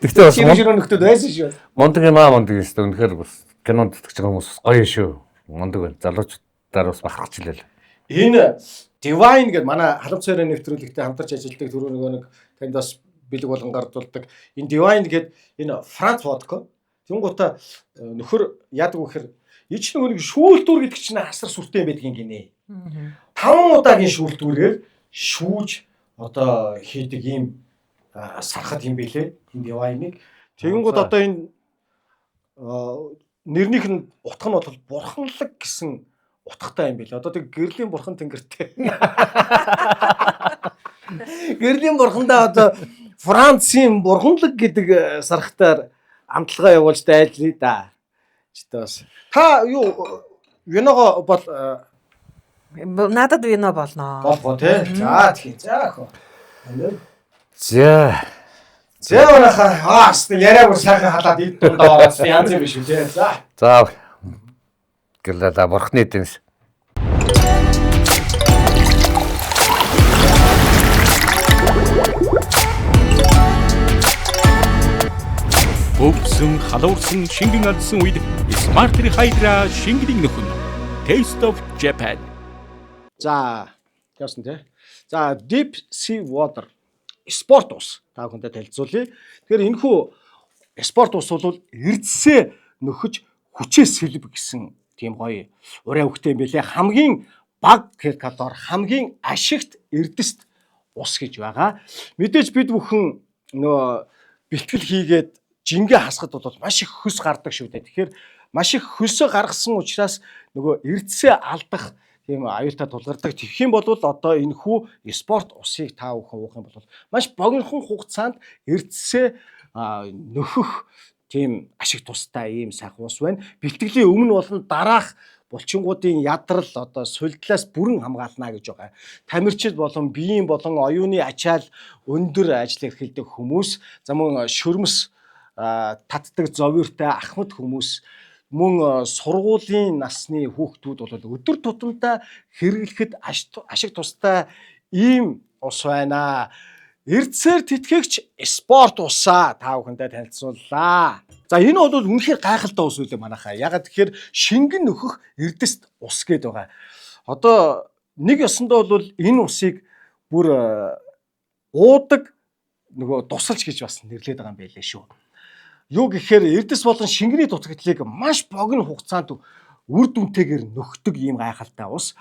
Тэгтээ бас Тэр ширөө нөхдүүд байсан шүү. мундаг юм аа мундаг юм шүү. Үнэхээр бас кинонд тэтгэж байгаа хүмүүс бас гоё шүү. Мундаг байна. Залуучуудаар бас бахархаж илээ. Энэ Divine гэдэг манай халамц хоёрын нэвтрүүлэгтэй хамтарч ажилладаг түрүү нөгөө нэг танд бас бэлэг болгон гардуулдаг. Энэ Divine гэдэг энэ Франц водка. Тэнгуутаа нөхөр яадаг вэ гэхээр ич нөгөө нэг шүүлтүүр гэдэг чинь асар сүртэй байдаг юм гинэ. 5 удаагийн шүүлтүүрээр шүүж одоо хийдэг ийм сархад юм бэлээ. Энэ Divine-ыг. Тэгэнгүүт одоо энэ нэрнийх нь утга нь бол бурханлаг гэсэн утгатай юм билээ. Одоо тэг гэрлийн бурхан тэнгэртэй. Гэрлийн бурхандаа одоо Францын бурханлаг гэдэг сархтаар амталгаа явуулж дайлъя да. Читээ бас. Та юу виного бол Надад вино болно. болох тий. За тэгье. За ах. За. За манайхаа аа хэвээ яриа бүр сайхан халаад эд дундаа ороод янз юм биш үү тий. За. За. Гэрлээ бурхны дэнс. Өвсөн халуурсан шингэн алдсан үед Smart Hydra шингэний нөхөн. Taste of Japan. За явсан тий. За Deep Sea Water спорт ус та бүхэндээ танилцуулъя. Тэгэхээр энэхүү спорт ус бол эрдсээ нөхөж хүчээ сэлб гэсэн тийм гоё ураа өгтэй юм билээ. Хамгийн бага калори, хамгийн ашигт эрдэст ус гэж байгаа. Мэдээж бид бүхэн нөгөө бэлтгэл хийгээд жингээ хасахад бол маш их хөлс гардаг шүү дээ. Тэгэхээр маш их хөлсөө гаргасан учраас нөгөө эрдсээ алдах тийм аюултай тулгардаг. Тэгэх юм бол одоо энэхүү спорт усыг та бүхэн уух юм бол маш богинохон хугацаанд эрдсээ нөхөх тийм ашиг тустай ийм сайхан ус байна. Бэлтгэлийн өмнө болон дараах Булчингуудын ядрал одоо сулдлаас бүрэн хамгаална гэж байгаа. Тамирчид болон биеийн болон оюуны ачаал өндөр ажил эрхэлдэг хүмүүс, за мөн шөрмөс татдаг зовиртай ахмад хүмүүс мөн сургуулийн насны хүүхдүүд бол өдөр тутамдаа хэрэглэхэд ашиг тустай ийм ус байна. Эрдсээр тэтгэгч спорт усаа та бүхэндээ танилцууллаа. За энэ бол үнэхээр гайхалтай ус үлээ манайхаа. Ягаад тэгэхээр шингэн нөхөх эрдэст ус гээд байгаа. Одоо нэг ёсондоо бол энэ усыг бүр уудаг нөгөө тусалж гэж бас нэрлэдэг байгаа юм байлээ шүү. Юу гэхээр эрдэс болон шингэний дутагдлыг маш богино хугацаанд үр дүнтэйгээр нөхдөг ийм гайхалтай ус.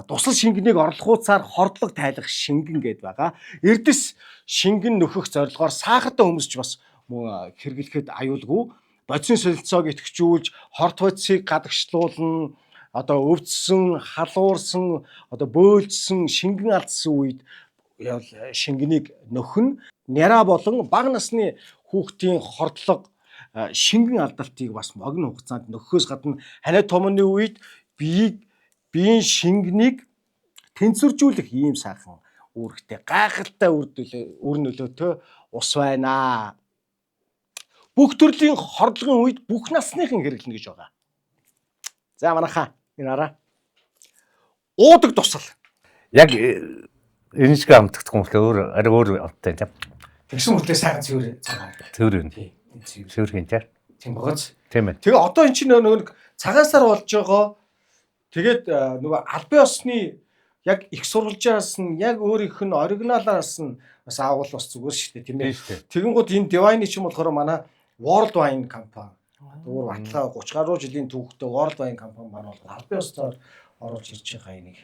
Тусал шингэнийг орлохуйцаар хордлого тайлах шингэн гээд байгаа. Эрдэс шингэн нөхөх зорилгоор сахартай хүмүүс ч бас мөн хэрэглэхэд аюулгүй. Бодисын солилцоог идэвхжүүлж, хорт бодисыг гадагшлуулна, одоо өвдсөн, халуурсан, одоо бөөлжсөн, шингэн алдсан үед шингэнийг нөхөн. Няраа болон бага насны хүүхдийн хордлого шингэн алдалтыг бас богино хугацаанд нөхөхөөс гадна ханиа томооны үед биеийн шингэнийг тэнцвэржүүлэх ийм сайхан үүрэгтэй гайхалтай үр нөлөөтэй ус байна. Бүх төрлийн хордлогын үед бүх насныхан хэрэглэнэ гэж байгаа. За манайхаа энэ араа уудаг тусал. Яг энэ шиг амтгдах юм л өөр арай өөр амттай юм. Тэгсэн мөртлөө сайхан цэвэр цагаан. Цэвэр юм. Цэвэр хин тийм. Тийм богоц. Тийм ээ. Тэгээ одоо эн чинь нөгөө нэг цагаан сар болж байгаа. Тэгээд нөгөө албан ёсны яг их сурвалжаас нь яг өөрийнх нь оригиналаас нь бас аавал бас зүгээр шүү дээ тийм ээ. Тэгэнгүүт энэ Divine чинь болохоор манай World Wine компани. Өөр баталгаа 30 гаруй жилийн түүхтэй World Wine компани маань бол албан ёсоор оруулж ирж байгаа энийг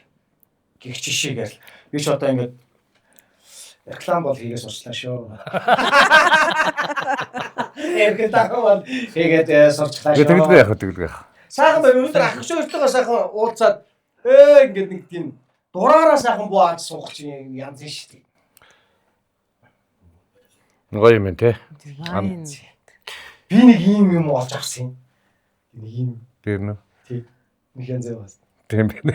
гих жишээгээр би ч одоо ингээд реклам бол хийгээ сурчлаа шүү. Реклам бол хийгээд сурчлаа шүү. Тэгэлгүй яах вэ тэгэлгүй яах. Сайхан байв. Өнөөдөр ах эгч хоёртойгоо сайхан уулзаад ингээд нэг тийм дураараа сайхан буу ааж суух чинь янз юм шүү дээ. Гоё юм те. Би нэг ийм юм олж авсан юм. Нэг ийм. Тийм үү? Тийм. Нэг янз юм бас. Тийм байна.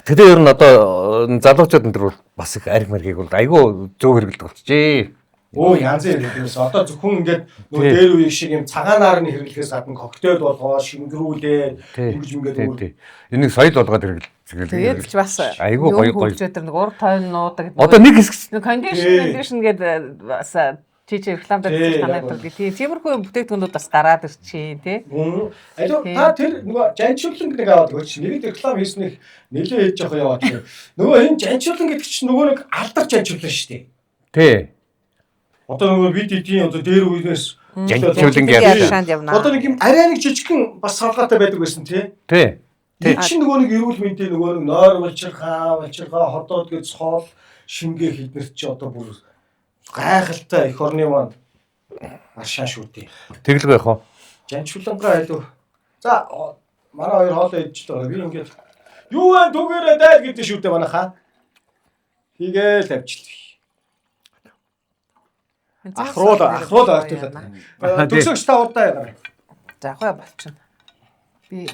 Тэгээ ер нь одоо залуучууд энэ төр бол бас их ариг маргийг бол айгүй зөв хэрэглэдэг болчихжээ. Өө янз бүр хэрэглээс одоо зөвхөн ингээд нөгөө дээр үеийн шиг юм цагаанаар нь хэрэглэхээс гадна коктейл болгоо, шингэрүүлээ, ингэж ингээд өөр. Энийг соёл болгоод хэрэглэх. Тэгээд ч бас айгүй гоё гоё. Тэр нэг урт тойн нуудаг. Одоо нэг хэсэг кондишн гэдэг бас чи реклам дээр үзэж танай тэр гэх. Тиймэрхүү бүтээгдэхүүнүүд бас гараад ирчихээ тий. Алуу та тэр нөгөө жанчуулан нэг аваад өгөөч. Нэг л реклам хийснийх нэлээ хийж явах яваад. Нөгөө энэ жанчуулан гэдэг чинь нөгөө нэг алдар жанчуулан шүү дээ. Тий. Одоо нөгөө бид эдийн одоо дээр үеэс жанчуулан явна. Одоо нэг юм арай нэг жижигхэн бас салгаатай байдаг байсан тий. Тий. Тий. Чинь нөгөө нэг эрүүл мэндийн нөгөө нэг нойр булчирхаа, ходоод гэж цоол шингээ хийднэр чи одоо бүр гайхалтай эх орны маань аршаан шүү дээ. Тэгэлгүй яах вэ? Жанчуулангаа айлуу. За манай хоёр хоолоо идчихлээ. Би ингээд юу вэ түгээрээ дайл гэдэг шүү дээ манайхаа. Хийгээл авчлаа. Ахруул артуулаад. Төгсөгч та удаа ягараа. За гоё болчихно. Би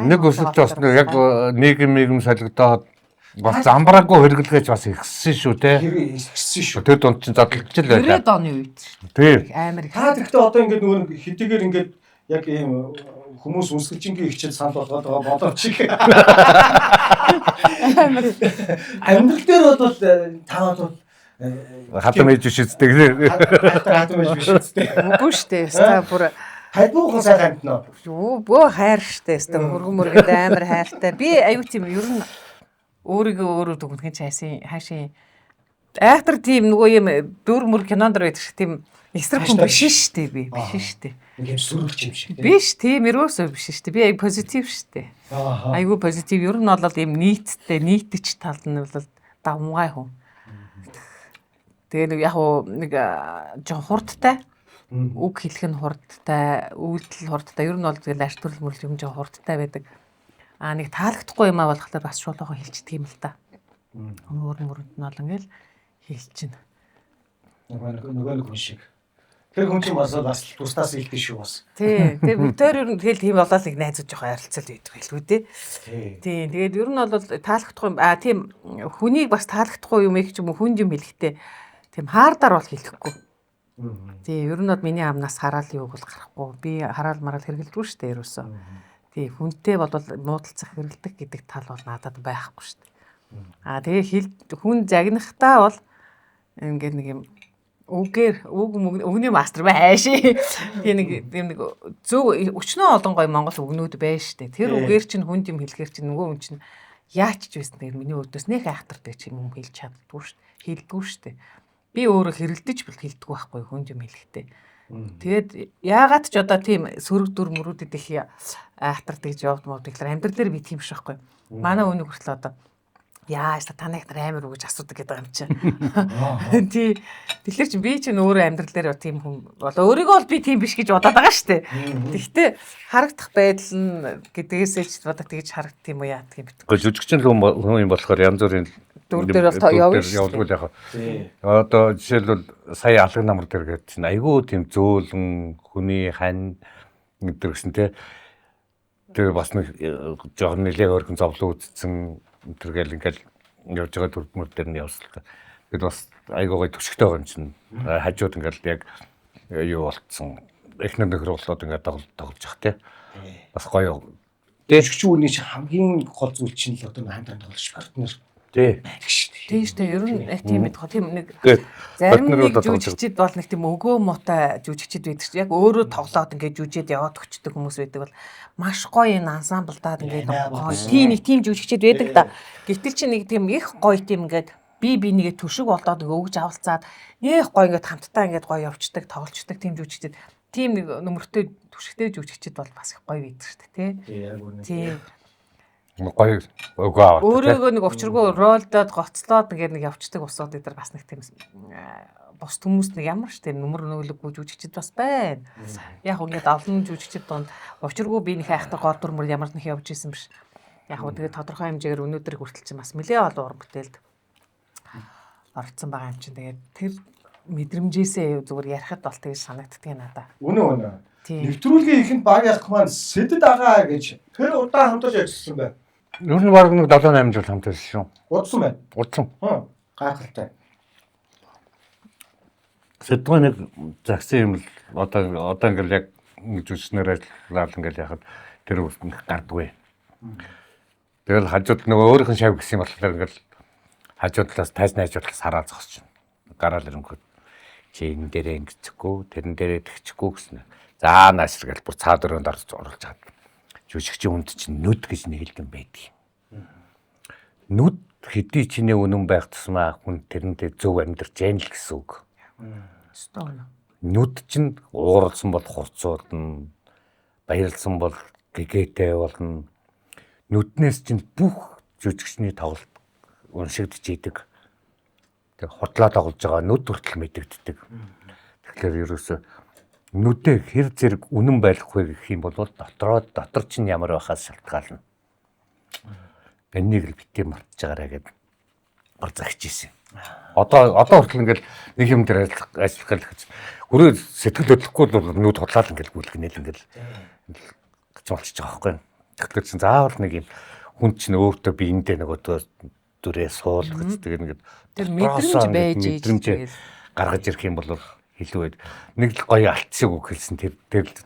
нэг өсөлт бас яг нийгэм солигдоод бас замбраагүй хэрэглэж бас ихссэн шүү те. Ихссэн шүү. Тэр дунд чинь задлж л байлаа. 90-ад оны үед. Тийм. Амар их. Та тэгэхдээ одоо ингээд нөгөө хэдийгээр ингээд яг ийм хүмүүс үнсгэлжингийн хичээл санал болгоод байгаа боловч амар амьдрал дээр бол та бол хатам ээж биш үстэй. Хатам ээж биш үстэй. Үгүй шүү дээ. Өстой бүр хайбуухан сайхан амтнаа. Юу бөө хайр штэ. Өстой хөргөн мөргөд амар хайртай. Би аюу тийм ер нь өөрийгөө өөрөө дүгнэх нь хаашийн айхтар тийм нөгөө юм дүр мөр кинонд байдаг шиг тийм эсрэг хүн биш штэ би. Биш штэ. Нэг юм сүрэлч юм шиг. Биш тийм ерөөсөө биш штэ. Би аюу позитив штэ. Аюу позитив. Ер нь бол ийм нийттэй, нийтч талд нь бол давмгай хүн. Тэгээ нэг яг уу нэг жоо хурдтай үг хэлэх нь хурдтай, үйлдэл хурдтай. Ер нь бол тэгэл арт төрөл мөрөл юм жоо хурдтай байдаг. Аа нэг таалагдахгүй юм аа болохоор бас шуулгаа хэлчихдэг юм л та. Өөр мөрөнд нь бол ингээл хэлчихнэ. Нөгөө нэг хүн шиг. Тэр хүн чинь бас бас тусдаас илдэн шүү бас. Тий. Тэгээ бүгдээр ер нь тэгэл тийм болоод нэг найзууд жоохон ойролцол байдаг байлгүй дээ. Тий. Тийм. Тэгээд ер нь бол таалагдахгүй юм. А тийм хүнийг бас таалагдахгүй юм их ч юм уу хүнд юм хэлэхдээ тийм хаардар бол хэлэхгүй. Тийм. Ер нь бол миний амнаас хараал юуг бол гарахгүй. Би хараал мараал хэрэгэлдэггүй шүү дээ ерөөсөө. Тийм. Хүнтэй бол муудалцах хэрэгэлдэг гэдэг тал бол надад байхгүй шүү дээ. А тэгээ хэл хүн загнахтаа бол ингээд нэг юм үгээр үг үгний мастер бай хайши. Тийм нэг тийм нэг зөв өчнөө олон гоё монгол үгнүүд байж штэ. Тэр үгээр чинь хүнд юм хэлэхэр чинь нөгөө хүн чинь яач ч байсан тэр миний өөдөөс нэх айхтартай ч юм хэлж чаддгүй штэ. Хэлдэггүй штэ. Би өөрөө хэрэлдэж бол хэлдэггүй байхгүй хүнд юм хэлэхдээ. Тэгээд яагаад ч одоо тийм сөрөг дүр мөрүүдэд их айхтартай гэж явд мод тэгэхээр амьдрал дээр би тийм биш байхгүй. Манай өнөг хүртэл одоо яаж та танайх нар амар үгэж асуудаг гэдэг юм чинь. Тий. Тэгэхээр чи би чинь өөрөө амьдрал дээр тийм хүн бол өөрийгөө бол би тийм биш гэж бодоод байгаа шүү дээ. Тэгвэл харагдах байдал нь гэдгээсээ ч одоо тэгж харагдах юм уу яадаг юм бэ? Гэхдээ жүжигчин л хүн юм болохоор янз бүрийн Дүр дээр бол явна шүү дээ. Явдгүй л яг. Одоо жишээлбэл сая алга намар дээр гээд чинь айгүй тийм зөөлөн хүний хань гэдэг гэсэн те. Тэр бас нэг жоохон нэлээ өөрхөн зовлон үзсэн тэргээл ингээл явж байгаа дүр мөр дээр нь явсан л та. Тэгэд бас айгүй гоё төвшигтэй байгаа юм чинь. Хажууд ингээл яг юу болцсон. Эхнэр нөхөр болоод ингээд тоглож явах те. Бас гоё. Жүжигчин үний чинь хамгийн гол зүйл чинь л одоо хамтран тоглож партнер Тий. байдаг шүү дээ. Тийм шүү дээ. Ер нь яг тийм байдаг. Тийм нэг Тэгээд зарим партнер нэг болоод тоглож жүжигчид бол нэг тийм өгөө муутай жүжигчид байдаг чинь яг өөрөө тоглоод ингээд жүжээд яваад өчтдөг хүмүүс байдаг бол маш гоё энэ ансамблдаад ингээд гоё тийм нэг тийм жүжигчид байдаг да. Гэтэл чи нэг тийм их гоё тийм ингээд би бинийгээ төшөг болоод ингээ өгж авалцаад нэх гоё ингээд хамтдаа ингээд гоё явцдаг тоглолцдог тийм жүжигчид тийм нэг нөмөртэй түшигтэй жүжигчид бол бас их гоё байдаг шүү дээ тий. Тий, яг үнэ. Тийм. Гоё өгөө аваад. Өөрөөгөө нэг учиргүй ролдоод гоцлоод ингээд нэг явцдаг усууд эдэр бас нэг тийм бус хүмүүс нэг ямар ч тийм нүмер нөглөггүй жүжигчд бас байна. Яг ингээд олон жүжигчд донд учиргүй би нэг айхтар гол дүрмөр ямар нэг явж исэн биш. Яг гоо тэгээд тодорхой хэмжээгээр өнөөдөр хүртэл чинь бас нэлээ олон уран бүтээлд оролцсон байгаа юм чинь тэгээд тэр мэдрэмжээсээ зүгээр ярихад бол тэгж санагддгийг надаа. Үнэ үнэ. Тийм. Нэвтрүүлгийн ихэнд баг ялах маань сэдэд агаа гэж тэр удаан хамтарч ажилласан байна. Ер нь баг нэг 7 8 жил хамт байсан шүү. Удсан байна. Удсан. Хм. Гайхалтай. Сэдвээ нэг загсан юм л одоо ингээл яг жүжигчнэр ажиллаад ингээл яхад тэр үснэх гардгүй. Тэгэл хажууд нөгөө өөрийнх нь шав гэсэн юм болохоор ингээл хажуу талаас тайзны хажуу талаас хараа зогсож байна. Гараал ирэнгүүт чи энэ дээрээ ингэчихгүй, тэрэн дээрээ тэгчихгүй гэсэн. За наашир гэл бүр цаад өрөөнд орж оруулж чад. Жүжигчийн хүнд чинь нүд гэж нэг л юм байдаг. Нүд хэдий чиний үнэн байх тусмаа хүн тэрнтэй зөв амьдарч जैन л гэсэн үг. Өстой үнэ. Нүд чинь ууралсан бол хурцуулна, баярлсан бол гэгээтэй болно. Нүднээс чинь бүх жүжигчний тоглолт уншигдж идэг. Тэг худлаа тоглож байгаа нүд хүртэл мэдэгддэг. Тэгэхээр ерөөсө нүдээ хэр зэрэг үнэн байх вэ гэх юм бол дотроо дотор чинь ямар байхаас шалтгаална. Энийг л битгий мартаж байгаарэ гэд гор загч ирсэн. Одоо хүртэл ингээл нэг юм дээр ажиллах гэл гэж. Хөрөө сэтгэл хөдлөхгүй бол нүд худлаа л ингээл гүйлгэнэ л ингээл гэж болчихж байгаа байхгүй. Тэгэхээр чинь заавал нэг юм хүн чинь өөртөө би эндээ нөгөө дүрээ суул гэж тэгээд ингээд Тэр мэдрэмж байж ээж мэдрэмжээ тэгэл. гаргаж ирэх юм бол илүү байд. Нэг л гоё алтсыг үг хэлсэн тэр тэр л.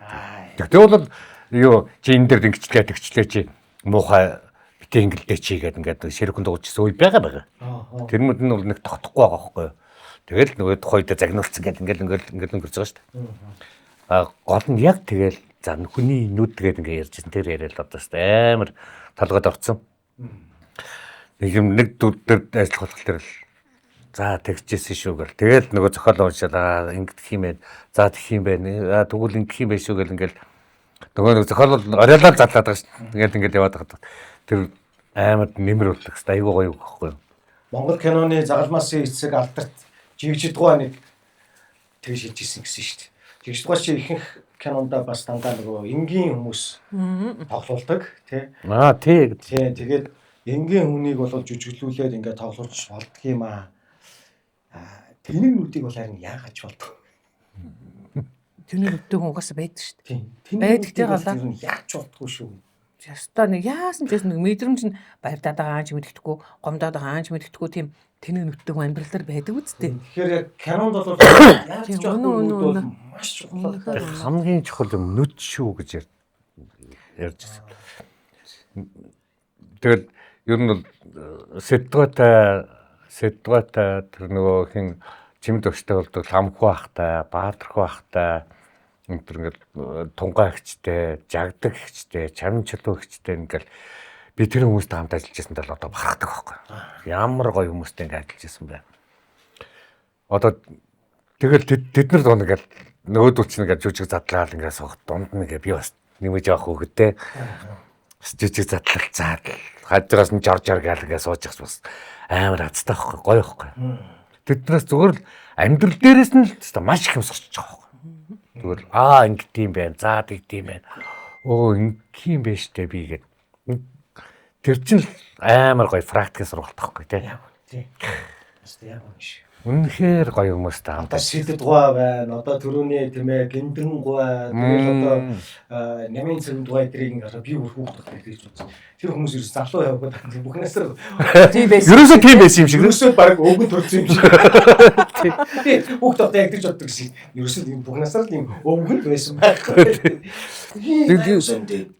Тэгвэл бол юу чи энэ дээр ингэчлээ тэгчлээ чи муухай битээ ингэлдээ чи гэдэг ингээд ширхэн дуугчсан үе байгаа. Тэр мэд нь бол нэг тогтохгүй байгаа байхгүй юу. Тэгэл нөгөө тухайд загнуулсан гэдэг ингээд ингээд ингээд өнгөрч байгаа шүү дээ. А гол нь яг тэгэл за хүний нүд гэдэг ингээд ярьжсэн тэр яриад одоо шүү дээ амар толгойд орцсон. Нэг юм нэг дүр дээр ажиллах болох тэр л за тэгжсэн шүү гэл. Тэгэл нөгөө зохиол уншаад аа ингэдэх юм байна. За тэгэх юм байна. Аа тэгвэл ингэх юм байна шүү гэл ингээл нөгөө нэг зохиол бол оройлоор задлаад байгаа шүү. Ингээл ингээл яваад байгаа. Тэр амар нэмэр болдог хэвээр айгүй гоё байхгүй юу. Монгол киноны загалмаасын эцэг алдарт жигжидгуа нэг тэгж хэлж ирсэн гэсэн шүү дээ. Жигжидгуа чи ихэнх кинонда бас дандаа нөгөө энгийн хүмүүс тоглуулдаг тий. Аа тий. Тий, тэгээд энгийн хүнийг бол жүжиглүүлээд ингээд тоглуулж болдго юм аа. Тэнэг нүдийг бол харин яагаад ч болдог. Тэрний нүдтэй хүн угаасаа байдаг шүү дээ. Тийм. Байдаг тий галаа. Тэр нь яаж болдгоо шүү. Ястаа нэг яасан ч байсан нэг мэдрэмж нь барьдаад байгаа ч мэддэхгүй, гомдоод байгаа ч мэддэхгүй тийм тэнэг нүдтэй хүн амьдрал дээр байдаг үсттэй. Тэгэхээр яг кинонд бол яаж Тийм, ч жоохгүй үнэн, үнэн, нүд бол үнэн. маш чухал. Хамгийн чухал юм нүд шүү гэж ярьж байсан. Тэгэл ер нь бол Сэдватай тэр нөгөө хин чимд өгчтэй болдог ламхүү ахтай, баатархүү ахтай энэ төр ингээл тунгаа ихчтэй, жагдаг ихчтэй, чамин чулуу ихчтэй ингээл би тэр хүмүүстэй хамт ажиллаж байсан даа одоо бахархдаг байхгүй. Ямар гоё хүмүүстэй ингээд ажиллаж байсан бэ. Одоо тэгэл тэд нар дунд ингээл нөгөөдөл чинь ингээд жүжиг задлаад ингээд суух дунд нь ингээд би бас нэмэж явах хүүхэдтэй. Бас жүжиг задлалцаад хажуугаас нь жор жор гаал ингээд сууж явах бас амар азтай байхгүй гоё байхгүй. Тэднээс зүгээр л амьдрал дээрээс нь л хэвээр маш их юм сурч байгаа байхгүй. Зүгээр л аа ингэдэм байх, заа тэгдэм байх. Өө ингэх юм бэ штэ би гээд. Тэр чинь л амар гоё практикийн сургалт байхгүй тий. Тийм. Яста яг үнэн шүү. Үнэхээр гоё хүмүүстэй хамт Одоо шидэдгуй байна. Одоо түрүүний тийм ээ гиндрэнгуй тэгэл одоо намын цэвэндгуй эдрийг ингээд би бүр хүүхдтэй гэж бодсон. Тэр хүмүүс ерөөс залуу явгад бүх насар Тийм байсан. Ерөөсөө тийм байсан юм шиг. ерөөсөө баг өвгөн төрсөн юм шиг. Би хүүхд одоо яг тэгж боддог шин. Ерөөсөө тийм бүх насар л юм өвгөн байсан байхгүй.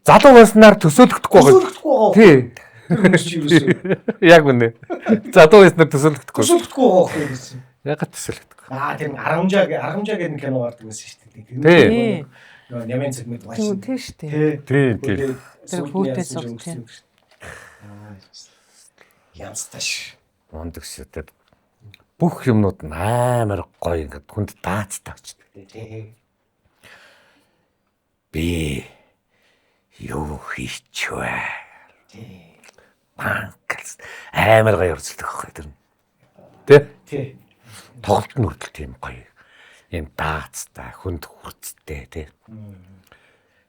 Залуу байснаар төсөөлөгдөхгүй байгаа. Төсөөлөгдөхгүй байгаа. Тий. Тэр хүмүүс чи ерөөсөө Яг үнэ. Залуу байснаар төсөөлөгдөхгүй. төсөөлөгдөхгүй байгаа байхгүй гэсэн. Ягаад төсөөлөгдөхгүй? Аа тэр арамжаа арамжаа гэдэг кино гардаг байсан шүү дээ. Тий. Нөгөө намын цэгмэд Тийм байна. тийм шүү дээ. Тий. Тий, тий. Тэр хүүтэй суух, тий. Янзтай ш. Мундаг шүү дээ. Бүх юмнууд нь амар гоё ингээд хүнд даацтай очдог. Тий. Би юу хийчихвэ? Банк амар гоё өрсөлдөх байхгүй тэр нь. Тэ? Тий. Тоглолт нь хүртэл тийм гоё. Юм даацтай, хүнд хүрцтэй тий.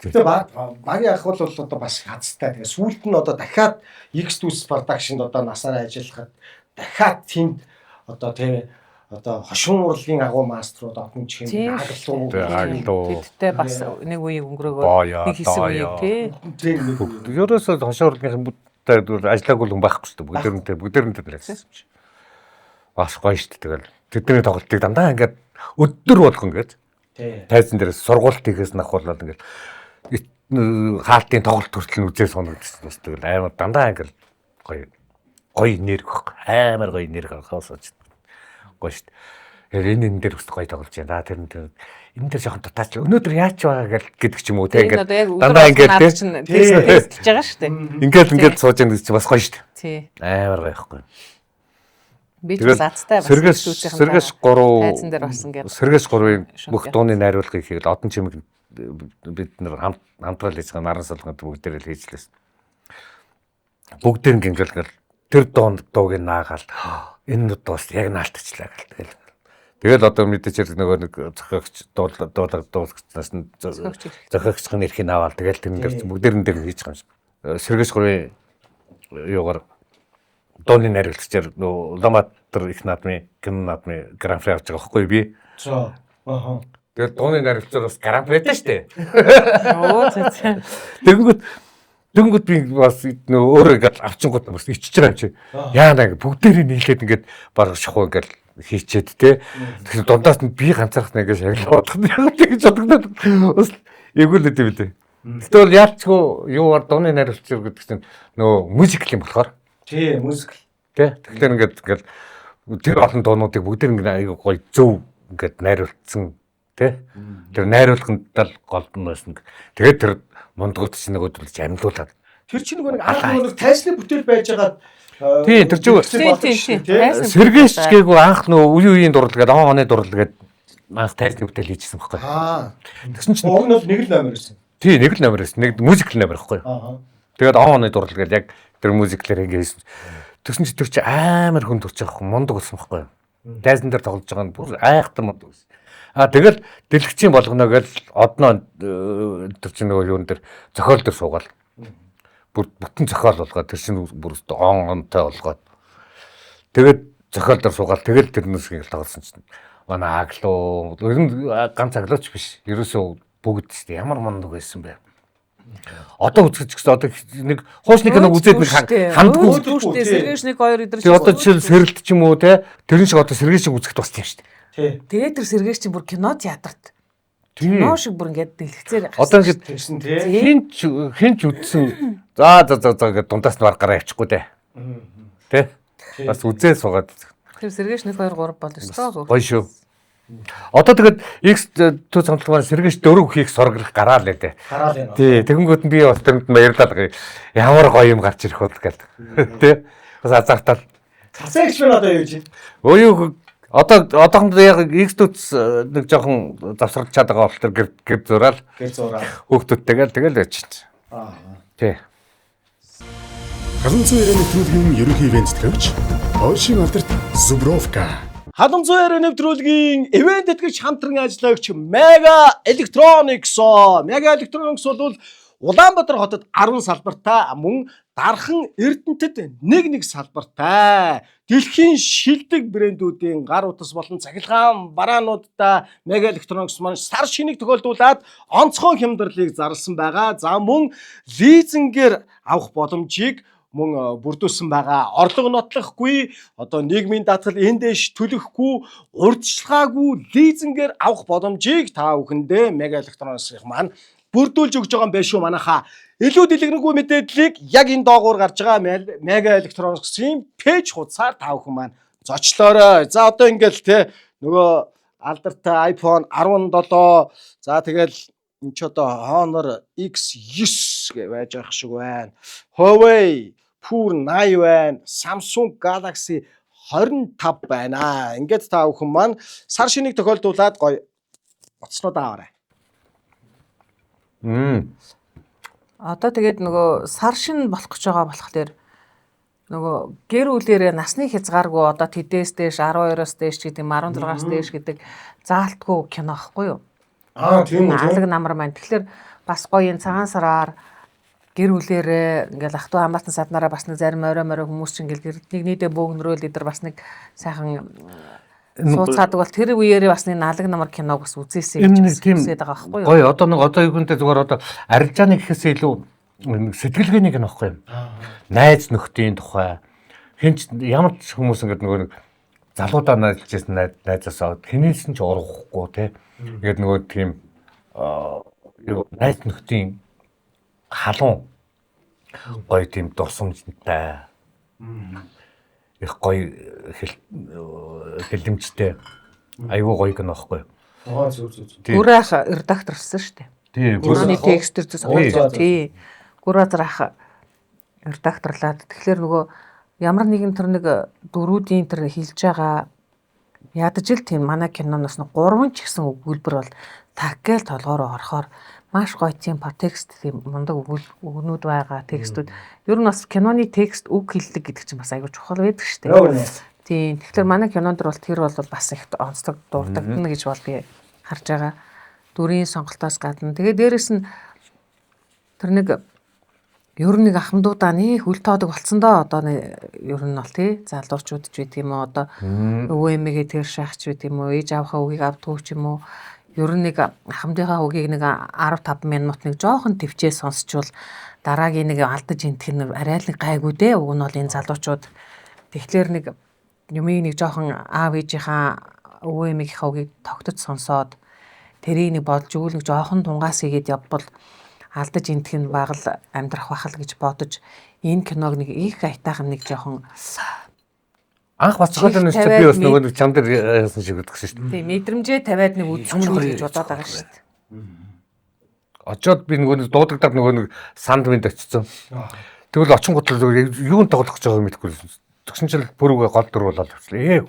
Гэтэ баг багийн ах бол одоо бас хазтай. Тэгээ сүүлд нь одоо дахиад X2 production-д одоо насаараа ажиллахад дахиад тэнд одоо тий одоо хошин урлагийн агуу маструуд одон чихэн Тийм аглуу Тий, аглуу. Тэдтэй бас нэг үеийг өнгөрөөгөө Боёо, нэг хэсэг үеийг дооё. тий. тийм нэг үе. Ерөөсөө хошин урлагийн бүгдтэй ажиллаагүй хүн байхгүй шүү дээ. Бүгдээрнтэй бүгдээрнтэй л ажилласан юм шиг. Бас гоё шүү дээ. Тэгэл тэдний тоглолтыг дандаа ингээд өдөр болгон ингээд Тий. тайзан дээр сургуульт хийхээс нь ахуулаад ингээд хаалтын тоглолт хүртэл нь үзээ соногдсон бас тэгэл амар дандаа ингээд гоё гоё нэр байхгүй амар гоё нэр гаргахаас сууж гоё шүү дээ. Тэгэхээр энэ энэ дээр бас гоё тоглож байна. Да тэр энэ энэ дээр жоохон дутаач. Өнөөдөр яаж байгаа гэл гэдэг ч юм уу те Энэ ингээд одоо яг дандаа ингээд те чинь тест тестэлж байгаа шүү дээ. ингээд ингээд сууж яах гэж чи бас гоё шүү дээ. Тий. Амар гоё байхгүй. Би ч Тэгэл бас азтай бас сэргээс сүүцийнхэн сэргээс дараа тайзан 3 дээр бас ингээд сэргээс 3-ын шок бүх явах. дууны найруулгыг хийгээл одон чимэг бид нар хамт хамтрал хийж байгаа наран солонгод бүгдээрээ л хийж лээсэн. Бүгдээр ингээл ингээл тэр дуунд дууг нь наагаал энэ дуус яг наалтчлаа гэл тэгэл. Тэгэл одоо мэдээч хэрэг нөгөө нэг зохиогч дуулаг дуулагчнаас нь Зохиогч эрх. зохиогчийн эрхийг аваад тэгэл тэрэн дээр бүгдээрэн дээр хийж байгаа юм шиг. Сэргээс 3-ын юугаар дууны найруулагчаар нөгөө Улаанбаатар их наадмын кино наадмын гран при авч байгаа байхгүй би. За. Аха. Тэгэл дууны найруулагчаар бас гран при дээ штэ. Оо зэ зэ. Тэгэнгүүт тэгэнгүүт би бас нөгөө өөрөө ингээд авчингууд бас ичиж байгаа юм чи. Яана ингээд бүгдээрээ нийлээд ингээд бараг шахуу ингээд хийчээд те. Тэгэхээр дундаас нь би ганцаарх нэг ингээд шагналаа бодох юм гэж бодогдоод бас эвгүй л дээ билээ. Гэтэ бол яалчгүй юугаар дууны найруулагчаар гэдэг чинь нөгөө мюзикл юм болохоор Тий, мюзикл. Тэ. Тэгэхээр ингээд ингээд тэр олон дуунуудыг бүгд ингээд айгүй гоё зөв ингээд найруулсан тэ. Тэр найруулганд л гол нь байсан. Тэгээд тэр мундгууд чинь нөгөөдөл чи амьлуулад. Тэр чинь нөгөө нэг анх нөгөө нэг тайзны бүтээл байж байгаад Тий, тэр чинь- Тий, тий, тий. Тайзны Сэргээч гээгүй анх нөгөө үе үеийн дурлал гэдэг он оны дурлал гэдэг анх тайзны бүтээл хийжсэн байхгүй. Аа. Тэгсэн чинь Уг нь бол нэг л номер байсан. тий нэг л номер байсан. Нэг мюзикл номер байхгүй. Аа. Тэгээд он оны дурлал гэдэг яг тэр мюзиклэр ингээд хийсэн. Тэгсэн чинь тэр чи амар хүн төрж байгаа байхгүй мундаг болсон байхгүй. Тайзан дээр тоглож байгаа нь бүр айхтар мундаг байсан. А тэгэл дэлгчийн болгоно гэж одноо тэр чинь нөгөө юун дээр зохиол дээр суугаал. Бүр бүтэн зохиол болгоод тэр чинь бүр өстө он онтой болгоод тэгээд зохиол дээр суугаал тэгэл тэрнээс ингээд тоглосон чинь Манай аглуу ер нь ганц аглууч биш. Ерөөсөө бүгд шүү дээ. Ямар мундаг байсан бэ? Одоо үзэж гэсэн одоо нэг хуучны киног үзээд нэг хандгүй. Шүү дээ. Сэргээш 1 2 өдр. Тэгээ одоо жишээл сэрэлт ч юм уу те тэрэн шиг одоо сэргээш шиг үзэхэд бас тийм шүү дээ. Тий. Тэгээд тэр сэргээш чинь бүр кино театрт. Тийм. Кино шиг бүр ингээд дэлгэцээр Одоо ингээд Тэгсэн тий. хинч үзсэн за за за за гэдэг дундаас нь баг гараа явчихгүй дээ. Тэ? Бас үзээ суугаад Тэр сэргээш 1 2 3 бол өстой. гоё шүү. Одоо тэгээд X төв цамтлаг маань сэргээш 4 хийх соргох гараа л дээ. Гараал байна. Тий, тэгэнгүүт нь би бас тэрэнд нь баярлалаа байгаа. Ямар гоё юм гарч ирэх бол гэл. Тэ? Бас азартал. Цасаагч маань одоо юу гэж? Өө юу одоо одоохондоо яг X төц нэг жоохон завсарлаж чад байгаа болохоор гэр гэр зураал Гэр зураа. хүүхдүүдтэйгээ тэгэл байж чинь. Аа. Тий. Халан зүй яриа нэвтрүүлгийн ерөнхий ивент тэтгэгч Ойшин алдарт Зубровка. Халан зүй яриа нэвтрүүлгийн ивент тэтгэгч хамтран ажиллагч Mega Electronics. Mega Electronics бол Улаанбаатар хотод 10 салбартай мөн Дархан Эрдэнэтэд нэг нэг салбартай. Дэлхийн шилдэг брэндүүдийн гар утас болон цахилгаан бараануудтай Mega Electronics маань сар шинийг тохиолдуулаад онцгой хямдралыг зарласан байгаа. За мөн лизингээр авах боломжийг мөн бүрдүүлсэн байгаа. Орлого нотлохгүй, одоо нийгмийн даатгал энэ дэш төлөхгүй, урьдчилгаагүй лизингээр авах боломжийг та бүхэндээ Mega Electronics-ийн маань бүрдүүлж өгч байгаа юм байна шүү манайхаа. Илүү дэлгэрэнгүй мэдээллийг яг энэ доогуур гарч байгаа Mega Electronics-ийн пэйж хуудасаар та бүхэн маань зочлоорой. За одоо ингээл те нөгөө алдартай iPhone 17 за тэгэл энэ ч одоо Honor X9 гэж байж байгаа шиг байна. Huawei Pure 80 байна. Samsung Galaxy 25 байна. Ингээд та бүхэн маань сар шинийг тохиолдуулаад гоё утаснуудаа аваарай. Одоо тэгээд нөгөө сар шин болох гэж байгаа болохоор нөгөө гэр бүлээрээ насны хязгааргүй одоо тэдээс дээш 12-оос дээш гэдэг юм 16-аас дээш гэдэг заалтгүй кино аахгүй юу? Аа тийм Алаг намар маань. Тэгэхээр бас гоё энэ цагаан сараар гэр бүлээрээ ингээл ах トゥ хамаатан саднараа бас нэг зарим орой морой хүмүүс чинь ингээл гэрднийг нийтээ бөөгнөрөөл эдэр бас нэг сайхан сууцаадаг бол тэр үеэрээ бас нэг алаг намар киног бас үзээсэй Энэ гэж нэг бас тийм хүсээд байгаа байхгүй юу? Гоё одоо нэг одоо югэнтэй зүгээр одоо арилжааны гэхээсээ илүү нэг сэтгэлгээний кино байхгүй юм. Найз нөхдийн тухай хинч ямар ч хүмүүс ингээд нөгөө нэг залуудаа найзлж байсан найзаасаа хинээс нь ч ургахгүй те. Ингээд нөгөө тийм юу найз нөхдийн халуун гоё тийм дурсамжтай их гоё хэлэмжтэй айгүй гоё кино байхгүй. Аа зүг зүг зүг. Тийм. Гүр ах редакторсан шүү дээ. Тийм. Киноны текст төр зүс Тий. тий. Гүр азар ах редакторлаад тэгэхээр нөгөө ямар нэгэн тэр нэг дөрүүдийн тэр хэлж байгаа ядаж л тийм манай киноноос нэг гурван ч гэсэн өгүүлбэр бол так гээл толгоор орохоор маш гоё тийм текст тийм мундаг өгнүүд байгаа текстүүд. Ер нь бас киноны текст үг хэллэг гэдэг чинь бас айгүй чухал байдаг шүү дээ. Тийм. Тэгэхээр манай кинонд бол тэр бол бас их онцлог дурддагна гэж бол би харж байгаа. Дүрийн сонголтоос гадна. Тэгээ дээрэс нь тэр нэг ер нь нэг ахмадуудаа нэх үл тоодог болцсон доо одоо ер нь бол тий залуучууд ч байт юм уу одоо өвөө эмээгээ тэр шахч байт юм уу ээж аавынхаа үгийг авдгүй ч юм уу ер нь нэг ахмадынхаа үгийг нэг 15 минут нэг жоохон төвчээ сонсчвол дараагийн нэг алдаж энтэх нь арай л нэг гайгүй дээ уг нь бол энэ залуучууд тэгэхээр нэг юмыг нэг жоохон аав ээжийнхаа өвөө эмээгийнхаа үгийг тогтож сонсоод тэрийг нэг бодож өгвөл нэг жоохон тунгаас игээд явбал алдаж энтэх нь баг л амьдрах бахал гэж бодож энэ киног нэг их аятайхан нэг жоохон Анх бас зохиолын Чих нэрчээ би бас тавиад нөгөө нэг чам дээр яасан шиг үзсэн шүү дээ. тийм мэдрэмжээ тавиад нэг үзчихвэл гэж бодоод байгаа шүү дээ. Очоод би нөгөө нэг дуудагдаад нөгөө нэг санд мэд очсон. Тэгвэл очин гутлаа зүгээр юунд тоглох гэж байгааг мэдэхгүй. Тэгсэн чинь пүрүгээ гол дүр болоод авчлаа.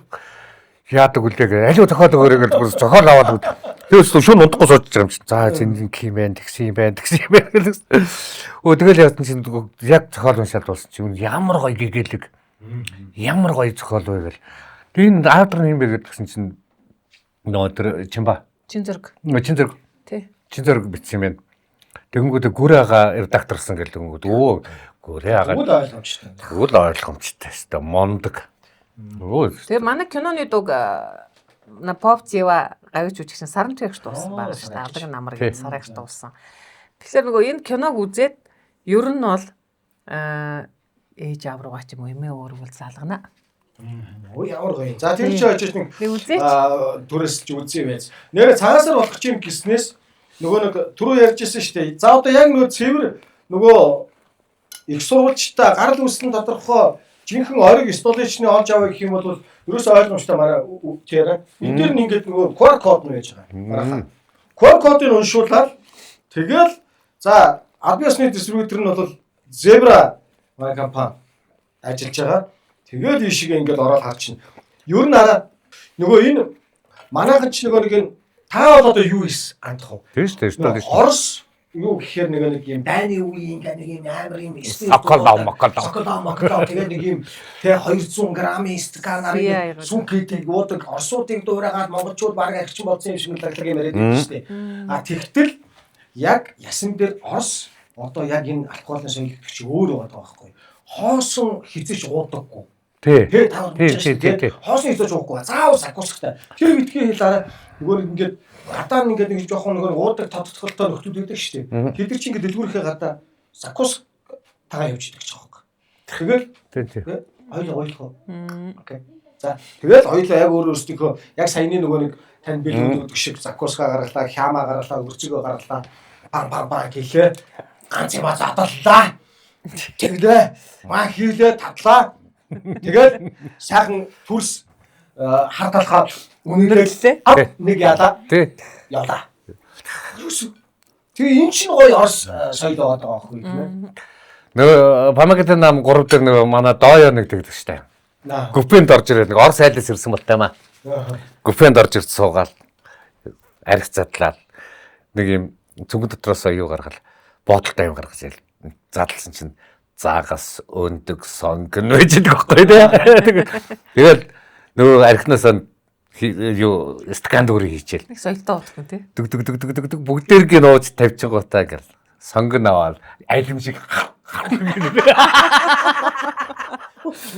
Яадаг үлээ гэ. Алив зохиол өгөөрэй гэж зүгээр зохиол аваад өгд. Тэгээс шүүн унтахгүй сууж байгаа юм чинь. За зин юм байна, тэгсэн юм байна, тэгсэн юм байна гэсэн. Өө тэгэл яасан чинь яг зохиол уншаад болсон чинь ямар гоё гэгээлэг. Ямар гоё зохиол вэ гэл. Тэг энэ автор нь юм бэ гэдгсэн чинь нөгөө тэр Чимба. Чин зэрэг. Чин зэрэг. Тий. Чин зэрэг бичсэн юм байна. Тэгэнгүүтээ гүр ага редакторсан гэл тэгэнгүүт өө гүрээ ага. Тэгвэл ойлгомжтой. Тэгвэл ойлгомжтой өстой мондөг. Өө Тэгээ манай киноны дуг На Поп Зива гавьж жүжигчин Саранчагч дуусан Аа, байгаа шүү дээ. Сарагч. Алаг намар Тий. гэдэг Сарагч дуусан. Тэгэхээр нөгөө энэ киног үзээд ер нь бол ээж аав руугаа ч юм уу эмээ өөр бол залгана. Ой, ямар гоё. За, тэр чинь очиж нэг Нэг үзээч. Түрээсэлж үзье байж. Нэрэ цагаасаар болох юм гиснээс нөгөө нэг түрүү ярьжсэн шүү дээ. За, одоо яг нөгөө цэвэр нөгөө их сурвалжтай гарал үүсэл нь тодорхой жинхэнэ ориг столичны олж авах гэх юм бол ерөөсөө ойлгомжтой манай тэр. Энэ дээр нь ингээд нөгөө QR код нь байж байгаа. Манайхаа. QR кодыг уншуулаад тэгэл за албан ёсны дистрибьютор нь бол Zebra манай компани ажиллаж байгаа. Тэгээд ийшээ ингээд ороод харчихна. Ер нь араа нөгөө энэ манайхан ч нөгөө нэг энэ та бол одоо юу хийс андах вэ? Тийм шүү дээ. Столичны. Орос юу гэхээр нөгөө нэг юм дайны үеийн ингээ нэг юм амар юм Соколов, моколов. Соколов, моколов тэгээд нэг юм тэ 200 грамын стаканаар Бие юм аягаад. сүнкэдийг уудаг орсуудыг дуурайгаад монголчууд баг арчин болсон юм шиг лаглаг юм яриад байдаг шүү дээ. А тэгтэл яг ясан дээр Орос одоо яг энэ алкоголын соёл гэдэг чинь өөр байгаа байхгүй. Хоосон хизэж уудаггүй. Тий. Тэр та Тий, тий, тий, тий. хоосон хизэж уухгүй. Заавал сакусхтай. Тэр битгий хэл араа нөгөө нэг ингээд гадаа нь ингээд нэг жоохон нөгөө уудаг тодтолтой нөхдүүд байдаг шүү дээ. Тэд нар чинь ингээд дэлгүүрийнхээ гадаа сакус тагаа явж идэг ч байгаа байхгүй. Тэгэл Тий, тий. тэгээ хоёул ойлгоо. Окей. За, тэгэл хоёулаа яг өөр өөрсдийнхөө яг саяны нөгөө нэг тань бэлгүүд өгдөг шиг закуска гаргалаа, хяма гаргалаа, өрцөгөө гаргалаа. Бан бан бан гэлээ. Ганц юм задлаа. Тэглээ. Маа хийлээ, татлаа. Тэгэл сайхан төрс хар талхаа Өндөрлөлээ. үнэрлээ. Нэг ялаа. Тий. Ялаа. Юус. Тэгээ эн чинь гоё Орос соёл байгаа байхгүй тийм ээ. Нөгөө Памагатын нам 3 дээр нөгөө манай Дойо нэг тэгдэг штэ. Наа. Гүпэнд орж ирээд нэг Орос айлаас ирсэн бол таймаа. Гүпэнд орж ирж суугаал арх задлал нэг юм цүнхэн дотроос юу гаргал боодолтой юм гаргаж ил задлсан чинь заагас өндөг сонгон байж идэг байхгүй тий. Тэгэл нөгөө архинаас юу стакан дүүрийг хийчихэл Нэг соёлтой удахгүй тий. дүг дүг дүг дүг дүг дүг бүгдээрг нууж тавьчихгоотаа гэл сонгон аваад алим шиг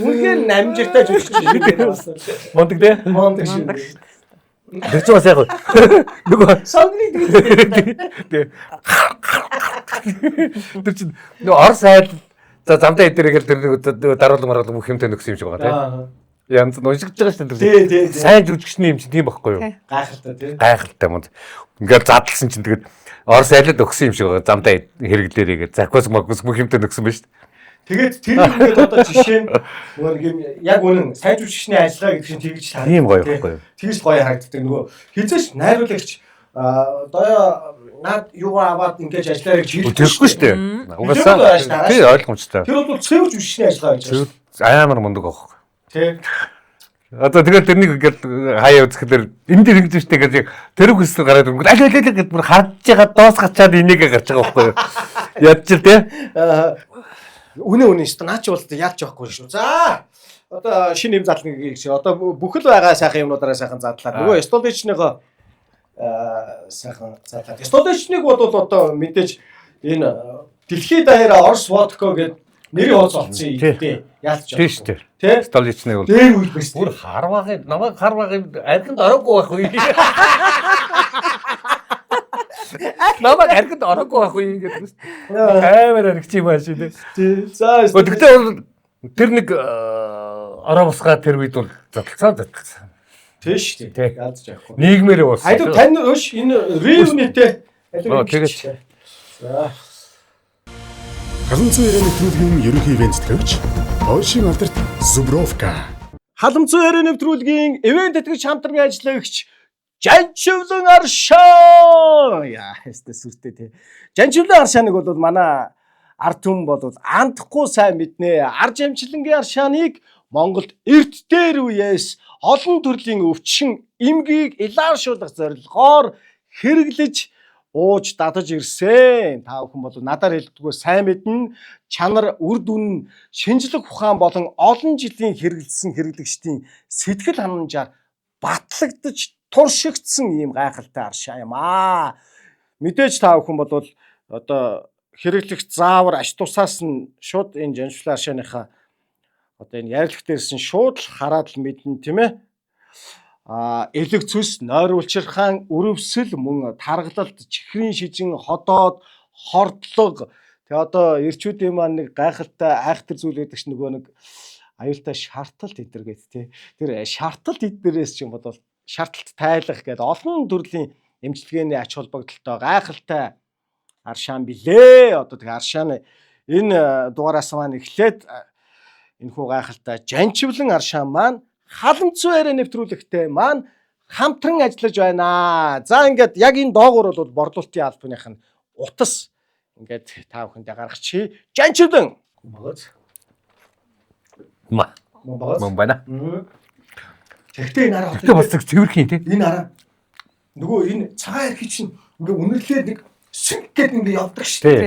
Үнэхээр намжиртай жүжигч юм байна. мундаг тий. Мундаг шүү. Тэр чинь бас яг нөгөө Сонгоны Тэ. Тэр чинь нөгөө Орос айл за замдаа эдэргээл тэр нэг даруулан маруулан бүх юмтай нөхсөн юм шиг байгаа тий. Янз нь уншигдж байгаа шүү дээ. Тий, тий, тий. Сайн жүжигчний юм чинь тийм байхгүй юу? Тий. Гайхалтай тий. Гайхалтай юм. Ингээл задлсан чинь тэгээд Орос айлд өгсөн юм шиг байгаа. Замдаа хэрэглээрээ закус макус бүх юмтай нөхсөн ба шүү дээ. Тэгээд тэр ингээд одоо жишээ нь нөгөө нэг юм яг үнэн сайн жүжигчний ажиллагаа гэдэг чинь тэгж харагддаг. Тийм гоё тий. байхгүй юу? Тэгж гоё харагддаг. Нөгөө хизээч найруулагч доо наад юугаа аваад ингэж ажиллаарай гэж хэлдэг. Тэгэхгүй шүү дээ. Хэлээгүй байж Угаасаа таараа тий шүү. ойлгомжтой. Тэр бол цэвэр жүжигчний ажиллагаа гэж байна. Тэр амар мундаг аахгүй. Тий. Одоо тэгэл тэрнийг ингээд хаяа үзэхлээр энэ дэр ингэж штэ гэж тэр хүсэл гараад ирэнгүүт аль аль аль гэд бүр харж байгаа дуусгачаад энийгээ гарч байгаа байхгүй юу? Ядчил те. Үнэ үнэ шүү дээ. Наа чи бол ялж явахгүй шүү. За одоо шинэ юм задлана гэж. Одоо бүхэл байгаа сайхан юмнуудаараа сайхан задлаа. Нөгөө столичныгоо сайхан задлаа. Столичныг бол одоо мэдээж энэ дэлхийд даяараа Орос водка гэдэг нэрийн хооц олцсон юм дээ. Ялж Тийм шүү дээ. Тэ? Столичныг бол Дээр үйл биш. бүр харваагийн намайг харваагийн архинд ороогүй байх үе. Намайг архинд ороогүй байх үе гэдэг шүү дээ. Амар архич юм ааш тий. Тий. За Гэхдээ бол тэр нэг ороо бусгаа тэр үед бол задлцаа задлцсан. Тийм шүү Тий. дээ. Ялж явахгүй. Нийгмээр болсон. Алив тань өш энэ ревнэтэй. Оо, тэгэж. За. Халамцуу яриа нэвтрүүлгийн ерөнхий ивент тэтгэгч Ойшин алдарт Зубровка. Халамцуу яриа нэвтрүүлгийн ивент тэтгэгч хамтран ажиллагч Жанчвлан Аршаа. Яа, өстө сүртэй тий. Жанчвлан Аршааныг бол манай ард түмэн бол андахгүй сайн мэднэ. Ар жамчлангийн Аршааныг Монголд эрт дээр үеэс олон төрлийн өвчин эмгийг илаашуулах зорилгоор хэрэглэж ууж дадаж ирсэн. Та бүхэн бол надаар хэлдэггүй сайн мэднэ. Чанар, үр дүн, шинжлэх ухаан болон олон жилийн хэрэглэсэн хэрэглэгчдийн сэтгэл ханамжаар батлагдаж туршигдсан ийм гайхалтай аршаа юм аа. Мэдээж та бүхэн бол одоо хэрэглэх заавар ач тусаас нь шууд энэ жанжлаа аршааныхаа одоо энэ ярилах дээрс нь шууд л хараад л мэднэ тийм ээ. Элэг цус, нойр улчирхаан, өрөвсөл, мөн таргалалт, чихрийн шижин, ходоод, хордлого. Тэгээ одоо эрчүүдийн маань нэг гайхалтай айхтар зүйл байдаг ш нөгөө нэг аюултай шарталт эдэр гээд тий. Тэр шарталт эднэрээс ч юм бол шарталт тайлах гэдэг олон төрлийн эмчилгээний ач холбогдолтой гайхалтай аршаан билээ. Одоо тэгээ аршааны энэ дугаараас маань эхлээд энэхүү гайхалтай жанчвлан аршаан маань халамцуу яриа нэвтрүүлэгтэй маань хамтран ажиллаж байна. За ингээд яг энэ доогуур бол борлуулалтын албаных нь утас ингээд та бүхэндээ гаргачих. Жанчвлан багц. Ма. Мөн багц. Мөн байна. Тэгтээ энэ араа Тэгтээ бас цэвэрхэн тий. Энэ араа нөгөө энэ цагаан эрхий чинь ингээ үнэрлээд нэг сэнк гэдэг ингээ явдаг шүү дээ.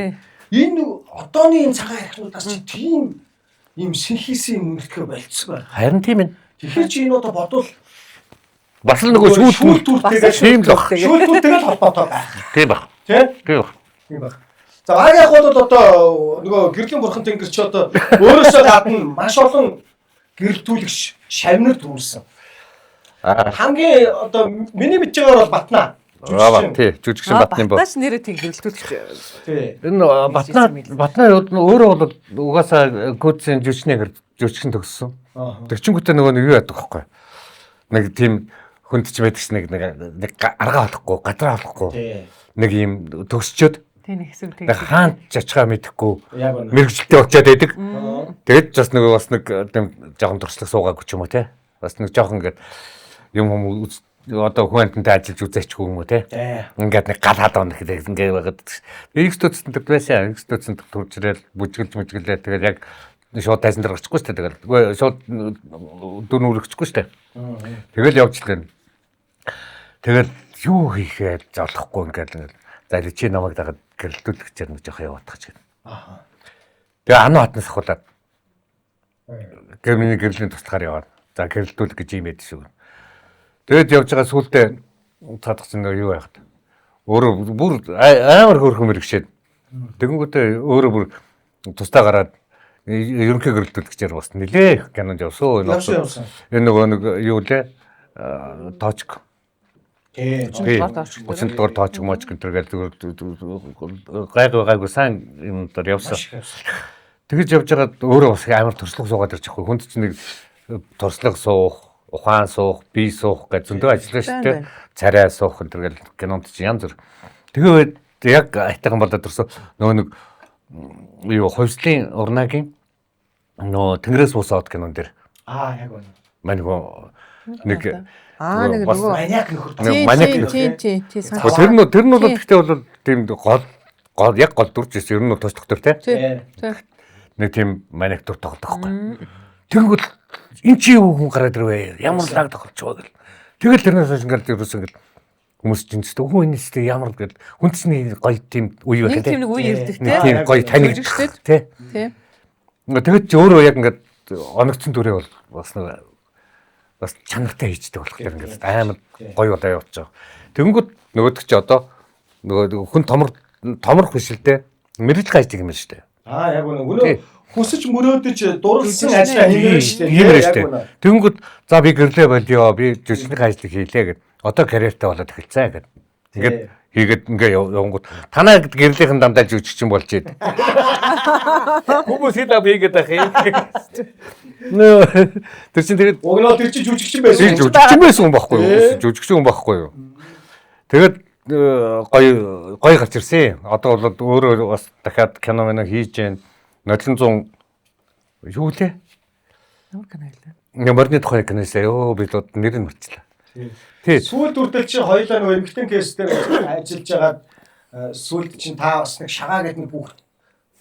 Тий. Энэ одооны энэ цагаан эрхнуудаас чи тийм ийм сэнхийсэн юм үнэртэхэ болцсон байна. Харин тийм ээ. Тэгэхээр чи энэ одоо бодвол Бас л нөгөө шүүл шүүлтүүртэйгээ Тийм л баг. Шүүлтүүртэйгээ л холбоотой байх. Тийм баг. Тэ? Тийм баг. Тийм баг. За баг яг бол одоо нөгөө гэрлийн бурхан тэнгэр чи одоо өөрөөсөө гадна маш олон гэрэлтүүлэгч шавнар төрүүлсэн. Хамгийн одоо миний мэдж байгаагаар бол Батнаа. Аа тий, жүжигчин Батны бо. Батнаач нэрээ тийм гэрэлтүүлэх. Тий. Энэ Батнаа Батнаа өөрөө бол угаасаа гүцэн жүжигчний гэр жүжигчин төгссөн. Тэгчингүүтээ нөгөө нэг юу яадаг байхгүй. Нэг тийм хүнд ч байдаг ч нэг нэг аргаа олохгүй, гадраа олохгүй. Нэг юм төгсчөөд Тий нэг хэсэг нэг хаан чачгаа мэдэхгүй Яг үнэ. мэрэгжилтэй очиад байдаг. Тэгэд бас нэг бас нэг тийм жоохон туршлага суугаагүй ч юм уу те. Бас нэг жоохон ингээд юм хүм одоо хүн амьтантай ажиллаж үзээчгүй юм уу те. Ингээд нэг гал хадаа нэг ингээд байгаад. X төцсөн тэр байсан. X төцсөн төржрэл бүжгэлж мүжгэлээ тэгэл яг шууд тайзан дээр гарчихгүй шүү дээ. Тэгэл үгүй шууд дүн үргэчихгүй шүү дээ. Тэгэл явж л гэн. Тэгэл юу хийхээ золохгүй ингээд ингээд за чи намайг дагаад гэрэлтүүлэгчээр нэг жоох яваадах гэж. Аа. Тэгээ ануу хатнаас ахуулаад гэр миний гэрлийн туслахаар яваад. За гэрэлтүүлэг гэж юм байдаг шүү. Тэгэд явж байгаа сүултээ цаадах чинь юу яах вэ? Өөрөө бүр амар хөөрхөн мэрэгшээд. Тэгэнгүүтээ өөрөө бүр тусдаа гараад ерөнхий гэрэлтүүлэгчээр бас нилээ кинонд явсан. Явсан, явсан. Энэ нөгөө нэг юу лээ? Тоочк. Тий. 37 дугаар тоочк мочк энэ төр гээл зүгээр гайгүй гайгүй сайн юм дээр явсан. Тэгэж явж байгаад өөрөө бас амар туршлага суугаад ирж байгаа. Хүнд чинь нэг туршлага суух, ухаан суух, бие суух гэж зөндөө ажиллана шүү дээ. Царай суух энэ төр гээл кинонд чинь янз бүр. Тэгээд яг айтайхан болоод ирсэн. Нөгөө нэг юу хувьслын урнаагийн нөгөө Тэнгэрээс буусан од кинон дээр. Аа яг үнэ. Мань нөгөө нэг Аа нэг нөгөө Маниак нөхөр. Маниак тий тий тий Тэр нь тэр нь бол гэхдээ бол тийм гол гол яг гол дүрж ирсэн. Ер нь бол туслах дүр тий. Нэг тийм маниак дүр тоглох байхгүй. Тэнгүүл эн чи юу хүн гараад ирвэ? Ямар лаг тоглож байгаа гэл. Тэгэл тэрнээс хойш ингээл ерөөс ингээл хүмүүс жинцдэг. Хүн энэ ч ямар гэл хүнцний гоё тийм үе байх тий. Нэг тийм нэг үе ирдэг тий. Тийм гоё танигддаг тий. Тий. Тэгэд чи өөрөө яг ингээд оногцсон дүрээ бол бас нэг бас чанартай хийждэг болохоор ингээд амар гоё болоо явууч байгаа. Тэнгүүд нөгөөдөг чи одоо нөгөө хүн томор томорх биш л дээ. Мэрэгжил гайждаг юм шүү дээ. Аа яг үнэ. Өнөө хүсэж мөрөөдөж дурлсан ажлаа хиймээр шүү дээ. Хиймээр шүү дээ. Тэнгүүд за би гэрлээ болио. Би жүжигчний ажлыг хийлээ гэд. Одоо карьертай болоод эхэлцээ гэд. Тэгээд хийгээд ингээ явангууд танаа гэрлийнхэн дандаа жүжигчин болж идэв. Хүмүүс хэд ав хийгээд ах юм. Нөө тэр чинь тэгээд уг нь бол тэр чинь жүжигчин байсан. Жүжигчин байсан хүн байхгүй юу? Жүжигчин хүн байхгүй юу? Тэгээд гоё гоё гарч ирсэн. Одоо бол өөрөө бас дахиад кино мэн хийж гэн. Нодлон зун юу лээ? Ямар кино байлаа? Морины тухай киноос ёо би л нэр нь мартчихлаа. Тий. Сүүлд хүртэл чи хоёлаа нөгөө эмгтэн кейс дээр ажиллаж байгаад сүүлд чинь та бас нэг шагаа гэдэг нэг хүүхэд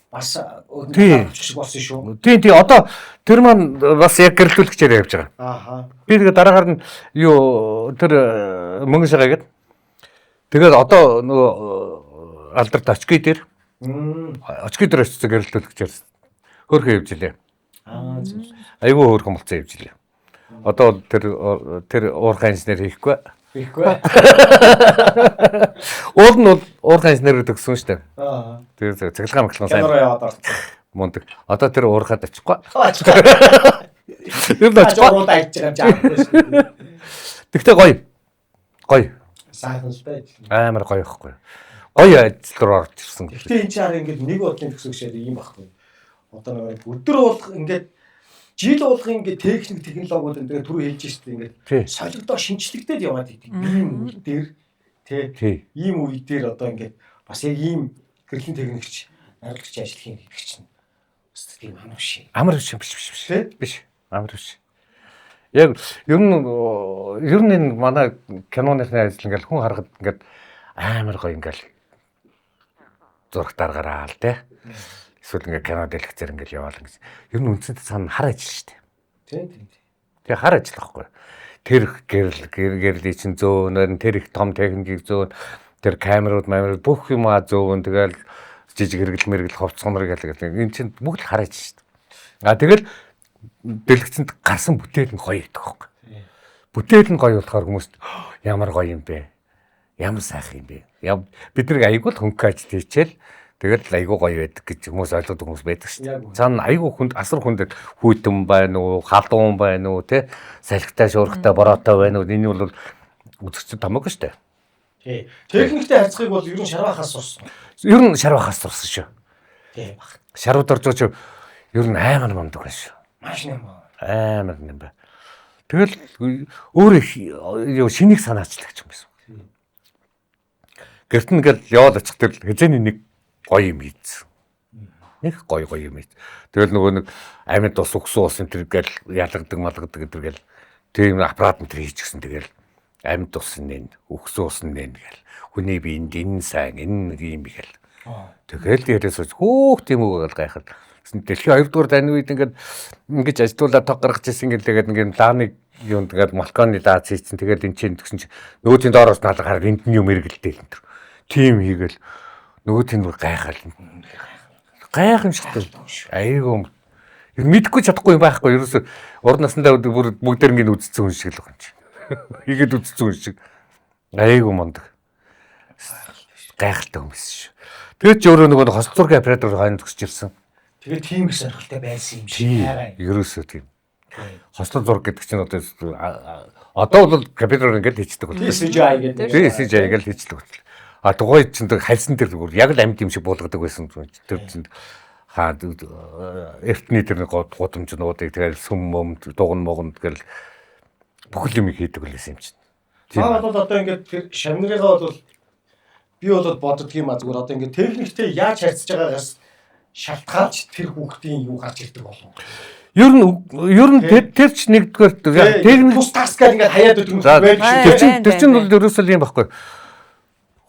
бас өндөр шиг болсон шүү. Тий, тий. Одоо тэр маань бас яг гэрэлтүүлэгчээр явж байгаа. Ааха. Би тэгээ дараагаар нь юу тэр мөнгө шагаа гэдэг. Тэгээд одоо нөгөө алдарт очки дээр очки дээр очсон гэрэлтүүлэгчээр хөөрхөн явж илээ. Аа зөв. Айгүй хөөрхөн болцсон явж илээ. Одоо бол тэр уурхай инженер хийхгүй. Хийхгүй. Уул нь бол уурхай инженер төгссөн шүү дээ. Аа. Тэр цахилгаан махилгаан сайн. Кинороо яваад орсон. Мундаг. Одоо тэр уурхайд очихгүй. Очихгүй. Тэр нь очихгүй. Уруудаа ичж байгаа юм жаахгүй шүү дээ. Тэгтээ гоё. Гоё. Сайхан л да ажил. Амар гоё ихгүй. Гоё ажил руу орж ирсэн. Гэхдээ энэ чинь хараа ингээд нэг бодлын төгсөгчээр ийм байхгүй. Одоо нэг өдөр болго ингээд жил болго ингээд техник технологиуд энэ түрүү хэлж штэ ингээд солигдоо шинжлэгдээд яваад идэг. Ийм үе дээр тий ийм үе дээр одоо ингээд бас яг ийм гэрлийн техникч найруулагч ажил хийн гэдэг чинь бас тийм амар биш. Амар биш биш биш биш. Биш. Амар биш. Яг ер нь энэ манай киноныхны ажил ингээл хүн харахад ингээд амар гоё ингээл зурагтаар гараал те. Эсвэл ингээд кино дэлгэцээр ингээл яваал ингэж. Ер нь үндсэндээ цаана хар ажил шүү дээ. Тийм тийм. Тэгээ хар ажил байхгүй. Тэр гэрэл гэрлийн чинь зөөнөр тэр их том техникийг зөөн тэр камерууд мамерууд бүх юм аа зөөн тэгэл жижиг хэрэгэл мэрэгэл хувцгонор гэл энэ чинь бүгд л хар ажил шүү дээ. А тэгэл дэлгэцэнд гарсан бүтээл нь гоё гэдэг байхгүй. Бүтээл нь гоё болохоор хүмүүс ямар гоё юм бэ? Ямар сайхан юм бэ? Бид нэг айгүй л хөнгө ажил хийчихэл тэгэл айгүй гоё байдаг гэж хүмүүс ойлгодог хүмүүс байдаг шүү дээ. Цаана айгүй хүнд асар хүнд хүйтэн байна уу, халуун байна уу, тэ салхитай, шуургатай, бороотой байна уу? Энэ бол үзэгчд томоогүй шүү дээ. Тий. Техниктэй харьцахыг бол ер нь шарвахаас сурсан. Ер нь шарвахаас сурсан шүү. Тий баг. Шарвд орж байгаа чи ер нь амар мундаг байна шүү. Маш нэм. Амар нэм ба. Тэгэл өөр их шинийг санаачлагч юм байсан. Гэрт нь ингээл яваад очих тэр хэзээний нэг гоё юм хийцэн. Нэг гоё гоё юм хийц. Тэгэл нөгөө нэг амьд ус өгсөн ус энэ төр гэл ялгадаг малгадаг энэ гэл тийм аппарат энэ төр хийчихсэн тэгэл амьд ус нэн өгсөн ус нэн гэл хүний биед энэ сайн энэ нэг юм гэл. Тэгэл яриа сууж хөөх тийм үг гэл гайхал. Дэлхийн 2 дугаар дайны үед ингээд ингэж ажилтуулаад тог гаргаж ирсэн гэлээгээд ингээд лааны юунд ингээд малконы лаац хийцэн тэгэл эн чинь тэгсэн чинь нөгөөдийн доороос наалга хараад энд нь юм эргэлдээл энэ төр. Тийм хийгээл нөгөөдийн бүр гайхал. Гайхамшигтай. Айгүй ер мэдхгүй чадахгүй юм байхгүй. Ерөөсө урд насндаа бүр бүгдээр ингээд үзсэн хүн шиг л байгаа юм чи. Хийгээд үзсэн хүн шиг. Айгүй мундаг. Гайхалтай хүмүүс шүү. Тэгээд ч өөрөө нөгөө хосол зургийн оператор хойно зөксөж ирсэн. Тэгээд тийм их сонирхолтой байсан юм шиг. Ерөөсөө тийм. Хослол зураг гэдэг чинь одоо бол компьютероор ингээд хийчихдэг болчихсон. CGI гэдэг. Тийм CGI ингээд хийчихдэг болчихсон. А тухайн чинь хальсан дээр зүгээр яг л амьд юм шиг буулгадаг байсан. Тэр чинь хаа эртний тэр гудамжнуудыг тэгэл сүм мөм дуган муганд гэл бүхэл юм хийдэг байсан юм чинь. Та бол одоо ингээд тэр шамнарыгаа бол би бол боддөг юм а зүгээр одоо ингээд техниктэй яаж харьцаж байгаагаас шалтгаалж тэр хүүхдийн юу гарч ирдэг болов. Ер нь тэр ч нэгдүгээр техник тус тас гэл ингээд хаяад өгдөг юм байдаг шүү. Тэр чинь бол ерөөсөө юм байхгүй.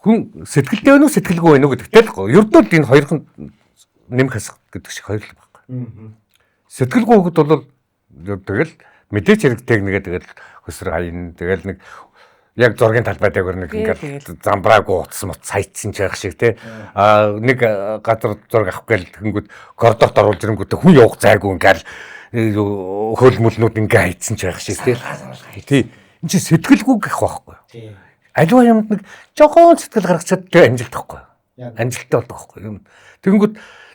Хүн сэтгэлтэй байна уу сэтгэлгүй байна уу гэдэгтэй л байхгүй. Ер нь бол энэ хоёрын нэмэх хасах гэдэг шиг хоёр л байхгүй. Сэтгэлгүй хүүхэд бол тэгэл мэдээч хэрэг техникээ тэгэл хөсөр хаяна тэгэл нэг яг зургийн талбай дээр нэг ингээд замбраагүй утас мут сайтсан ч байх шиг те а нэг газар зураг авах гээл тэнгүүд коридорт оруулж ирэнгүүтээ хүн явах зайгүй ингээл хөлмөлнүүд ингээ хайцсан ч байх шиг те тий энэ чи сэтгэлгүй гэх байхгүй аливаа юмд нэг жохон сэтгэл гаргачаад тэр амжилт байхгүй амжилттай болдог байхгүй юм тэнгүүд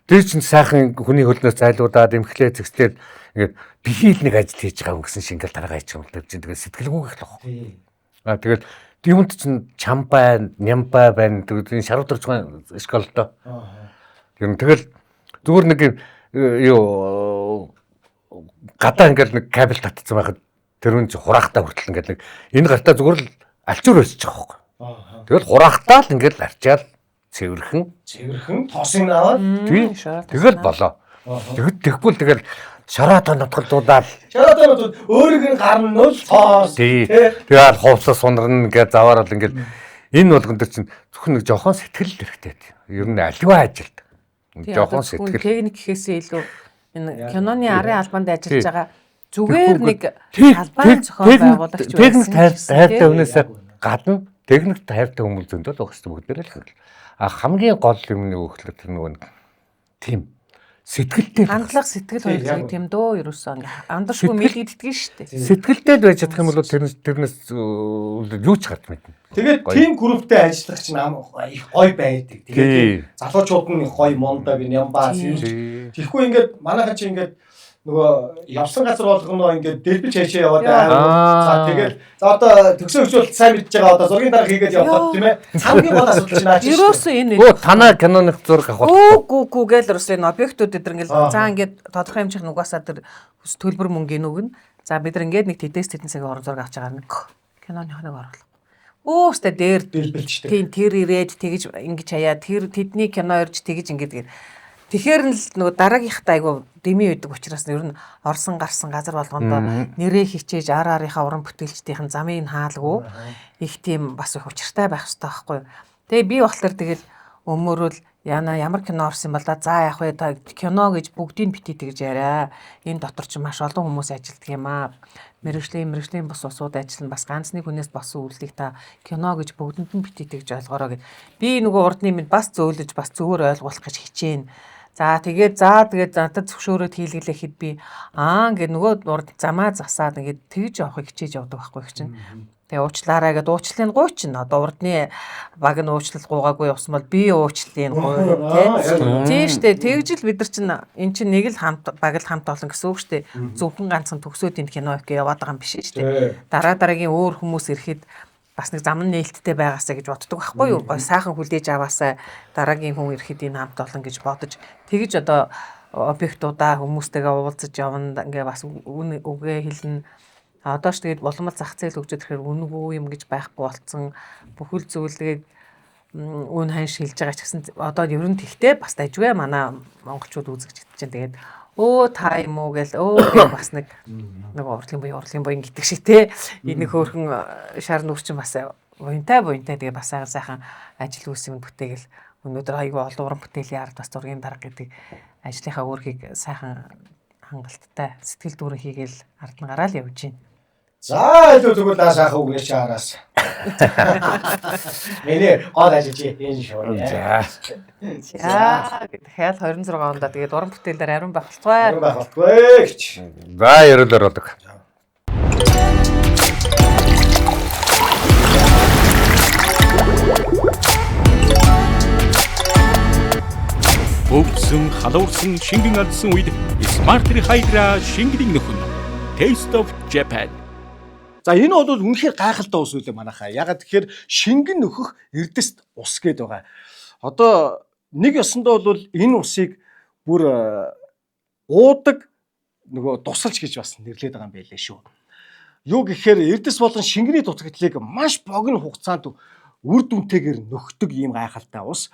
тэр чинь сайхан хүний хөлнөөс зайлуудаад эмхлээ зэгслээд ингээд бихийл нэг ажил хийж байгаа юм гэсэн шиг ингээл дараагаа хийчих юм тэр чинь тэгэл сэтгэлгүй гэх л байхгүй. А тэгэл юмд чинь чамбай, нямбай байна. Тэгээд шарууд орж байгаа школдоо. Ер нь тэгэл зүгээр нэг юу гадаа ингээл нэг кабель татцсан байхад тэр үн чи хураахтаа хүртэл ингээл нэг энэ гартаа зүгээр л альчуур өсөж байгаа байхгүй. Тэгэл хураахтаа л ингээл арчаал цэвэрхэн тоосыг аваад тэгэл болоо. Тэгэд тэгэхгүй л тэгэл шараад нутгалдуулаад шараад нутгал өөрийг нь гарна нь л тоос тэгэл хувцас сунарна гэж заваарал ингээл энэ болгон дээр чинь зөвхөн нэг жохон сэтгэл хэрэгтэй. Ер нь аливаа ажилд жохон сэтгэл техник гэхээсээ илүү энэ киноны арын албанд ажиллаж байгаа зүгээр нэг албан зохион байгуулагч байсан. Техник хайртай хүнээсээ гадна техникт хайртай хүмүүс зөндөл байх хэрэгтэй бүгдээрээ л. А хамгийн гол юм нэг өгөхлөр тэр нөгөө тийм сэтгэлтэй хандлага сэтгэл хоёр зүйл тийм дөө ерөөсөө ингээ андаршгүй мэлэгддэг шүү дээ. Сэтгэлтэй л байж чадах юм бол тэрнээс юу ч гарч мэднэ. Тэгээд тим групптэй ажиллах чинь их гоё байдаг. Тэгээд залуучууд нь их гоё мундаг нямбаа сэрж. Тэгэхгүй ингээд манайхан чи ингээд Нөгөө явсан газар болгоно ингээд дэлбэж хайшаа яваад аа. За тэгэл за одоо төгсөө хөгжүүл сайн мэдж байгаа одоо зургийн дарга хийгээд явах тийм ээ. Хамгийн гол асуудал чинь наач. Ерөөсөө энэ Өө танаа киноных зураг авах. Үгүй үгүй гээл ерөөсөө энэ объектууд эдэр ингээл за ингээд тодорхой хэмжээний угаасаа тэр төлбөр мөнгөний нүгэн. За бид нар ингээд нэг тэдээс тэдэн цагийн орон зураг авч байгаа нэг киноных нэг оруулах. Өөстөө дээр дэлбэлжтэй. Тийм тэр ирээд тэгж ингэж хаяа тэр тэдний кино ирж тэгж ингээд гэр. Тэгэхээр нь л нөгөө дараагийнхтай айгу дэмий байдаг учраас ер нь орсон гарсан газар болгондоо нэрээ хичээж ар арынхаа уран бүтээлчдийн замыг хаалгүй их тийм бас их учиртай байх хэрэгтэй байхгүй юу. Тэгээ би болохоор тэгэл өмөрөл яна ямар кино орсон юм бол да за яах вэ та кино гэж бүгдийг бити тэгж яриа. Энэ дотор ч маш олон хүмүүс ажилтдаг юм аа. Мэргэжлийн бус усууд ажиллана бас ганц нэг хүнээс болсон үйлдэлийг та кино гэж бүгдэнд нь бити тэгж ойлгоорой гэд. Би нөгөө урдны минь бас зөөлөж бас зөвөр ойлгуулах гэж хичээнэ. За тэгээд надад зөвшөөрөөд хийлгэлэхэд би аа ингээд нөгөө урд замаа засаад ингээд тэгж явахыг хичээж явдаг байхгүй их чинь. Тэгээ уучлаарай гэдээ уучлалын гуй чинь одоо урдны баг нь уучлал гуйгаагүй явсан бол би уучлалын гуй тий. Тийм штэ тэгж л бид нар чинь эн чинь нэг л хамт баг л хамт олон гэсэн үг штэ. Зөвхөн ганцхан төгсөөд энэ кино их яваад байгаа юм биш штэ. Дараа дараагийн өөр хүмүүс ирэхэд бас нэг зам нь нээлттэй байгаасаа гэж боддог байхгүй юу? Гой сайхан хүлээж аваасаа дараагийн хүн ирэхэд энэ хамт олон гэж бодож тэгж одоо объектуудаа хүмүүстэйгээ уулзаж явна ингээ бас үгээ хэлнэ. Одоо ч тэгээд улам л зах зээл хөгжөөд ирэхээр үнэгүй юм гэж байхгүй болцсон. Бүхэл зүйл тэгээд үн ханш хэлж байгаа ч гэсэн одоо ер нь тэгтээ бас дажгүй манай монголчууд үзэгч чинь тэгээд өө та юм уу гэл өө бас нэг урлагийн буян гэдэг шиг те энэ хөөрхөн шар нүр чинь бас буянтай тэгээ бас сайхан ажил үйлс юм бүтээгээл өнөөдөр айгүй олон уран бүтээлийн ард бас зургийн дарга гэдэг ажлынхаа үүргийг сайхан хангалттай сэтгэл дүүрэн хийгээл ард нь гараал явж байна. За илүү тэгвэл наа сайхан үгнээ чи араас. Миний гол ажил чи энэ шүү. За. За дахиад 26 онд тэгээд уран бүтээлээр ариун байх болтугай. Ариун байх болтугай гэж. За ерөөлөр болдог. Өвсөн, халуурсан, шингэн алдсан үед Smart Hydra шингэний нөхөн. Taste of Japan. За энэ бол үнэхээр гайхалтай ус үлээ манайхаа. Ягаад тэгэхээр шингэн нөхөх эрдэст ус гээд байгаа. Одоо нэг ёсондоо бол энэ усыг бүр уудаг нөгөө тусалж гэж бас нэрлэдэг байгаа юм байлээ шүү. Юу гэхээр эрдэс болон шингэний дутагдлыг маш богино хугацаанд үр дүнтэйгээр нөхдөг ийм гайхалтай ус.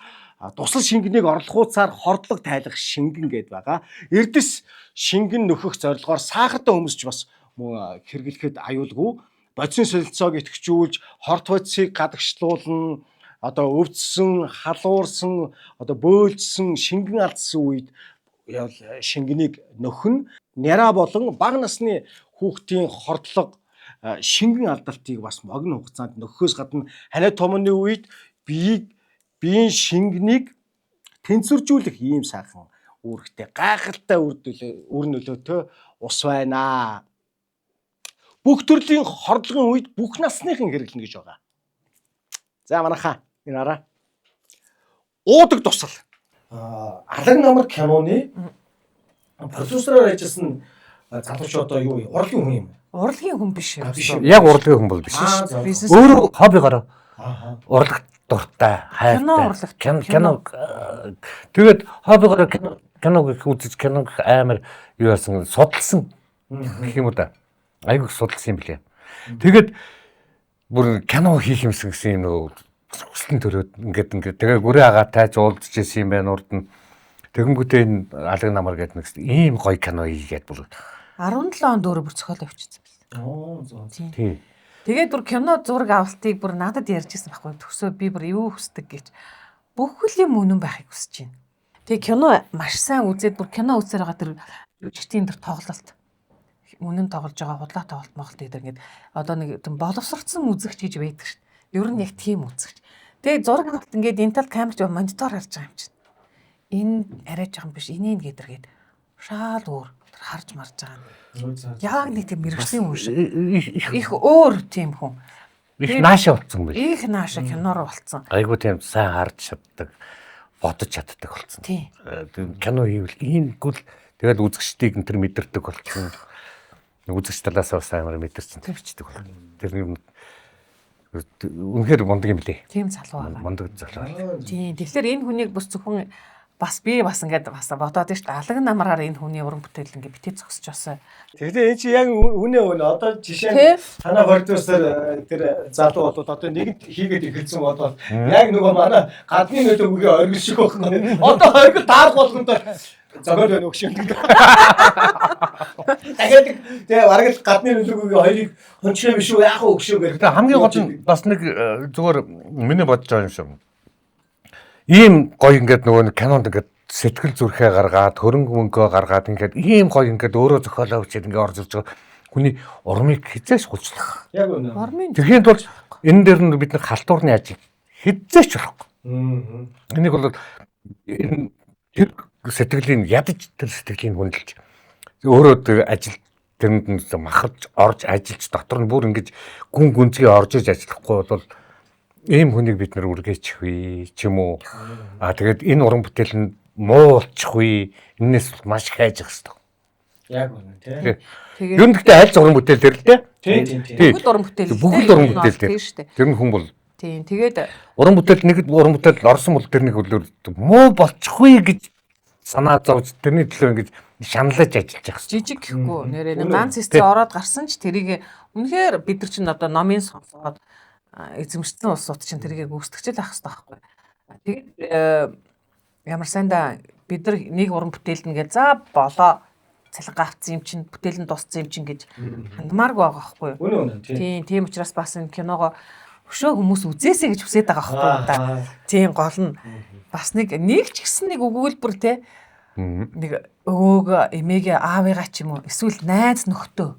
Тусал шингэнийг орлохуйцаар хордлого тайлах шингэн гээд байгаа. Эрдэс шингэн нөхөх зорилгоор сахартай хүмүүс ч бас хэрэглэхэд аюулгүй. Бодисын солилцоог идэвхжүүлж, хорт бодисыг гадагшлуулна, одоо өвдсөн, халуурсан, одоо бөөлжсөн, шингэн алдсан үед шингэнийг нөхөн. Няраа болон бага насны хүүхдийн хордлого шингэн алдалтыг бас богино хугацаанд нөхөхөөс гадна ханиа томны үед биеийн шингэнийг тэнцвэржүүлэх ийм сайхан үүрэгтэй гайхалтай үр нөлөөтэй ус байна. Бүх төрлийн хордлогын үед бүх насныхан хэрэглэнэ гэж байгаа. За манайхаа энэ араа уудаг тусал. Алаг намар киноны продюсераар ажилласан залууч одоо юу урлагийн хүн юм. Урлагийн хүн биш юм. Яг урлагийн хүн бол биш. Өөрөө хоббигоор урлаг дуртай, хайртай. Кино урлаг. Кино. Тэгээд хоббигоор киног их үзэж, киног амар юу яасан судалсан гэх юм уу да. Айгүйх судалсан юм билээ. Тэгээд бүр кино хийх юмсан гэсэн юм нөгөө хүсэлтэн төрөөд ингээд тэгээ гүрээ агаа тайз уулзж исэн юм байна урд нь. Тэгэнгүүтээ энэ алаг намар гэдэг нэг ийм гоё кино хийгээд бүр 17 онд өөрөө бүр зохиол явчихсан байна. Оо зөв. Тийм. Тэгээд бүр кино зураг авалтыг бүр надад ярьж ирсэн байхгүй. Төгсөө би бүр юу хүсдэг гэж бүхэл юм үнэн байхыг хүсэж байна. Тэгээ кино маш сайн үзээд бүр кино үзсээр байгаа тэр жүжигчдийн тэр тоглолт үнэн тоглож байгаа худлаа тоглолт Монголд гэдэг ингээд одоо нэг тийм боловсрцсан үзэгч гэж байдаг шүү дээ. Ер нь яг тийм үзэгч. Тэгээ зураг авалт ингээд энэ талд камерч монитор харж байгаа юм чинь. Энэ арай жоохон биш, энийг гэдэргээд шаал өөр харж марж байгаа юм. Яг нэг тийм мэрэгжлийн хүн шиг. Их өөр тийм хүн. Их нааша болцсон байх. Их нааша киноор болцсон. Айгуу тийм сайн харж чаддаг, бодож чаддаг болцсон. Тийм. Кино хийвэл ийм гүл Тэгэл үзэгчдийг энэ төр мэдэрдэг болчихно. Үзэгч талаас бас амар мэдэрсэн тэр бичдэг бол. Тэр юм үнэхээр мундаг юм лээ. Тийм залуу байгаа. Мундаг залуу. Тийм. Тэгэхээр энэ хүнийг бас зөвхөн бас би бас ингээд бас бодоод шүү дээ. Алаг намраар энэ хүний уран бүтээл ингээд битээ зогсож басаа. Тэгэхээр энэ чи яг үнэ үнэ одоо жишээ нь танай продюсер тэр залуу бол одоо нэгэнт хийгээд эхэлсэн бол яг нөгөө манай гадны нөлөө үгээ оргил шиг байх. Одоо оргил таарах болгондоо зогоод байна өгш юм. Дахиад тэгээ бараг л гадны нөлөөгөө хоёрыг хончоо биш үү яах вэ өгшөө гэх. Тэгээ хамгийн гол нь бас нэг зүгээр миний бодож байгаа юм шиг. Ийм гоё ингээд нөгөө нэг кинонд ингээд сэтгэл зүрхээ гаргаад хөрөнгө мөнгөө гаргаад ингээд ийм гоё ингээд өөрөө зохиолоо бичээд ингээд орж ирж байгаа хүний урмыг хизээш гулчлах. Яг үнэ. Урмын Тэрхийн тулд энэ дээр нь бид нар халтуурны ажил хизээч болохгүй. Энийг бол энэ тэр сэтгэлийн ядаж тэр сэтгэлийн хүндэлж өөрөө тэр ажил тэрэнд нь махарч орж ажиллаж дотор нь бүр ингэж гүн гүнзгий орж иж ажиллахгүй бол ийм хүнийг бид нар үргээчих вэ ч юм уу. А тэгээд энэ уран бүтээл нь муу болчих вэ. Энээс маш их хайж явах хэрэгтэй. Яг үнэ тий. Тэгээд Ер нь гэхдээ аль уран бүтээл дээр л дээ. Тий, тий, тий. Тий. бүгд уран бүтээл. Бүгд уран бүтээл дээр. Тийм шүү дээ. Тэр нь хүн бол Тийм. Тэгээд уран бүтээл нэг уран бүтээл орсон бол тэр нэг хөлөөр муу болчих вэ гэж санаа зовж тэрний төлөө ингэж шаналж ажиллаж явах хэрэгтэй. жижиг гэхгүй нэрээ нэг ганц эсрэг ороод гарсан ч тэрийг үнэхээр бид нар чинь одоо номын сонсоод эзэмшсэн улсууд чинь тэрийг гүйцэтгэж л авах хэрэгтэй байхгүй. Тэгээд ямар сайндаа бид нар нэг уран бүтээлнэ гэж за болоо цалингаа авсан юм чинь бүтээл нь дууссан юм чинь гэж хандмааргүй байгаа байхгүй юу. Үнэ үнэ тий. Тийм, тийм учраас бас энэ киногоо өшөө хүмүүс үзээсэй гэж хүсэж байгаа байхгүй юу та. Тийм гол нь бас нэг нэг ч гэсэн нэг өгүүлбэр те нэг өвөөгөө эмээгээ аавыгаа ч юм уу эсвэл найз нөхдөө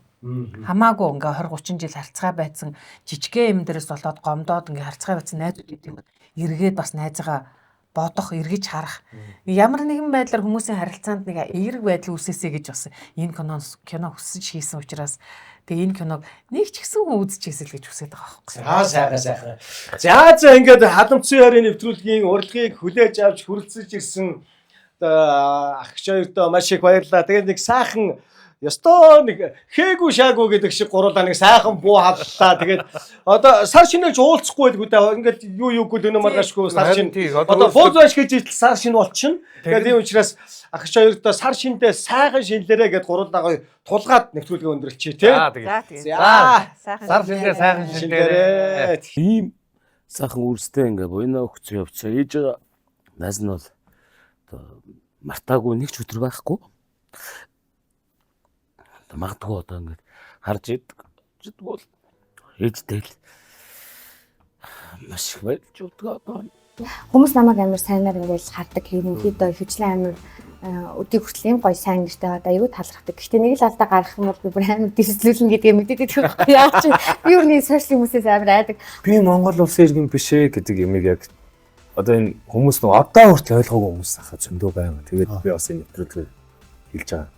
хамаагүй ингээ 20 30 жил харьцаа байцсан жижигхэн юм дээрээс болоод гомдоод ингээ харьцаа байцсан найзууд гэдэг юм эргээд бас найзыгаа бодох, эргэж харах. Ямар нэгэн байдлаар хүмүүсийн харилцаанд нэг эерэг байдал үүсээсэй гэж бас энэ кино хүсэж хийсэн учраас тэгээ энэ киног нэг ч гэсэн хүн үзчихээсэй л гэж хүсэж байгаа байхгүй. За сайхан сайхан. За за ингээд халамцсан ярийн нэвтрүүлгийн урилгыг хүлээж авч хүрэлцэж ирсэн одоо ахч хоёрдоо маш их баярлалаа. Тэгээд нэг сайхан ёстой нэг хээгүй шаагүй гэдэг шиг гурлаа нэг сайхан буу халлаа. Тэгээд одоо сар шинэж уулзахгүй байлгүй дээ. Ингээд юу юугүй л өнөө маргаашгүй сар шин. Тий, Одоо бууз байж гэж ижил сар шин болчихно. Тэгээд ийм учраас ахч хоёрдоо сар шиндээ сайхан шинлээрэ гэд гурлаа гоё тулгаад нэвтрүүлгээ өндөрлөчье тий. За тэгээд За тэгээ. За Сайхан сар шиндээ сайхан шиндээрээ. шинлээрэ. Ийм сайхан үрстэй ингээ буйна өгцөн явцсан. Ээж найз нь бол одоо мартаагүй нэг ч өдөр байхгүй. Одоо магадгүй одоо ингээд харж идэг бол ээжтэй л маш их баярлж өгдөг одоо. Хүмүүс намайг амар сайнаар ингээл хардаг ерөнхийдөө ихэвчлэн амар өдийг хүртэл ийм гоё сайн нэртэй одоо аюу талархдаг. Гэхдээ нэг л алдаа гаргах юм бол би бүр амар дэрслүүлнэ гэдгээ мэдээд идэх байхгүй. Яг чи би өөр нэг сошиал хүмүүсээс амар айдаг. Би Монгол улсын иргэн биш ээ гэдэг юмыг яг одоо энэ хүмүүс нэг одоо хүртэл ойлгоогүй хүмүүс ахаа зөндөө байна. Тэгээд би бас энэ нэвтрүүлгээр хэлж байгаа.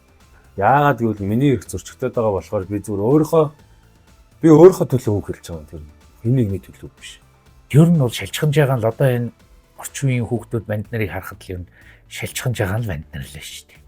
Яагаад гэвэл миний эрх зөрчигдөд байгаа болохоор би зүгээр өөрийнхөө би өөрийнхөө төлөө үг хэлж байгаа юм. Тэр хэн нэгний төлөө биш. Ер нь бол шалчханж байгаа нь л одоо энэ орчин үеийн хүүхдүүд банд нарыг харахад л ер нь шалчханж байгаа нь л банд нар л шүү дээ.